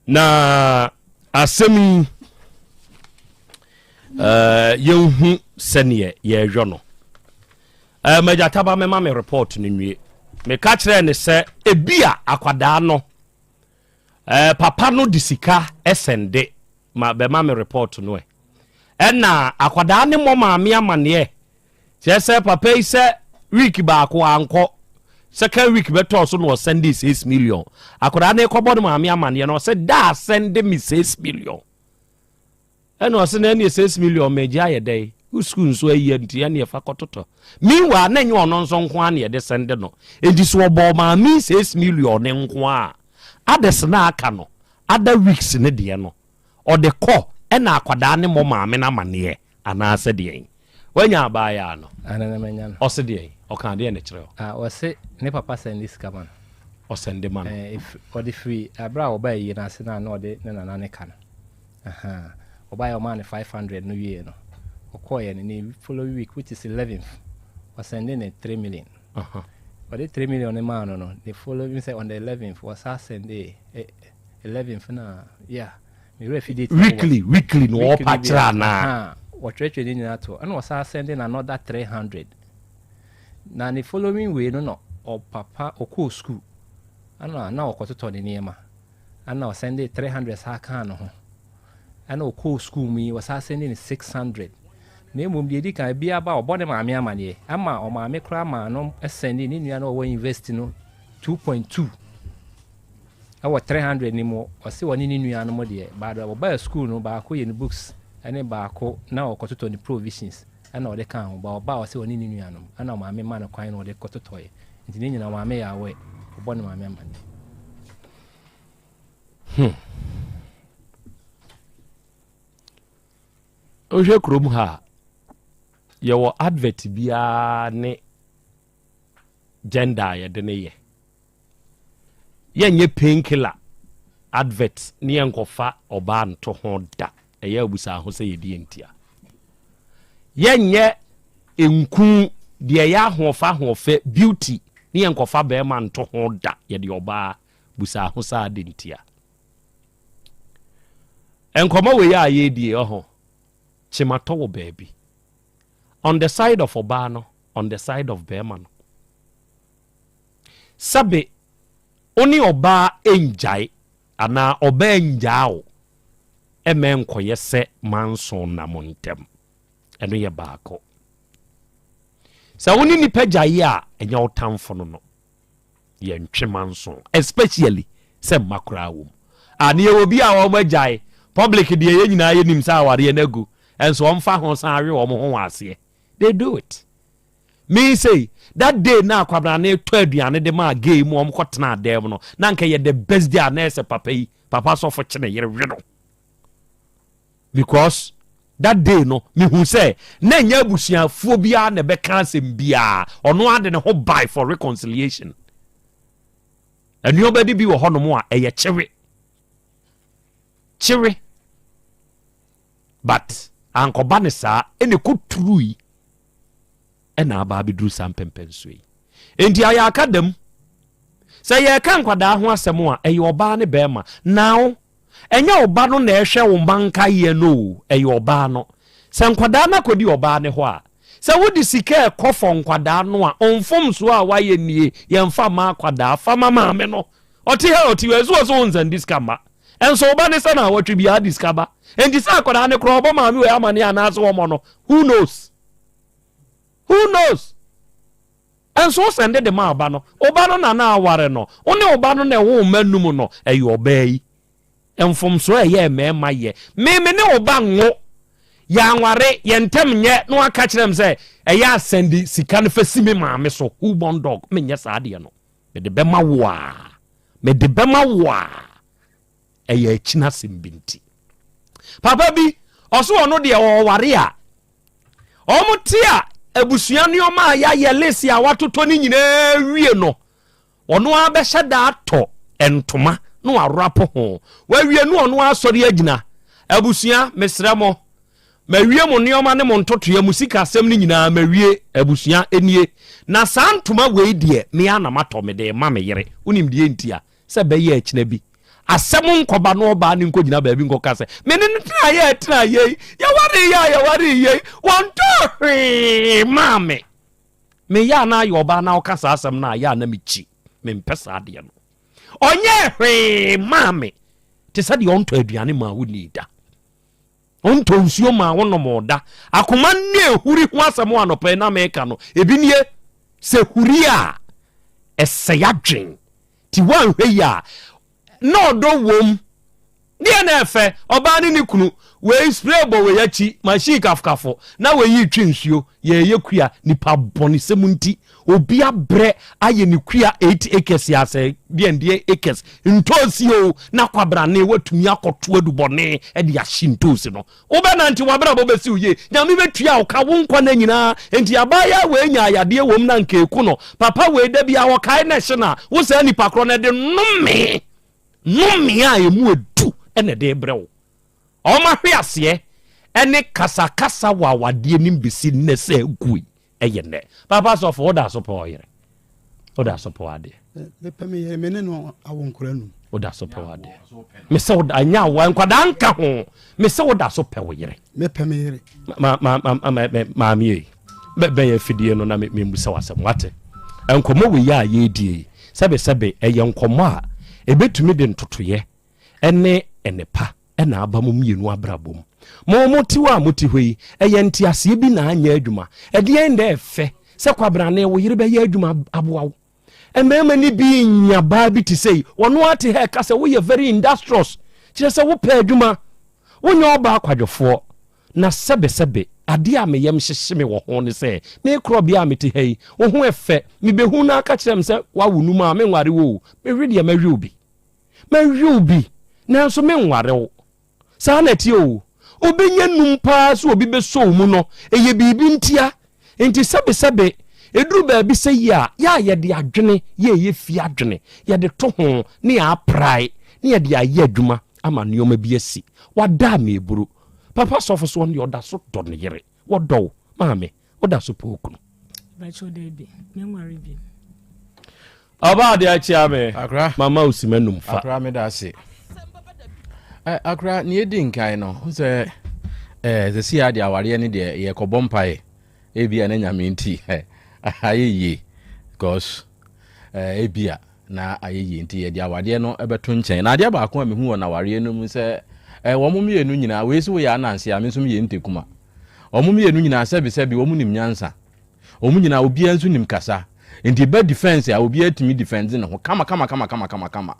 Y: Na asɛm yi, eh, yɛnhu sɛneɛ yɛrehwɛ no. Eh, Magyataba mɛma me report no nwie. Meka kyerɛɛ ne sɛ, ebi a akwadaa no, Eh, papa no de sika sɛnde ma bɛma me report no ɛ. Ɛna akwadaa ne mmɔ maame amaneɛ. Kyerɛ sɛ papa yi sɛ week baako ankɔ, second week bɛtɔɔ so na ɔsɛnde 6 million. Akwadaa no kɔbɔ ne maame amaneɛ no ɔsɛ daa sɛnde me 6 million. Ɛna ɔse na ɛneɛ 6 million megye ayɛ dɛn? Wo sukuu nso ayie nti ɛneɛ fa kɔtotɔ. Meanwhile na ɛnyɛ ɔno nso nko ara na yɛde sɛnde no. Enti sɛ ɔbɔɔ maame 6 million no nko ara a, others no a aka no, other weeks no deɛ no, ɔde kɔ ɛna akwadaa no mmɔ maame no amaneɛ anaasɛ deɛn? Wanya abaayaa no?
L: Ana na manya no.
Y: Ɔse deɛn? Ɔkaa deɛn na ɛkyerɛ wo?
L: Ah, ɔse ne papa sɛnde sika ma no.
Y: Ɔsɛnde ma no.
L: Eh, ɔde firi aberɛ a ɔbaa ayie no ase no a na ɔde ne nana no ka no. Ahaa. Ɔbaeɛ a ɔmaa no 500 no wieɛ no, ɔkɔeɛ no, ne following week which is 11th, ɔsɛnde no 3 million. Ɔde 3 million no maa no no, the following sɛ on the 11th, ɔsan sɛndee, eh, 11th na, yeah, me werɛ fi date no wɔ.
Y: Weekly, weekly na
L: Weekly
Y: ɔɔpa
L: bi
Y: kyerɛ
L: a,
Y: anaa?
L: ahaa, wɔtwerɛtwerɛ ne nyinaa to hɔ, ɛna ɔsan sɛnde no another 300. Na ne following wei no na ɔpapa, ɔkɔɔ school, ɛna na ɔkɔtotɔ ne nneɛma. Ɛna ɔsɛndee 300 saa kaa ne ho. Ɛna ɔkɔɔ sukuu mu yi, wɔsan sɛndee no 600. Na mmom deɛ ɛdi kan, ebi aba a ɔbɔ ne maame amaneɛ. Ɛma ɔmaame koraa maa no sɛndee ne nua no a ɔwɔ university no 2.2 ɛwɔ 300 no mu. Ɔse ɔne ne nua no mo deɛ, but ɔbaa sukuu no, baako yɛ ne books ɛne baako na ɔkɔtotɔ ne provisions ɛna ɔde kaa ho. But ɔbaa ɔse ɔne ne nua nom, ɛna ɔmaame ma no kwan na ɔde kɔtotɔeɛ. Nti ne nyinaa ɔmaame yɛ aware, ɔbɔ ne maame amaneɛ.
Y: Hmm. Wohwɛ kurom ha a, yɛwɔ advert biara ne gender a yɛde ne yɛ. Yɛnyɛ painkiller advert ne yɛnkɔfa ɔbaa nto ho da. Ɛyɛ abusa ho sɛ yɛdi ntia. Yɛnyɛ nku deɛ ɛyɛ ahoɔfɛ ahoɔfɛ beauty ne yɛnkɔfa bɛrima nto ho da. Yɛde ɔbaa busa ho sɛ ade ntia. Nkɔmmɔ wei a yɛredie ɔho kyematɔ wɔ baabi. On the side of ɔbaa no, on the side of bɛrima no. Sɛbe wo ne ɔbaa ngyae anaa ɔbaa ngyaa wo ɛmɛ nkɔyɛ sɛ manso na mo ntɛm. Ɛno yɛ baako. Sɛ wo ne nipa gyae a ɛnyɛ wo tamfo no no. Yɛntwe manso especially sɛ mma koraa wɔ mu. Ah ne yɛwɔ bi a wɔn agyae public deɛ yɛn nyinaa yɛnim sɛ awareɛ no agu ɛnso wɔn fa ho san awe wɔn ho wɔ aseɛ. They do it. Me sei, that day na Kwabena ne tɔ aduane de maa gay mu wɔn kɔ tena dan mu no, na nka yɛ the best day a na ɛsɛ papa yi, papa sɔfo kye ne yere we no. Because that day no, mehu sɛ na ɛnyɛ abusuafoɔ biara na ɛbɛka asɛm biara, ɔno ade ne ho by for reconciliation. Nneɛma bi wɔ hɔnom a ɛyɛ kyewe. Kyewe. But ankɔba ne saa, ɛna ɛkɔturui ɛna aba abɛduru saa mpɛmpɛnsoɔ yi. Enti ayɛ aka da mu. Sɛ yɛreka nkwadaa ho asɛm a, ɛyɛ ɔbaa ne bɛrima. Now, ɛnyɛ ɔba no na ɛhwɛ wo mma nkaeɛ no o, ɛyɛ ɔbaa no. Sɛ nkwadaa no akɔdi ɔbaa no hɔ a, sɛ wode sika ɛkɔ fɔ nkwadaa no a, mfomsoɔ a woayɛ nie, yɛmfa mma akwadaa, fa ma maame no. Ɔte ha ɔte hɔ, ɛso ɔso wo nsɛnde sika mma. Ɛnso wo ba ne sɛ naawɔtwe biara de sika ba. Enti sɛ akwadaa no koraa ɔbɔ maame wei amaneɛ anaasɛ ɔmmɔ no, who knows? Who knows? Ɛnso wo sɛnde de ma ɔba no, wo ba no na na aware no, wo ne wo ba no na ɛwo mma num no, ɛyɛ ɔbaa yi. Mfomsoɔ a ɛyɛ mmarima yɛ. Me me ne wo ba nwo, yɛanware, yɛn ntam nyɛ, na waka kyerɛ me sɛ ɛyɛ asɛnde sika no fa si me maame so, who born dog, menyɛ saa adeɛ no. Mede bɛma wo a, mede bɛma wo a, ɛyɛ akyina asɛm bi nti. Papa bi, ɔso ɔno deɛ ɔware a, wɔn te a abusua nneɛma a yɛayɛ lesi a watotɔ ne nyinaa wie no, ɔno ara bɛhyɛ da atɔ ntoma na waworapo ho. Wawie no ɔno ara asɔre agyina. Abusua, mesrɛ mo, Mawie mo nneɛma ne mo ntotoeɛ, mo sikasɛm no nyinaa, mawie. Abusua, nie. Na saa ntoma wei deɛ, me ara na matɔ, mede rema me yere. Wonim deɛ enti a? Sɛ ɛbɛyɛ a akyina bi, asɛm nkɔba na ɔbaa no nkɔgyina baabi nkɔka sɛ, Me ne no tenaeɛ a ɛtenaa yei, yɛwaree yɛ a yɛwaree yei, wɔntɔɔ hwee maa me. Meyɛ a na ayɛ ɔbaa na ɔka saa asɛm no a, ɛyɛ a na mekyi. Mempɛ saa adeɛ no. Ɔnyɛɛ hwee maa me te sɛ deɛ ɔntɔ aduane maa wo nii da. Ɔntɔ nsuo maa wo nom da. Akoma ne ehuri ho asɛm anɔpa yi na meka no, ebi nie, sɛ huri a, ɛsɛe adwen. Ti woanhwɛ yi a, na ɔdɔ wom. Deɛ na ɛfɛ, ɔbaa ne ne kunu, wei spray bɔ wei akyi, machine kafokafo, na wei retwe nsuo, yɛyɛ kua, nipa bɔnesɛm nti, Obi abrɛ ayɛ ne kua 8 acres yɛ asɛ deɛ deɛ acres ntoosi o na kwabrane watumi akɔto adubɔne de ahye ntoosi no. Wobɛnante w'abrabɔ bɛsi wo yie. Nyame bɛtua wo ka wo nkwa nna nyinaa. Enti abaayaa wei nya ayadeɛ wom na nka ɛku no. Papa wei da biara ɔkae na ɛhye no a, wo saa nipa korɔ no ɛde nnome, nnome a ɛmu ɛdu na ɛde rebrɛ wo. Wɔn ahweaseɛ ne kasakasa wɔ awadeɛ nim bɛsi nnɛ sɛ agu yi ɛyɛ nnɛ. Papa sɔfo, woda so pɛ ɔyere? Woda so pɛ w'adeɛ?
C: Mepɛ me yere, me ne no awo nkora num.
Y: Woda so pɛ w'adeɛ? Mesɛ woda, ɛnyɛ awoa, nkwadaa nka ho. Mesɛ woda so pɛ wo yere?
C: Mepɛ me yere.
Y: Ma, ma, ma, ma, ma, maame ei, bɛn afidie no na memmusa w'asɛm, wate? Nkɔmmɔ wei a yɛredie yi, sɛbesɛbe ɛyɛ nkɔmmɔ a ɛbɛtumi de ntotoeɛ ne nnepa na aba mo mmienu abrabɔ mu. Mo mo te hɔ a mote hɔ yi, ɛyɛ nteaseɛ bi na anyɛ adwuma. Ɛdeɛn na ɛfɛ sɛ kwabrane wo yere bɛyɛ adwuma aboa wo? Mmarima no bi nya baa bi te sei, wɔno ara te ha ɛka sɛ woyɛ very industrious, kyerɛ sɛ wopɛ adwuma, wonyɛ ɔbaa kwadwofoɔ. Na sɛbesɛbe, adeɛ a me yam hyehye me wɔ ho ne sɛ, me korɔbea a mete ha yi, wo ho ɛfɛ, mebɛhu na aka kyerɛ me sɛ woawo num a, menware wo o, mewe deɛ mɛwe wo bi. Mɛwe wo bi, nanso menware wo. Saa na ɛteɛ o. Wobɛnya num paa sɛ obi bɛsɔ wo mu no, ɛyɛ biribi ntia. Enti sɛbesɛbe, ɛduru baabi sɛ yi a, yɛ a yɛde adwene yɛ ɛyɛ fie adwene, yɛde to ho ne yɛaprae ne yɛde ayɛ adwuma ama nneɛma bi asi. Wada a meburu. Papa sɔfo so ɔno deɛ ɔda so dɔ ne yere. Wɔdɔ wo, maame. Woda so pɛ okunu?
R: Bàkyɛw daabi, menware bi.
Y: Ɔbaa adeɛ akyia me.
S: Akra.
Y: Mama osi m'anum fa.
S: Akra meda ase. Eh, akra nea edi nkan no, ho sɛ eh, sɛ si adeɛ awareɛ ne deɛ yɛkɔbɔ mpaeɛ. Ebia na nyame nti ayɛ yie because eh, ebia na ayɛ yie nti yɛde awadeɛ no bɛto nkyɛn. Na adeɛ baako a mehu wɔ n'awareɛ no mu sɛ eh, wɔn mmienu nyinaa wei so woyɛ ananse a me nso meyɛ ntekuma. Wɔn mmienu nyinaa sɛbesɛbe wɔn nim nyansa. Wɔn nyinaa obiara nso nim kasa. Nti ɛba defense a obiara tumi defend ne ho kama kama kama kama kama kama.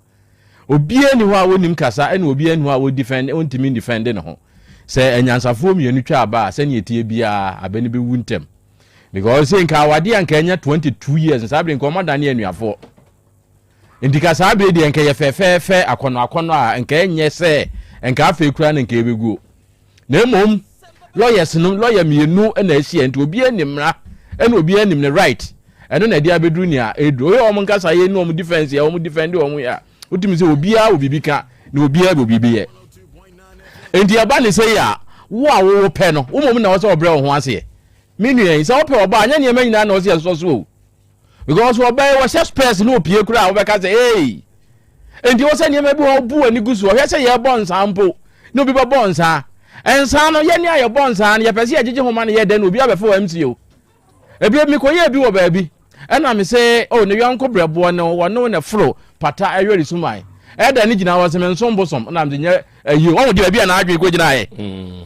S: Obiara nni hɔ a ɔnnim kasa ɛna obiara nni hɔ a ɔdefend ɔntumi ndefend ne ho. Sɛ anyansafoɔ mmienu twa aba a sɛnea ɛteɛ biara abɛ no bɛwu ntɛm. Because sɛ nka awadeɛ a nka anya 22 years saa bere nka wɔn adane anuafoɔ. Nti ka saa bere deɛ nka yɛ fɛfɛɛfɛ akɔnɔ akɔnɔ a nka ɛnyɛ sɛ nka afei koraa na nka ɛbɛguo. Na mmom lawyers no lawyer mmienu na ahyia nti obiara nim mmara ɛna obiara nim ne right ɛno na ɛde abɛduru nea ɛduru oyɛ wɔn nkasa yɛ ne wɔn defense yɛ wɔn defend wɔn yɛ a wotumi sɛ obiara wɔ biribi ka na obiara wɔ biribi yɛ nti ɛba ne sɛ yɛ a wo a wowɔ pɛ no wo mmom na wɔ sɛ ɔbrɛ wo ho aseɛ me nua yi sɛ wopɛ ɔbaa nyɛ nneɛma nyinaa na ɔsɛ yɛsosɔ so o Because ɔbaa yi wɔhyɛ spɛs na opie koraa a wobɛka sɛ ei. Nti wɔ sɛ nneɛma bi wɔ bu w'ani gu so ɔhwɛ sɛ yɛrebɔ nsaa mpo na obi bɛbɔ nsaa. Nsaa no yɛne a yɛbɔ nsaa no yɛpɛ sɛ yɛgyegye ho ma no yɛ dɛn na obi abɛfa wɔ MC o. Ebi mekɔyɛɛ bi wɔ baabi ɛna me sɛ oh ne yɔnko brɛboɔ no wɔne na foro pata ɛyɔre suman. Ɛda ne gyina hɔ sɛ me nsom bosom na mede nyɛ ayi wɔn de baabi a n'adwene kɔgyinaeɛ.
Y: Mm.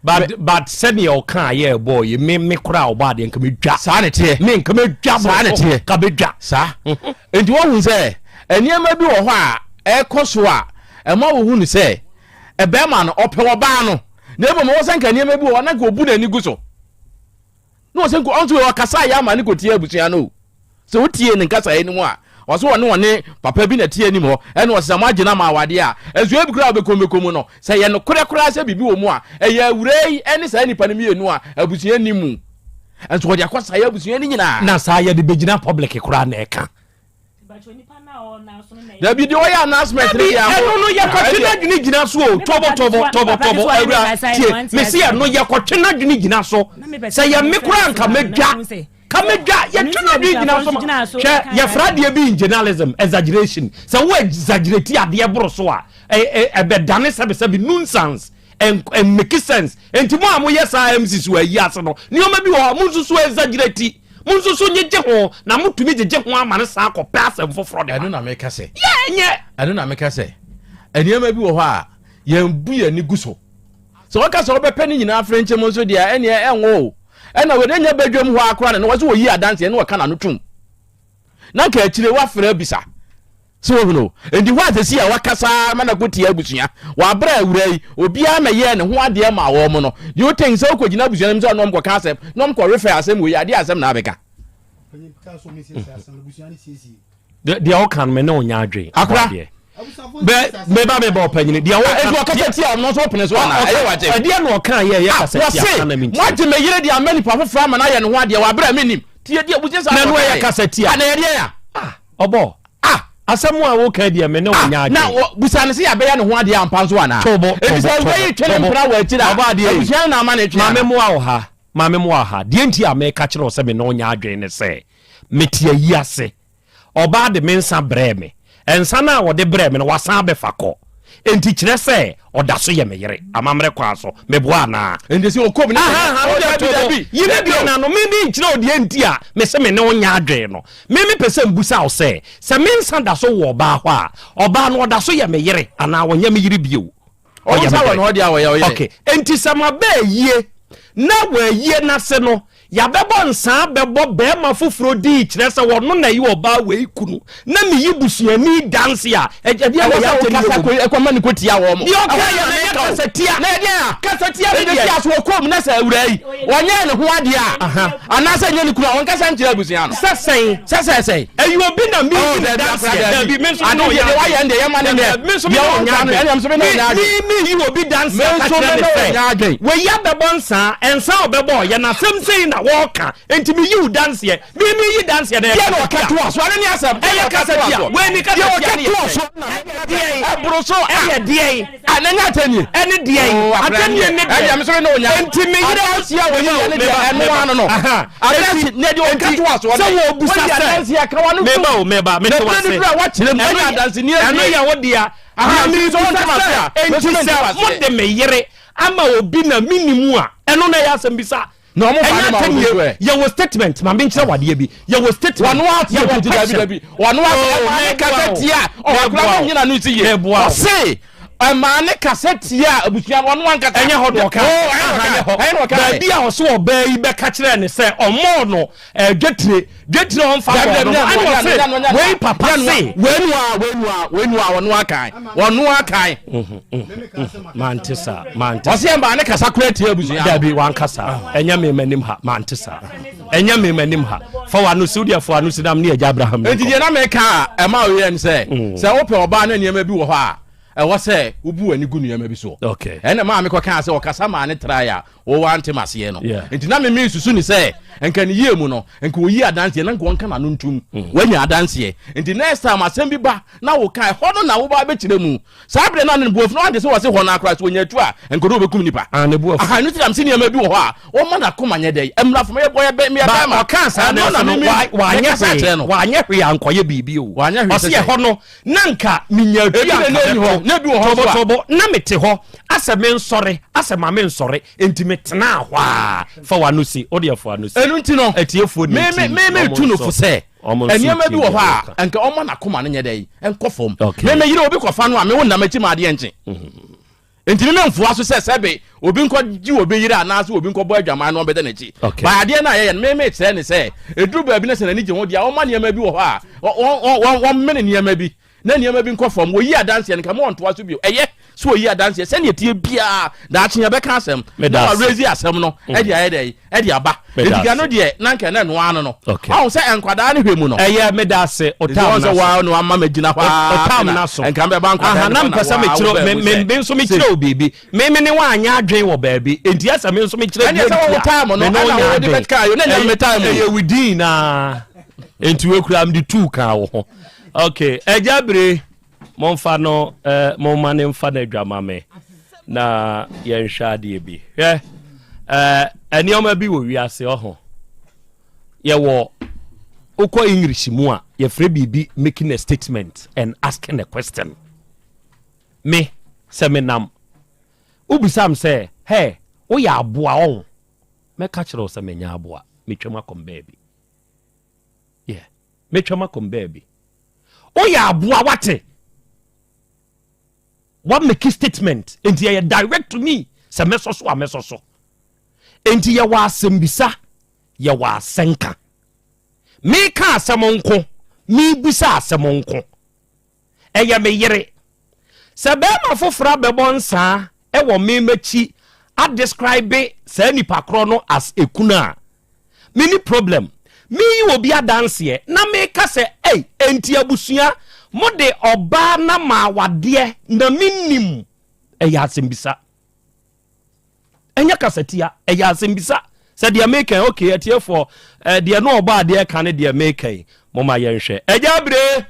Y: But but sɛdeɛ ɔka yɛ ɛbɔɔ yi me me koraa ɔbɔ adeɛ nka medwa.
S: Saa ne teɛ.
Y: Me nka medwa
S: Saa ne teɛ.
Y: Ka medwa.
S: Saa. Mhm. Nti wɔhu sɛ nneɛma bi wɔ hɔ a ɛkɔ so a ɛma wɔhu no sɛ ɛbɛrima no ɔpɛ ɔbaa no na mmom wɔ sɛ nka nneɛma bi wɔ hɔ na nka ɔbu n'ani gu so. Na wɔ sɛ nka ɔnso ɔkasa yɛ ama ne kɔtie abusua no o. Sɛ wotie ne nkasaeɛ no mu a, ɔse ɔne ɔne papa bi na ɛte anim hɔ, ɛna ɔse sɛ moagye no ama awadeɛ a, nso ebi koraa a wobɛkɔm bɛkɔ mu no, sɛ ɛyɛ nokorɛ koraa sɛ biribi wɔ mu a, ɛyɛ awuraa yi ne saa nnipa no mmienu a abusua nni mu. Nso wɔde akɔsaeɛ abusua no nyinaa.
Y: Na saa yɛde bɛgyina public koraa na ɛka.
S: Dabi deɛ ɔyɛ announcement no deɛ
Y: ɛno no yɛkɔtwe n'adwene gyina so o tɔbɔ tɔbɔ tɔbɔ tɔbɔ awura tie mesi ɛno yɛkɔtwe n'adwene gyina so sɛ yɛ me koraa nka mɛdwa ka mɛdwa yɛtwe n'adwene gyina so ma hwɛ yɛfra adeɛ bi in journalism exaggeration sɛ wo exaggerate adeɛ boro so a ɛbɛdane sɛbesɛbe nuisance ɛmmeki sense nti mo a moyɛ saa MCs wɔ ayi ase no nneɛma bi wɔ hɔ mo nso so exaggerate Mo nso so nyegye ho, na motumi gyegye ho ama no san kɔpɛ asɛm foforɔ de ba.
S: Ɛno na meka sɛ.
Y: Yɛ nyɛ.
S: Ɛno na meka sɛ, nneɛma bi wɔ hɔ a yɛn bu yɛn ani gu so. Sɛ wɔka sɛ wɔbɛpɛ ne nyinaa frenkye mu nso deɛ, ɛnneɛ ɛnwo o. Ɛna wɔde nya badwam hɔ ara koraa na na wɔsɛ wɔyi adanseɛ na wɔka n'ano tom. Na nka akyire wɔafrɛ abisa. So wohunu o? Enti hɔ a sɛsi a wakasa ara ma no akɔtia abusua, wɔ aberɛ a awuraa yi, obiara mmɛyɛɛ ne ho adeɛ maa wɔn no, do you think sɛ wokɔgyina abusua no anim sɛ ɔne wɔn kɔka asɛm na wɔn kɔ refer asɛm wei, adeɛ asɛm na abɛka?
Y: Deɛ ɔka no me ne ɔnya adwen.
S: Akora.
Y: Bɛ meba meba ɔpanyini deɛ ɔka.
S: Eti ɔkasa tia ɔno nso ɔpene so anaa? Ɛyɛ wagye.
Y: Ɛdeɛ na ɔka yɛ ɛyɛ kasa tia
S: Wɔse
Y: ana mi nti.
S: moagye me yere de ama nipa foforɔ ama no ayɛ ne ho adeɛ wɔ aberɛ a mennim. Tie deɛ abusua saa
Y: Na ɛno ɛyɛ kasa tia.
S: Ana ɛyɛ deɛ ya?
Y: Ɔbɔ.
S: Ah!
Y: Asɛm a woka deɛ me ne wo nyɛ adwene.
S: Na busa no sɛ yɛabɛyɛ ne ho adeɛ ampa nso anaa?
Y: Tobo, tobo,
S: Efisɛ awura yi twe ne mpena wɔ akyiri a, abusua no na ama no twe
Y: Maame
S: anaa?
Y: mmoa wo ha, maame mmoa wo ha. Deɛ nti a meka kyerɛ wo sɛ me ne wo nyɛ adwene ne sɛ, mete ayi ase. Ɔbaa de me nsa brɛɛ me. Nsa no a ɔde brɛɛ me no, wasan abɛfa kɔ. Enti kyerɛ sɛ ɔda so yɛ me yere, amammerɛ kwan so. Meboa anaa?
S: Enti sɛ ɔkɔ mu ne sɛ,
Y: Aha,
S: Oh,
Y: wode
S: dabi,
Y: to hɔ.
S: dabi,
Y: Yi me
S: dabi
Y: deɛ
S: o.
Y: no ano. Me menkyerɛ wo deɛ nti a mese me ne wo nyɛ adwene no. Me mepɛ sɛ mbusa wo sɛ, sɛ me nsa da so wɔ ɔbaa hɔ a, ɔbaa no ɔda so yɛ me yere anaa ɔnyɛ me yere bio?
S: Ɔyɛ me yere.
Y: Okay, enti sɛ maba ayie na wɔ ayie no ase no, yɛabɛbɔ nsaa bɛbɔ bɛrima foforɔ din kyerɛ sɛ ɔno na ɛyɛ ɔbaa wei kunu, na meyi busuani danse a, ɛdeɛ na
S: Ɛwɔ
Y: ɛyɛ
S: sɛ
Y: atɛnnie
S: wokasa
Y: wɔ mu?
S: kɔ ɛkɔma no kɔtia wɔn.
Y: Deɛ ɔka
S: Ɛhɔ
Y: yɛ
S: na
Y: no ɛnyɛ
S: meka o.
Y: kasatia.
S: Na ɛdeɛn a?
Y: Kasatia ne
S: Ɛde
Y: deɛ.
S: si aso ɔkɔm na sɛ awuraa yi ɔnyɛɛ ne ho adeɛ a, anaasɛ nyɛ ne kunu a, ɔnkasa nkyerɛ abusua no.
Y: Sɛ sɛn?
S: Sɛ sɛ sɛn?
Y: Ɛyɛ obi na mi
S: Oh,
Y: yi ne
S: dabi,
Y: danseɛ.
S: akora,
Y: Dabi, me nso me
S: Ade
Y: ne
S: deɛ
Y: ɔnyɛ
S: deɛ wayɛ no deɛ yɛma ne
Y: Dabi,
S: nyɛ.
Y: me nso me
S: Deɛ
Y: ne
S: ɔnka
Y: ɔnyɛ
S: no,
Y: adwene.
S: ɛnna nso me ne
Y: Me
S: ɔnyɛ adwene.
Y: me yi obi danseɛ
S: Me
Y: ka
S: nso
Y: kyerɛ
S: me
Y: ne
S: ne
Y: sɛ
S: ɔnyɛ adwene.
Y: wei abɛbɔ nsaa, nsa a ɔbɛbɔ ɔyɛ no asɛm sei na wɔreka, nti me yi wo danseɛ. Me me yi danseɛ na ɛyɛ
S: Deɛ na ɔka
Y: kasatia.
S: toa so, ɛno ne asɛm. Deɛ na
Y: Ɛyɛ
S: ɔka toa
Y: kasatia.
S: so.
Y: Wei ne
S: Deɛ
Y: kasatia
S: ɔka
Y: ne yɛ
S: toa
Y: sɛn?
S: so.
Y: Ɛyɛ deɛn?
S: Ɛboro so a.
Y: Ɛyɛ deɛn?
S: A, na ɛnyɛ atɛnnie.
Y: Ɛne deɛn?
S: Oh, akora,
Y: Atɛnnie ne deɛn?
S: ɛdeɛ me nso me ne ɔnyɛ adwene.
Y: Enti me yere
S: Adanseɛ a wɔyi yɛ ne deɛ,
Y: Meba,
S: ɛno
Y: meba.
S: ano no.
Y: Aha.
S: Adanse,
Y: Enti,
S: na deɛ ɔka
Y: enti,
S: toa soɔ
Y: sɛ
S: dɛ.
Y: wɔbusa
S: Wɔyi
Y: sɛ,
S: adanseɛ a, ka w'ano
Y: Meba
S: tom.
Y: o, meba, mete
S: Na
Y: w'ase.
S: berɛ no duru a, woakyerɛ mu.
Y: Ɛno
S: Ɛnyɛ
Y: yɛ-
S: adanseni awie.
Y: ɛno yɛ wo dea.
S: Aha,
Y: Na
S: nti sɛ
Y: mebisa
S: wonte m'ase
Y: sɛ,
S: a, me
Y: enti
S: nso mente
Y: sɛ
S: w'aseɛ.
Y: mode me yere ama obi na menni mu a, ɛno na ɛyɛ asɛmbisa.
S: Na ɔmo fa
Y: Ɛnyɛ
S: ne ma
Y: atɛnnie.
S: obi so ɛ.
Y: Yɛwɔ statement, ma menkyerɛ wo adeɛ bi. Yɛwɔ statement,
S: Wɔn ase
Y: yɛwɔ
S: dabi dabi
Y: question.
S: dabi. Wɔn ase
Y: Oh,
S: ɛmaa ne
Y: meboa
S: kasa
Y: wo.
S: tia. Ɔkura
Y: Meboa
S: no
Y: wo.
S: nyina no si yie.
Y: Meboa wo.
S: Ɔse ɛmaa ne kasa tia abusua no ɔno ankasa.
Y: Ɛnyɛ hɔ na ɔka.
S: Oh, ɛnyɛ
Y: Aha,
S: hɔ. Ɛnyɛ na ɔka.
Y: Baabi a ɔso ɔbaa yi bɛka kyerɛ ne sɛ ɔmɔɔ no eh, dwetire dwetire ɔmfa
S: Dabi
Y: bɔɔ
S: dabi
Y: no
S: nyɛ
Y: ɛna
S: no
Y: ɔse
S: nyɛ no nyɛ no
Y: wei papa
S: nyɛ no
Y: se
S: wei nua wei nua wei nua ɔno akan ɔno akan.
Y: Mante saa mante.
S: Ɔse ɛmaa ne kasa kura tia abusua no.
Y: Dabi wanka saa ɛnyɛ me m'anim ha mante saa ɛnyɛ me m'anim ha fa w'ano si wodeɛ fa w'ano si nam ne agya Abraham
S: Enti deɛ na meka a ɛma woyɛ ne sɛ
Y: Mm.
S: sɛ wopɛ ɔbaa na nneɛma bi wɔ hɔ a ɛwɔ sɛ wobu w'ani gu nneɛma bi soɔ.
Y: Okay.
S: Ɛna maa mekɔkaa sɛ ɔkasa maa ne trae a wɔwɔ ante maseɛ no.
Y: Yeah.
S: Nti na me mesusu ne sɛ nka ne yie mu no nka ɔyi adanseɛ na nka ɔnka n'ano ntom.
Y: Mm.
S: Wanya adanseɛ. Nti next time asɛm bi ba na woka ɛhɔ no na woba bɛkyerɛ mu. Saa berɛ no a ne bo afu no wante sɛ wɔse hɔ no akora sɛ ɔnya atu a nka ɔne ɔbɛkum nipa.
Y: Ah, ne bo afu.
S: Aha, ɛno nti na mese nneɛma bi wɔ hɔ a wɔma n'akoma nyɛ dɛ. Mmra fam yɛbɔ yɛ bɛ meyɛ
Y: Ba
S: bɛrima.
Y: ɔkaa saa
S: Ɛno
Y: no
S: na
Y: ase no
S: me me
Y: wanyɛ
S: mekasa
Y: hwee
S: kyerɛ no.
Y: wanyɛ hwee ankɔyɛ biribi o.
S: Wanyɛ hwee
Y: Ɔse
S: sɛ sɛn?
Y: ɛhɔ no na nka menya atu
S: Ebi na
Y: anka
S: na ɛni hɔ,
Y: mɛto
S: na ebi wɔ hɔ nso a.
Y: tɔbɔtɔbɔ na mete hɔ asɛ mensɔre asɛ ma mensɔre enti metenaa hɔ a fa w'ano si wo deɛ fa w'ano si.
S: Ɛno nti no
Y: Atiefoɔ
S: me
Y: ne
S: me
Y: ti
S: me me
Y: ɔmo
S: tu no
Y: nso
S: fo sɛ
Y: ɔmo nso
S: nneɛma bi
Y: tie
S: wɔ
Y: deɛ
S: hɔ a
Y: woka.
S: nka ɔma n'akoma no nyɛ dɛ nkɔ fam.
Y: Okay.
S: Me me yere obi kɔfa no a me wo nam akyi ma adeɛ nkye. Nti me memfoa so sɛ sɛbe obi nkɔ gye obi yere anaasɛ obi nkɔbɔ adwaman na ɔbɛda n'akyi.
Y: Okay.
S: Ba adeɛ no a yɛyɛ no me mekyerɛ ne sɛ ɛduru baabi no sɛ n'ani gye ho deɛ a ɔma nneɛma bi wɔ hɔ a wɔmmene nneɛma bi na nneɛma bi nkɔ fam. Wɔyi adanseɛ no nka ma ɔntoa so bio. Ɛyɛ sɛ wɔyi adanseɛ sɛdeɛ ɛteɛ biara daakye yɛbɛka asɛm na wɔarezi asɛm no ɛde ayɛ dɛ ɛde aba. Enti ka no deɛ na nka na ɛnoa ano no. Ɔho sɛ nkwadaa no hwɛ mu no.
Y: Ɛyɛ meda ase
S: Nti
Y: ɔtam
S: wɔn sɛ
Y: na so.
S: waa no ama magyina hɔ ara
Y: Ɔtam
S: na
Y: na so.
S: nka mbɛba nkwadaa
Y: Aha
S: no
Y: na
S: hɔ na
Y: mpɛ sɛ
S: waa
Y: mekyerɛ
S: wobaa
Y: me
S: mu
Y: me
S: sɛ
Y: me nso
S: sei.
Y: mekyerɛ wo biribi. Me me ne woanyɛ adwene wɔ baabi. Enti ɛsɛ me nso mekyerɛ
S: Ɛneɛ
Y: deɛ
S: sɛ
Y: nti
S: wo
Y: a
S: time no
Y: me ne
S: ɛna
Y: wo nyɛ
S: wode
Y: adwene.
S: bɛka yo na ɛnyɛ me time o.
Y: Ɛyɛ within naa. Enti wekura mede tuu kaa wo ho. Okay, agya bire momfa no eh, momma ne mfa no adwama me na yɛnhwɛ adeɛ bi. Hwɛ eh, nneɛma bi wɔ wiase ɔho. Yɛwɔ wokɔ English mu a yɛfrɛ biribi making a statement and asking a question. Me sɛ menam wobisa m sɛ hey woyɛ aboa ɔho mɛka kyerɛ wo sɛ menyɛ aboa metwam akɔm baabi. Yeah. Metwam akɔm baabi. Woyɛ aboa wate. Wa make statement. Enti ɛyɛ direct to me sɛ mɛsɔ so a mɛsɔ so. Enti yɛwɔ asɛmbisa, yɛwɔ asɛnka. Meka asɛm nko, mebisa asɛm nko. Ɛyɛ me yere. Sɛ bɛrima foforɔ abɛbɔ nsaa wɔ me m'akyi adescribe saa nipa korɔ no as ekunu a, menni problem. Meyi obi adanseɛ na meka sɛ ei, enti abusua mode ɔbaa no ama awadeɛ na mennim. Ɛyɛ asɛmbisa. Ɛnyɛ kasatia, ɛyɛ asɛmbisa. Sɛ deɛ meka yi, okay, atiefoɔ, eh, deɛ no ɔbɔ adeɛ ka ne deɛ meka yi, moma yɛnhwɛ. Agya Abire!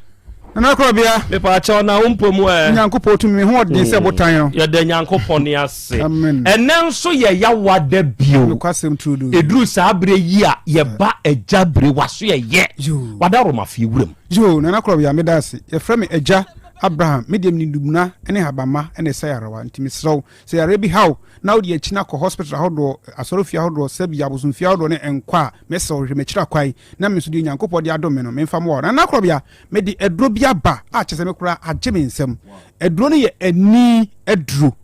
A: Nana Korɔbea.
Y: Mepaakyɛw na wo mpo mu ɛ.
A: Nyankopɔn tumi me ho ɔden sɛ botan no.
Y: Yɛda Nyankopɔn ne ase.
A: Amen.
Y: Ɛnɛ nso yɛ yawa da bio.
A: Nokwasɛm turodoo.
Y: Ɛduru saa berɛ yi a yɛba agya bere waso yɛyɛ. Wada Romafie wuram.
A: Yoo, Nana Korɔbea meda ase. Yɛfrɛ me Agya Abraham. Me deɛ menim Dubuna ne Habamma na ɛsa yarewa nti mesrɛ wo Sɛ yareɛ bi ha wo na wode akyi no akɔ hospital ahodoɔ, asɔrefie ahodoɔ, sɛbi abosomfie ahodoɔ ne nkɔ a, mɛsrɛ wo hwehwɛ m'akyiri akwan na me nso deɛ Onyankopɔn de adom me no memfa mmoa wo. Nana Korɔbea, mede aduro bi aba a kyerɛ sɛ me koraa agye me nsam. Aduro no yɛ ani aduro.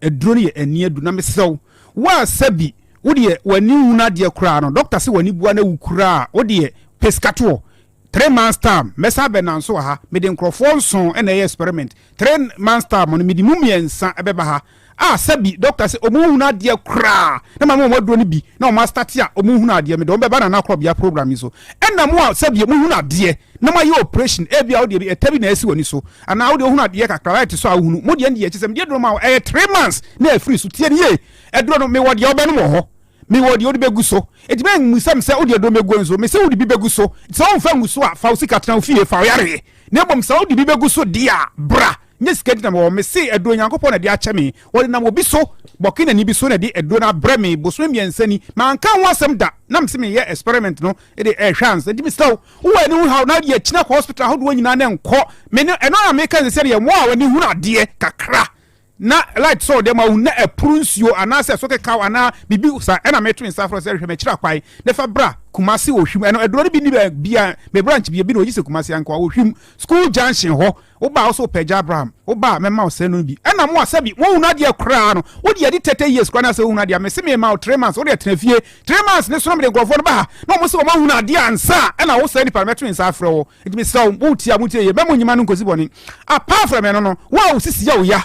A: Aduro no yɛ ani aduro na mesrɛ wo, wo a sɛbi wo deɛ w'ani nhunu adeɛ koraa no, dɔkta se w'ani bua na awu koraa a, wo deɛ pɛ sika toɔ. Three months time mɛsan abɛnanso wɔ ha, mede nkorɔfoɔ nson na ɛyɛ experiment, three months time no mede mu mmiɛnsa ɛbɛba ha a sɛbi doctor sɛ ɔmo nhunu adeɛ koraa na mama ɔmo aduro no bi na ɔmo astate a ɔmo nhunu adeɛ mede ɔmo bɛba Nana Korɔbea program yi so ɛna mo a sɛbi mo hunu adeɛ na mo ayɛ operation ebia wodeɛ bi ɛta bi na ɛsi w'ani so anaa wodeɛ wohunu adeɛ kakra light so a wohunu mo deɛ no deɛ kyesɛ mede aduro ma wo ɛyɛ three months na ɛfiri so tie no yie aduro no mewɔ deɛ wobɛnom wɔ hɔ Mewɔ deɛ wode bɛgu so. Enti memmisa me sɛ wode aduro bɛgu nso. Mese wode bi bɛgu so. Sɛ womfa ngu so a, fa wo sika tena wo fie, fa wo yareɛ. Na mmom sɛ wode bi bɛgu so deɛ a, bra. Nyɛ sika nti na mewɔ hɔ. Mese aduro Nyankopɔn na ɛde akyɛ me. Wɔde nam obi so, Burkinani bi so na ɛde aduro no abrɛ me bosome mmiɛnsa ni. Manka ho asɛm da. Na mese meyɛ experiment no de rehwɛ ansa. Enti mesrɛ wo, wowɔ ani ho haw na wode akyini akɔ hospital ahodoɔ nyinaa na nkɔ. Me ne, ɛno na meka sɛ sɛdeɛ mo a w'ani hunu adeɛ kakra na light sɔɔ dɛm ahu na ɛporo nsuo anaasɛ ɛso kekaw anaa biribi sa ɛna meto nsa frɛ sɛ hwɛ m'akyiri akwan na fa bra Kumasi Ohwim ɛno aduro no bi ni bia me branch bia bi na ɔgye sɛ Kumasi ankoa Ohwim school junction hɔ woba a wo sɛ wopɛ agya Abraham woba a mɛma wo sɛ no bi ɛna mo a sɛbi mo hunu adeɛ koraa no wode adi 30 years koraa na sɛ wohunu adeɛ a mese mema wo 3 months wode atena fie 3 months ne so na mede nkurɔfoɔ no ba ha na wɔn sɛ wɔn ahunu adeɛ ansa ɛna wo sɛ nipa no mɛto nsa afrɛ wo Nti mesrɛ wo, motie a montie yie, mma mo nyima no nkosi bɔne. Apart from ɛno no, wo a wo sisi yɛ wo ya,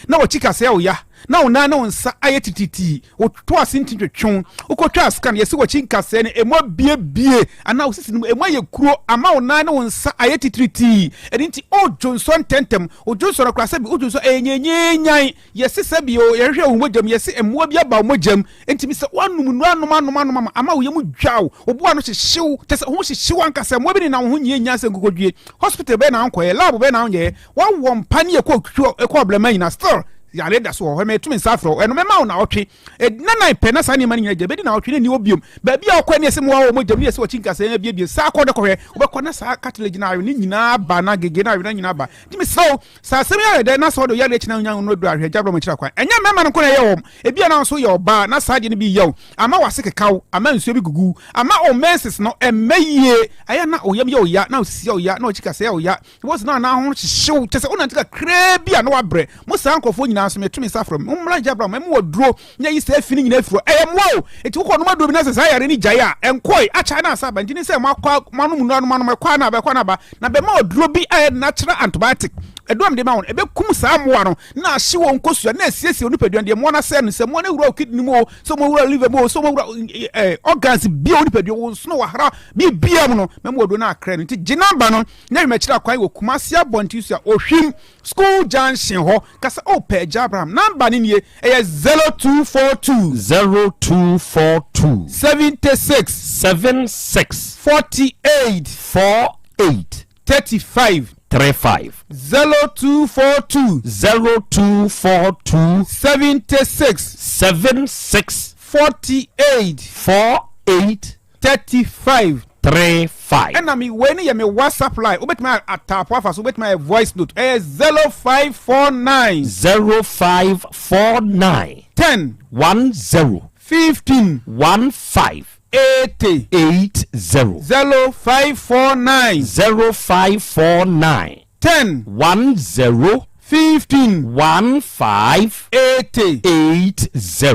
A: na w'akyi kaseɛ yɛ wo ya, na wo nan ne wo nsa ayɛ titiritii, wo to ase nti twetwe wo, wokɔtwaa scan, yɛse w'akyi nkasɛɛ no ɛmu abiebie, anaa wo sisi no mu ɛmu ayɛ kuro ama wo nan ne wo nsa ayɛ titiritii, ɛno nti wodwonsɔ ntɛntɛm, wo dwonsɔ no koraa sɛbi wodwonsɔ ɛyɛ nyeenyeenyan, Yɛse sɛ bio, yɛhwehwɛ wo mogya mu, yɛse mmoa bi aba wo mogya mu, enti sɛ woanom nnuru anom anom anom ama ama wo yam dwa wo, wo bo ano hyehye wo, kyerɛ sɛ wo ho hyehye wo ankasa, mmoa bi nenam wo ho nyia nyia sɛ nkokɔdwie. Hospital bɛn na wonkɔeɛ, lab bɛn na wonyɛeɛ, woawɔ mpa ne yɛkɔ kɔ ɔblɛma nyina still yare da so wɔ hɔ, meto me nsa afrɛ wo, ɛno mɛma wo naawɔtwe nna nan pɛ na saa nneɛma no nyina gya, ɛbɛdi naawɔtwe na ɛnni hɔ biom. Baabi a wokɔɛ ne yɛse mmoa wɔ mogya mu ne yɛse wakyi nkasɛɛ abiebie, saa kɔ na kɔhwɛ, wobɛkɔ na saa cartilage no awe ne nyinaa aba na gege no awe na nyinaa aba. Nti mesrɛ wo, Sɛ asɛm yi ayɛ dɛ na sɛ wode wo yareɛ kyena nya no aduru a, hwɛ gya brɛ wɔn akyiri akwan. Ɛnyɛ mmarima no nko na ɛyɛ wɔn. Ebia na wo nso woyɛ ɔbaa na saa adeɛ no bi reyɛ wo, ama w'ase keka wo, ama nsuo bi gugu wo, ama wo menses no mma yie, ɛyɛ a na wo yam yɛ wo ya, na wo sisi yɛ wo ya, na w'akyi kaseɛ yɛ wo ya, wobɛhu sɛ na w'anan ho hyehye wo, kyerɛ sɛ wonante kakraa bi a na woabrɛ. Mo saa nkurɔfoɔ nyinaa nso, meto me nsa frɛ mo, mommra gya brɛ wɔn, mɛma wɔn aduro na ayi saa fi no nyinaa afiri hɔ. Ɛyɛ mmoa o! Enti wokɔnom aduro bi na sɛ saa yareɛ no gyae a, ɛnkɔe, akyɛ a na asan aba. Enti ne sɛ moakɔ moanom nnuro anom anom, ɛkɔ a na aba, ɛkɔ a na aba. Na bɛma aduro bi a ɛyɛ natural antibiotic, aduro a mede ma wo no, ɛbɛkum saa mmoa no na ahye wɔn nkosua na asiesie wo nipadua no. Deɛ mmoa no asɛe no, sɛ mmoa no awura wo kidney mu o, sɛ wɔn awura liver mu o, sɛ wɔn awura eh, organs bi a wo nipadua, wo nsono, wahara, biribiara mu no, mɛma aduro no akrɛ no. Nti gye namba no na wimakyiri akwan wɔ Kumasi abɔnten so a Ohwim School junction hɔ, ka sɛ wopɛ Agya Abraham. Number no nie, ɛyɛ 0242.
Y: 0242.
A: 76.
Y: 76.
A: 48.
Y: 48.
A: 35.
Y: 35.
A: 0242.
Y: 0242.
A: 76.
Y: 76.
A: 48.
Y: 48.
A: 35.
Y: 35.
A: Ɛna me wei no yɛ me WhatsApp line wobɛtumi ataapo afa so wobɛtumi ayɛ voice note ɛyɛ 0549.
Y: 0549.
A: 10.
Y: 10.
A: 15.
Y: 15.
A: 80.
Y: 80.
A: 0549.
Y: 0549.
A: 10.
Y: 10.
A: 15.
Y: 15.
A: 80.
Y: 80.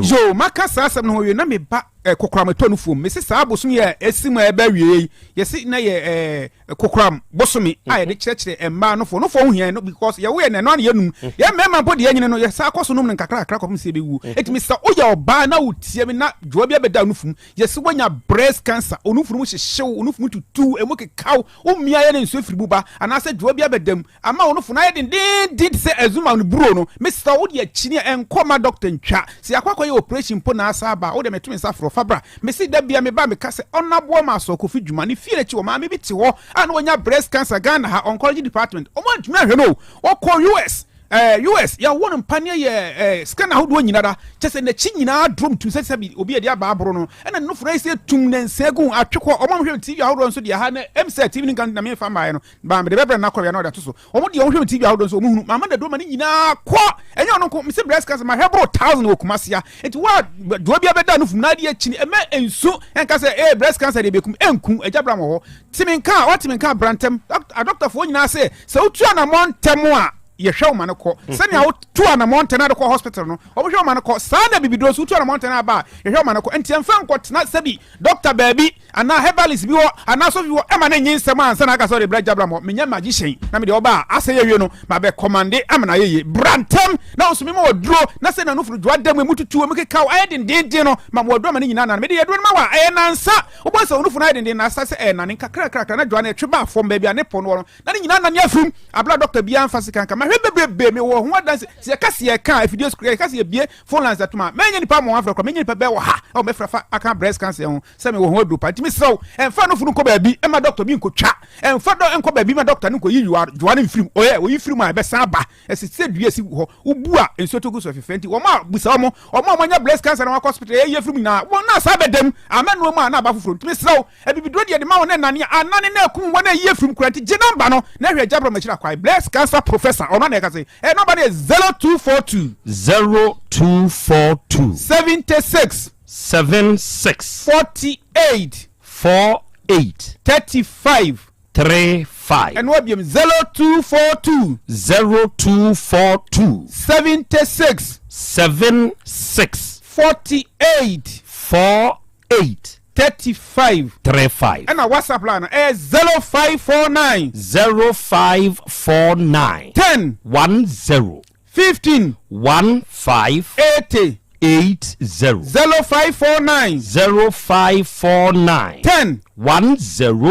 A: Yoo maka saa asɛm no ho awie na me ba eh, kokoram ɛtɔ no fuom. Mese saa bosom yi a ɛsi mu a ɛbɛ awie yi, yɛse na yɛ eh, kokoram bosome a yɛde kyerɛkyerɛ mmaa nofoɔ. Nofoɔ ho hia no because yɛwo yɛ no ɛno ana yɛnum. Yɛn mmarima mpo deɛ yɛnyini no yɛsa kɔ so nom no nkakra kakra kɔpem sɛ yɛbɛwuo. Enti mesɛ woyɛ ɔbaa na wotie me na dwoa bi abɛda wo nofum, yɛse woanya breast cancer, wo nofunu mu hyehyew, wo nofu mu tutu, ɛmu kekaw, wo mmea yɛ na nsuo firi mu ba, anaasɛ dwoa bi abɛda mu, Ama wo nofo no ayɛ dendeenden te sɛ azuma no buro no. Mesrɛ wo, wode akyini a, nkɔ mma dɔkta ntwa. Sɛ yɛakɔ akɔyɛ oprehyɛn mpo na asan aba a, wo deɛ meto me nsa frɛ wo. fa bra. Mese da bia meba meka sɛ ɔnaboa ma asɔ Kofi dwuma ne fie n'akyi wɔ maame bi te hɔ a na wanya breast cancer Ghana ha oncology department ɔmo antumi anhwɛ no o ɔkɔ US eh, US yɛwɔ no mpaneɛ yɛ eh, scan ahodoɔ nyinara kyɛ sɛ n'akyi nyinaa drom tum sɛ sɛbi obi a ɛde aba aboro no ɛna ne nofo no ayɛ sɛ tum ne nsa gu atwe kɔ ɔmo a wɔhwɛ TV ahodoɔ nso deɛ ha na ɛm sɛ TV no nka na memfa mmaeɛ no ba mede bɛbrɛ no akɔwea na ɔde ato so Wɔn deɛ wɔn hwɛ me TV ahodoɔ nso wɔn hunu mama na duro ma ne nyinaa kɔ ɛnyɛ ɔno nko mese breast cancer ma hwɛ boro thousand wɔ Kumasi ha nti wa duro bi abɛda no fum na adeɛ akyini ɛmɛ nsu ɛnka sɛ ee breast cancer deɛ bɛkum ɛnku ɛgya bra wɔ hɔ timi nka a ɔtimi nka bra ntɛm adɔktafoɔ nyinaa sɛ sɛ wotu anamɔ ntɛm a yɛhwɛ wo ma no kɔ sɛnea wotu anamɔ ntɛm na de kɔ hospital no wɔhwɛ wo ma no kɔ saa na bibiduro nso wotu anamɔ ntɛm aba a yɛhwɛ wo ma no kɔ nti ɛmfa nkɔtena sɛbi dɔkta baabi anaa herbalist bi hɔ anaa sɔfo bi hɔ ɛma no nye nsɛm ansa na aka sɛ ɔde bra Jabram hɔ. Menyɛ magician na mede ɔba a asɛe awie no mabɛ kɔmande ama no ayɛ yie. Bra ntɛm na wo nso mema waduro na sɛ nanofunu dwoa da mu emu tutu emu kekaw ayɛ dendeenden no ma ma waduro ama ne nyinaa nane. Mede aduro no ma wo a ɛyɛ nansa. Wobɛhu sɛ wo nufunu ayɛ denden na asa sɛ ɛrenane nkakrakrakra na dwoa no ɛtwe ba fam baabi a ne po no wɔ no na ne nyinaa nane afirim. Abla dɔkta biara mfa sika nka. Mahwɛ bebrebe mewɔ ho adanse. Sɛ yɛka sɛ yɛka a afidie so koraa yɛka sɛ yɛbie Phone lines atom a, mɛnyɛ nipa ama wɔn afrɛ koraa, mɛnyɛ nipa bɛyɛ ɔha a wɔbɛfrɛ afa aka breast cancer ho sɛ mewɔ ho aduro pa. Nti mesrɛ wo, ɛmfa nofo no nkɔ baabi mma doctor bi nkɔtwa, ɛmfa dɔ nkɔ baabi ma doctor no nkɔyi dwoa dwoa no mfiri mu. Ɔyɛ, wɔyi firi mu a ɛbɛsan aba. Ɛsɛ sɛ dua si hɔ, wobu a nsuo tɔ gu so ɛfefɛ. Nti wɔn a bisa wɔn, wɔn a wɔanya breast cancer na wɔakɔ hospital yɛyi afiri mu nyinaa, wɔn na saa bɛda mu, amɛnoa mu a na aba foforɔ. Nti mesrɛ wo, Abibiduro deɛ de ma wɔn ɛnane a anane na ɛkum wɔn a ɛyi afirim koraa nti gye number no na hwɛ Jabram akyiri akwae breast cancer professor ɔno na ɛka sɛ ɛ number no yɛ 0242
Y: 0242.
A: 76
Y: 76.
A: 48
Y: 48.
A: 35
Y: 35.
A: Ɛno abiem 0242
Y: 0242.
A: 76
Y: 76.
A: 48
Y: 48.
A: 35.
Y: 35.
A: Ɛna WhatsApp line no ɛyɛ 0549.
Y: 0549.
A: 10.
Y: 10.
A: 15.
Y: 15.
A: 80.
Y: 80.
A: 0549.
Y: 0549.
A: 10.
Y: 10.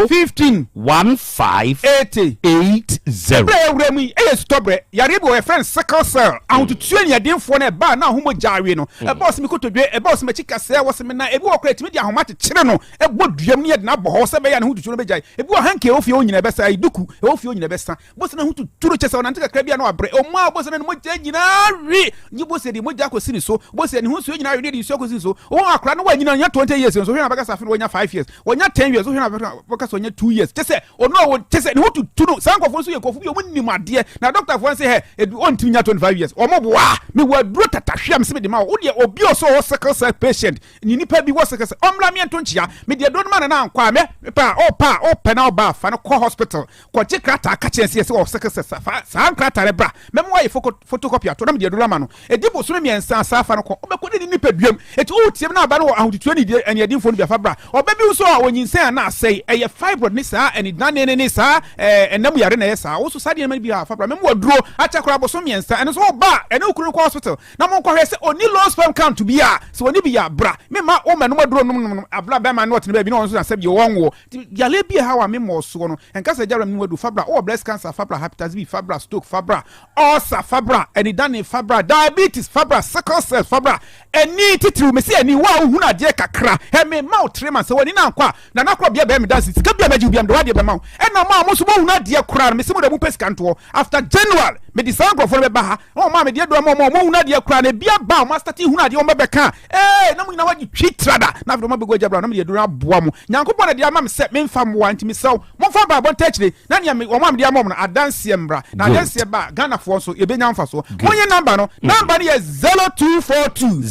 A: 15.
Y: 15.
A: 80.
Y: 80.
A: Ɛberɛ a yɛwura mu yi ɛyɛ sutɔberɛ. Yareɛ bi wɔ hɔ yɛfrɛ no sickle cell. Ahotutuo aniadenfoɔ no ɛba a na ahomogya awe no. Ɛba ɔse me kotodwe, ɛba ɔse m'akyi kasɛɛ, wɔse me nan. Ebi wɔ hɔ koraa yɛtumi de ahoma kyekyere no bɔ dua mu na yɛde no abɔ hɔ sɛ ɛbɛyɛ a ne ho tutuo no bɛgyae. Ebi wɔ hanky a ɛwɔ fie hɔ nyinaa ɛbɛsa, ayi duku ɛwɔ fie hɔ nyinaa ɛbɛsa. Bose ne ho tutu no kyɛ sɛ ɔnante kakra bi a na wabrɛ. Ɔmo a bose ne mogya nyinaa we. Nye bose de mogya akɔsi ne so. Bose ne ho nsuo nyinaa we ne de nsuo akɔsi ne so. Wɔn akora no wanyini ɔnya 20 years nso hwɛ na bɛka sɛ afe no wanya 5 years. Wɔnya 10 years wohwɛ na bɛka sɛ ɔnya 2 years. Kyɛ sɛ ɔno a kyɛ sɛ ne ho tutu no. Saa nkurɔfoɔ nso yɛ nkurɔfoɔ bi a ɔmo nim adeɛ. Na dɔktafoɔ nse hɛ edu ɔntumi nya 25 years. Ɔmo boa. Mewɔ aduro tatahwe a mese mede ma wo. Wo deɛ obi a ɔsɛ ɔwɔ sickle cell patient ne nipa bi wɔ sickle cell ɔmmra meɛnto nkyea. Mede aduro no ma no na ankɔ a mɛ mepɛ a ɔpɛ a ɔpɛ na ɔba a fa no kɔ hospital. Kɔgye krataa ka kyerɛ no sɛ yɛsɛ wɔ sickle cell fa saa nkrataa no bra mɛma woayɛ photocopy ato na mede aduro ama no. Ɛdi bosome mmiɛnsa a saa fa no kɔ. Wobɛkɔ ne ne nipaduam. Enti woreteam na aba no wɔ ahotutuo ne aniɛdenfoɔ no bi a fa bra. Ɔba bi nso a ɔnyinsɛn a na asɛe, ɛyɛ fibroid ne saa anidanne no ne saa ɛna mu yare na ɛyɛ saa. Wo nso saa nneɛma no bi a fa bra. Mɛma waduro akyɛ koraa bosome mmiɛnsa. Ɛno nso woba a ɛne wo kunu no kɔ hospital na monkɔhwɛ sɛ ɔnni low sperm count bi a. Sɛ ɔnni bi a bra. Memma wo mma nom aduro nom nom nom. Abla bɛrima no ɔtena baabi na ɔno nso na sɛdeɛ ɔnwoɔ. Nti yareɛ bi a ɛhaw a memmɔɔ soɔ no, ɛnka sɛ agya wura menim waduro, fa bra. Wowɔ breast cancer, fa bra, hepatitis B, fa bra, stroke, fa bra, ulcer, fa bra, anidane, fa bra, diabetes, fa bra, sickle cell, fa bra, ani titiriw, mese ani, wo a wohunu adeɛ kakra, hɛ memma wo three months, sɛ w'ani no ankɔ a, Nana Korɔbea bɛyɛ me danse, sika bi a mɛgye wo biara mede w'adeɛ bɛma wo, ɛna mo a mo nso moahunu adeɛ koraa no, mese mo deɛ mopɛ sika ntoɔ, after January, mede saa nkurɔfoɔ no bɛba ha, na wɔn a mede aduro ama wɔn a wɔahunu adeɛ koraa no, ebi aba a wɔn astate hunu adeɛ, wɔn bɛbɛka a, Ee, na mo nyinaa moagye twi trada, na afei de moabɛgu agya bra, na mede aduro no aboa mo. Nyankopɔn na de ama me sɛ memfa mmoa, nti mesrɛ wo, momfa mpaebɔ ntaa akyire, na nea me, wɔn a mede ama wɔn no, adanseɛ mmra. Na adanseɛ ba a, Ghanafoɔ nso, yɛbɛnya mfasoɔ. Monye number no, number no yɛ 0242.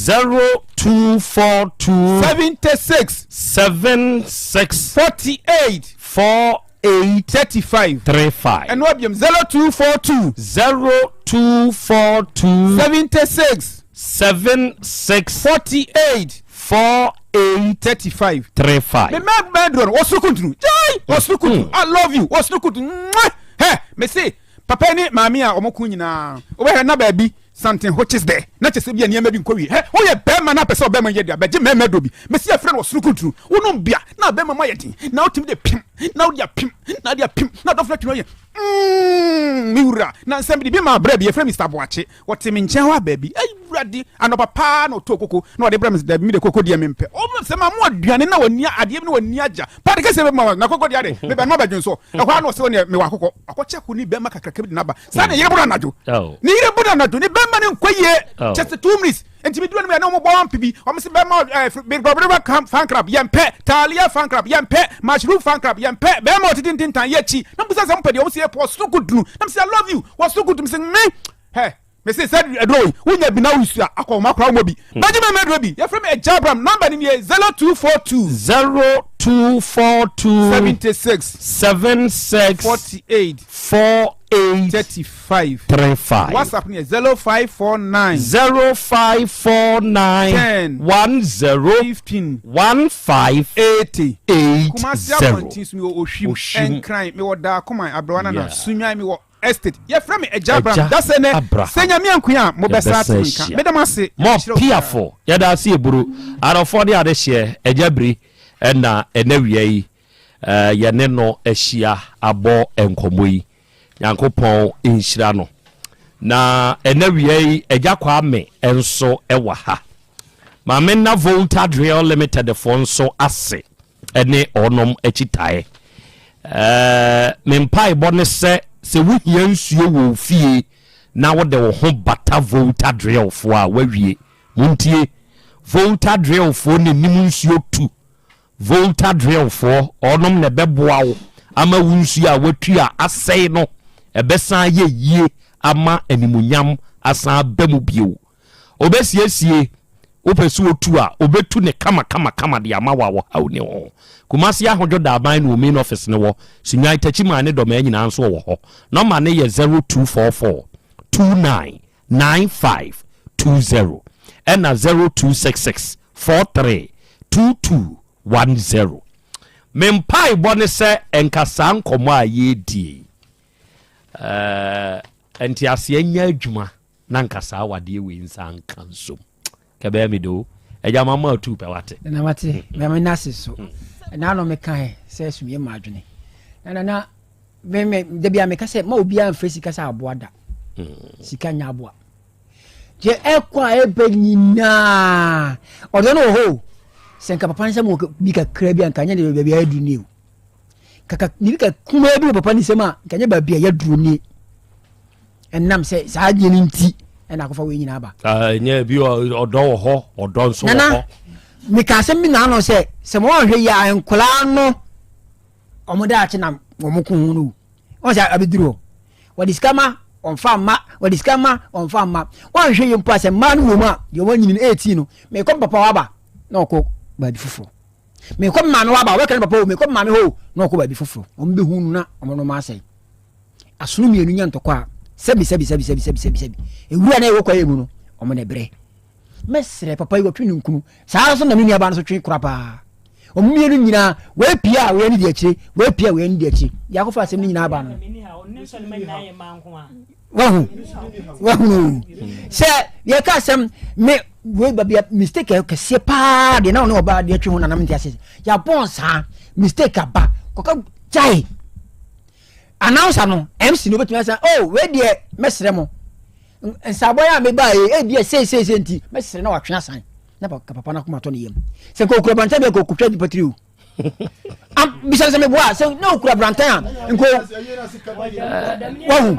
Y: 0242.
A: 76.
Y: 76.
A: 48.
Y: 48.
A: 35.
Y: 35.
A: Ɛno abiam, 0242.
Y: 0242.
A: 76.
Y: 76.
A: 48.
Y: 48.
A: 35.
Y: 35.
A: Me mɛ mɛ duro no wɔsoro kuntunu jai wɔsoro kuntunu I love you wɔsoro kuntunu mwah hɛ me se papa ne maame a wɔn ko nyinaa wɔbɛhwɛ na baabi something which is there na kyɛ sɛ bi a nneɛma bi nkɔ wie hɛ woyɛ bɛrima na apɛ sɛ ɔbɛrima yɛ deɛ bɛgye mɛrima duro bi me se yɛfrɛ no wɔsoro kuntunu wonom bia na bɛrima mu ayɛ den na wotumi de pim na wode apim na wode apim na dɔfo no atumi ayɛ mm me wura na nsɛm bi de bi ma abrɛ bi yɛfrɛ Mr. Boakye Wɔte me nkyɛn hɔ a baabi. Awurade, anɔpa paa na ɔtɔɔ koko na ɔde brɛ me sɛ dabi me de koko deɛ mempɛ. Ɔmo sɛ ma mo aduane na wɔni adeɛ bi na wɔni agya. Paade kɛseɛ bɛma wa na koko deɛ ade mebɛ no abɛdwen so. Ɛhɔ ara na ɔsɛ ɔneɛ mewɔ akokɔ. Akɔkyɛ ko ne bɛma kakraka bi de n'aba. Saa ne yere bo no anadwo. Ne yere bo no anadwo ne bɛma no nkɔ yie. Kyɛ sɛ 2 minutes. Nti me duro no mu yɛ na wɔn bɔ wɔn bi. Wɔn sɛ bɛma ɛɛ bɛbrɛbrɛ fan club yɛn pɛ. Taalia fan club yɛn pɛ. Mushroom fan club yɛn pɛ. Bɛma ɔtete ntentan yɛ akyi. Na mbisa sɛ mo pɛ deɛ wɔn sɛ yɛ pɔ ɔsoro kudunu. Na mo sɛ I love you. Wɔsoro kudunu sɛ me hɛ. Mese sɛ aduro yi wonya bi na wosu a akɔ homa koraa womɔ bi. Bɛgye me mɛduro bi. Yɛfrɛ me Agya Abraham. Number no nie 0242.
Y: 0242.
A: 76.
Y: 76.
A: 48.
Y: 48.
A: 35.
Y: 35.
A: WhatsApp no yɛ 0549.
Y: 0549.
A: 10.
Y: 10.
A: 15.
Y: 15.
A: 80.
Y: 80.
A: Kumasi abɔnten so mewɔ Ohwim.
Y: Ohwim.
A: Nkran mewɔ Daakoman Aberewa Nana.
Y: Yeah.
A: Sunyani mewɔ Estate. Yɛfrɛ me Agya Abraham.
Y: Agya
A: Da sɛ nɛ,
Y: Abraham.
A: sɛ Nyame ankoa a, mobɛsa ate me nka.
Y: Yɛbɛsa
A: Meda mo ase.
Y: Mɔ
A: Nyame nhyira obiara.
Y: piafo, yɛda ase eburu. Adɔfoɔ ne adehyeɛ, Agya Biri na ɛnɛ wia yi yɛne no ahyia abɔ nkɔmmɔ yi. Nyankopɔn nhyira no. Na ɛnɛ wia yi Agya Kwame nso wɔ ha. Maame nna Volta Drill Limited foɔ nso ase ne ɔnom akyitaeɛ. Ɛɛ, me mpaebɔ ne sɛ, sɛ wohia nsuo wɔ wo fie na wode wo ho bata Volta Drillfoɔ a, woawie. Montie, Volta Drillfoɔ na nim nsuo tu. Volta Drillfoɔ, ɔnom na ɛbɛboa wo ama wo nsuo a woatu a asɛe no, ɛbɛsan ayɛ yie ama animuonyam asan aba mu bio. Ɔbɛsiesie, wopɛ sɛ ɔtu a, ɔbɛtu no kamakamakama de ama wo a ɔhaw nni ho. Kumasi Ahodwo Daban na wɔn main office no wɔ. Sunyani, Techiman ne Dɔmaa nyinaa nso ɔwɔ hɔ. Nɔma no yɛ 0244 29 95 20 ɛna 0266 43 22 10. Me mpaebɔ ne sɛ nka saa nkɔmmɔ a yɛredie yi, ɛɛ, nteaseɛ nyɛ adwuma. Na nka saa awadeɛ wei nsa nka nsom kɛbɛyɛ me de o agya ma ma atu pɛ wate.
F: Nana wate mɛ me nase so ɛna ano me kan sɛ sumie ma adwene na nana me me da bia me ka sɛ ma obiara mfrɛ sika sɛ aboa da sika nya aboa deɛ ɛkɔ a ɛbɛ nyinaa ɔdɔ no wɔ hɔ o sɛ nka papa ne sɛ mo bi kakra bi a nka nyɛ de baabi a yɛduru nie o kaka biribi ka kumaa bi wɔ papa ne nsam a nka nyɛ baabi a yɛduru nie ɛnam sɛ saa adeɛ no nti ɛna akɔfa wei nyinaa ba.
Y: Ɛnyɛ bi ɔdɔ wɔ hɔ ɔdɔ nso wɔ hɔ.
F: Meka asɛm bi naano sɛ sɛ mo anhwɛ yi a nkwadaa no wɔn daakye nam wɔn ko ho no wɔn sɛ abɛduru hɔ wɔde sika ma wɔnfa mma wɔde sika ma wɔnfa mma wɔanhwɛ yi mpo a sɛ mmaa no wɔ mu a deɛ wɔn anyini no 18 no mekɔ papa waba na ɔkɔ baabi foforɔ mekɔ maame waba wɔbɛka ne papa o mekɔ maame hɔ o na ɔkɔ baabi foforɔ wɔn bɛhu no na wɔn nom asɛe asono mmienu nya ntɔkwa a sɛbi sɛbi sɛbi sɛbi sɛbi sɛbi sɛbi ewura na ɛwɔ kwaeɛ mu no wɔn na ɛbrɛ mɛsrɛ papa yi wɔtwe ne nkunu saa nso na me nuabaa no nso twe kora paa wɔn mmienu nyinaa wɔapia a wɔyɛ ne di akyire wɔapia a wɔyɛ ne di akyire deɛ akɔfa asɛm no nyinaa ba no wahu wahu sɛ yɛka asɛm me wei baabi a mistake kɛseɛ paa deɛ na ɔne ɔbaa deɛ twe ho nanam nte aseɛ yɛabɔn saa mistake aba kɔka gyae announcer no mc no obetumi asa oh wei deɛ mɛsrɛ mo nsaabɔ yi a mebaa yi ebi a seeseesei nti mɛsrɛ na watwe asan na papa no akoma tɔ ne yam sɛ nka okura brantan bi a nka okutwa nipa tiri o bisa sɛ meboa sɛ na okura brantan a nka wahu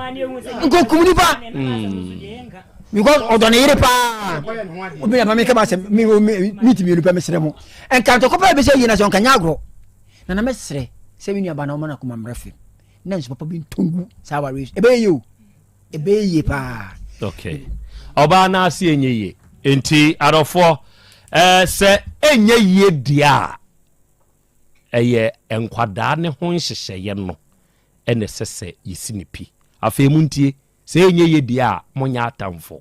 F: nka okum nipa hmm. because ɔdɔ ne yere paa obi na ma meka ba sɛ mi mi ti mmienu pɛ mesrɛ mo nka ntɔkwa paa bi sɛ yie na sɛ ɔnka nyɛ agorɔ Na na mɛsrɛ sɛ me nuabaa no ɔma no akoma mmrɛ fam na nsu papa bi ntɔ ngu saa awareɛ yi so. Ɛbɛyɛ yie o. Ɛbɛyɛ yie paa.
Y: Okay. Ɔbaa no ase ɛnyɛ yie. Nti adɔfoɔ ɛɛ sɛ ɛnyɛ yie deɛ a ɛyɛ nkwadaa ne ho nhyehyɛeɛ no ɛna ɛsɛ sɛ yɛsi ne pi. Afei montie, sɛ ɛnyɛ yie deɛ a monyɛ atamfo.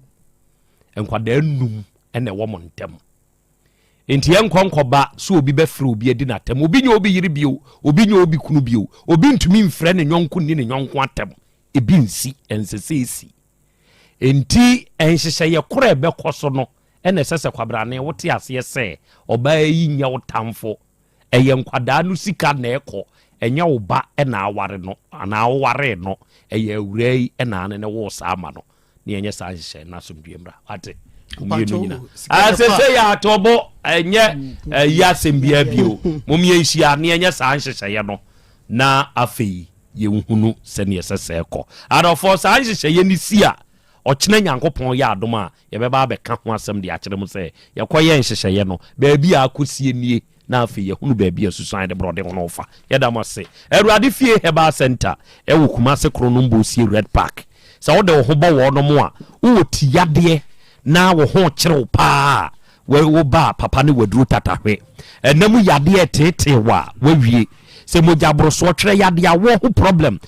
Y: Nkwadaa num ɛna ɛwɔ mo ntam. Enti ɛnkɔ nkɔba sɛ obi bɛfrɛ obi adi no atɛm. Obi nyɛ obi yere bio, obi nyɛ obi kunu bio, obi ntumi mfrɛ ne yɔnko nni ne yɔnko atɛm. Ebi nsi, ɛnsɛ sɛ esi. Enti nhyehyɛeɛ korɔ a ɛbɛkɔ so no na ɛsɛ sɛ kwabrane wote aseɛ sɛ ɔbaa yi nyɛ wo tamfo. Ɛyɛ nkwadaa no sika na ɛkɔ, ɛnyɛ wo ba na aware no anaa wowaree no, ɛyɛ awuraa yi na ane ne woo saa ma no. Ne yɛnyɛ saa nhyehyɛe no na asomdwoeɛ mmra. Wate? Mmienu nyina asɛ sɛ yɛ atɔbɔ, ɛnyɛ ɛyi asɛm biara bio. Mom yɛnhyia ne ɛnyɛ saa nhyehyɛeɛ no, na afei yɛnhunu sɛneɛ ɛsɛ sɛ ɛkɔ. Adɔfoɔ, saa nhyehyɛeɛ no si a, ɔkyena Nyankopɔn yɛ adom a, yɛbɛba abɛka ho asɛm de akyerɛ mu sɛ yɛkɔyɛ nhyehyɛeɛ no, baabi a akɔsie nie, na afei yɛhunu baabi a susan de borɔde ho no fa. Yɛda mo ase. Awurade Fie Herbal Center ɛwɔ Kumase, Kronom Bosie Red Park. Sɛ wode wo ho bɔ wɔn mo a, wowɔ ti yadeɛ na wo ho kyerɛw paa, wo ba papa ne waduro tatahwe ɛnam yadeɛ teetee wɔ a, wawie sɛ mogya borosoɔ, twerɛ yadeɛ, awɔ ho problem.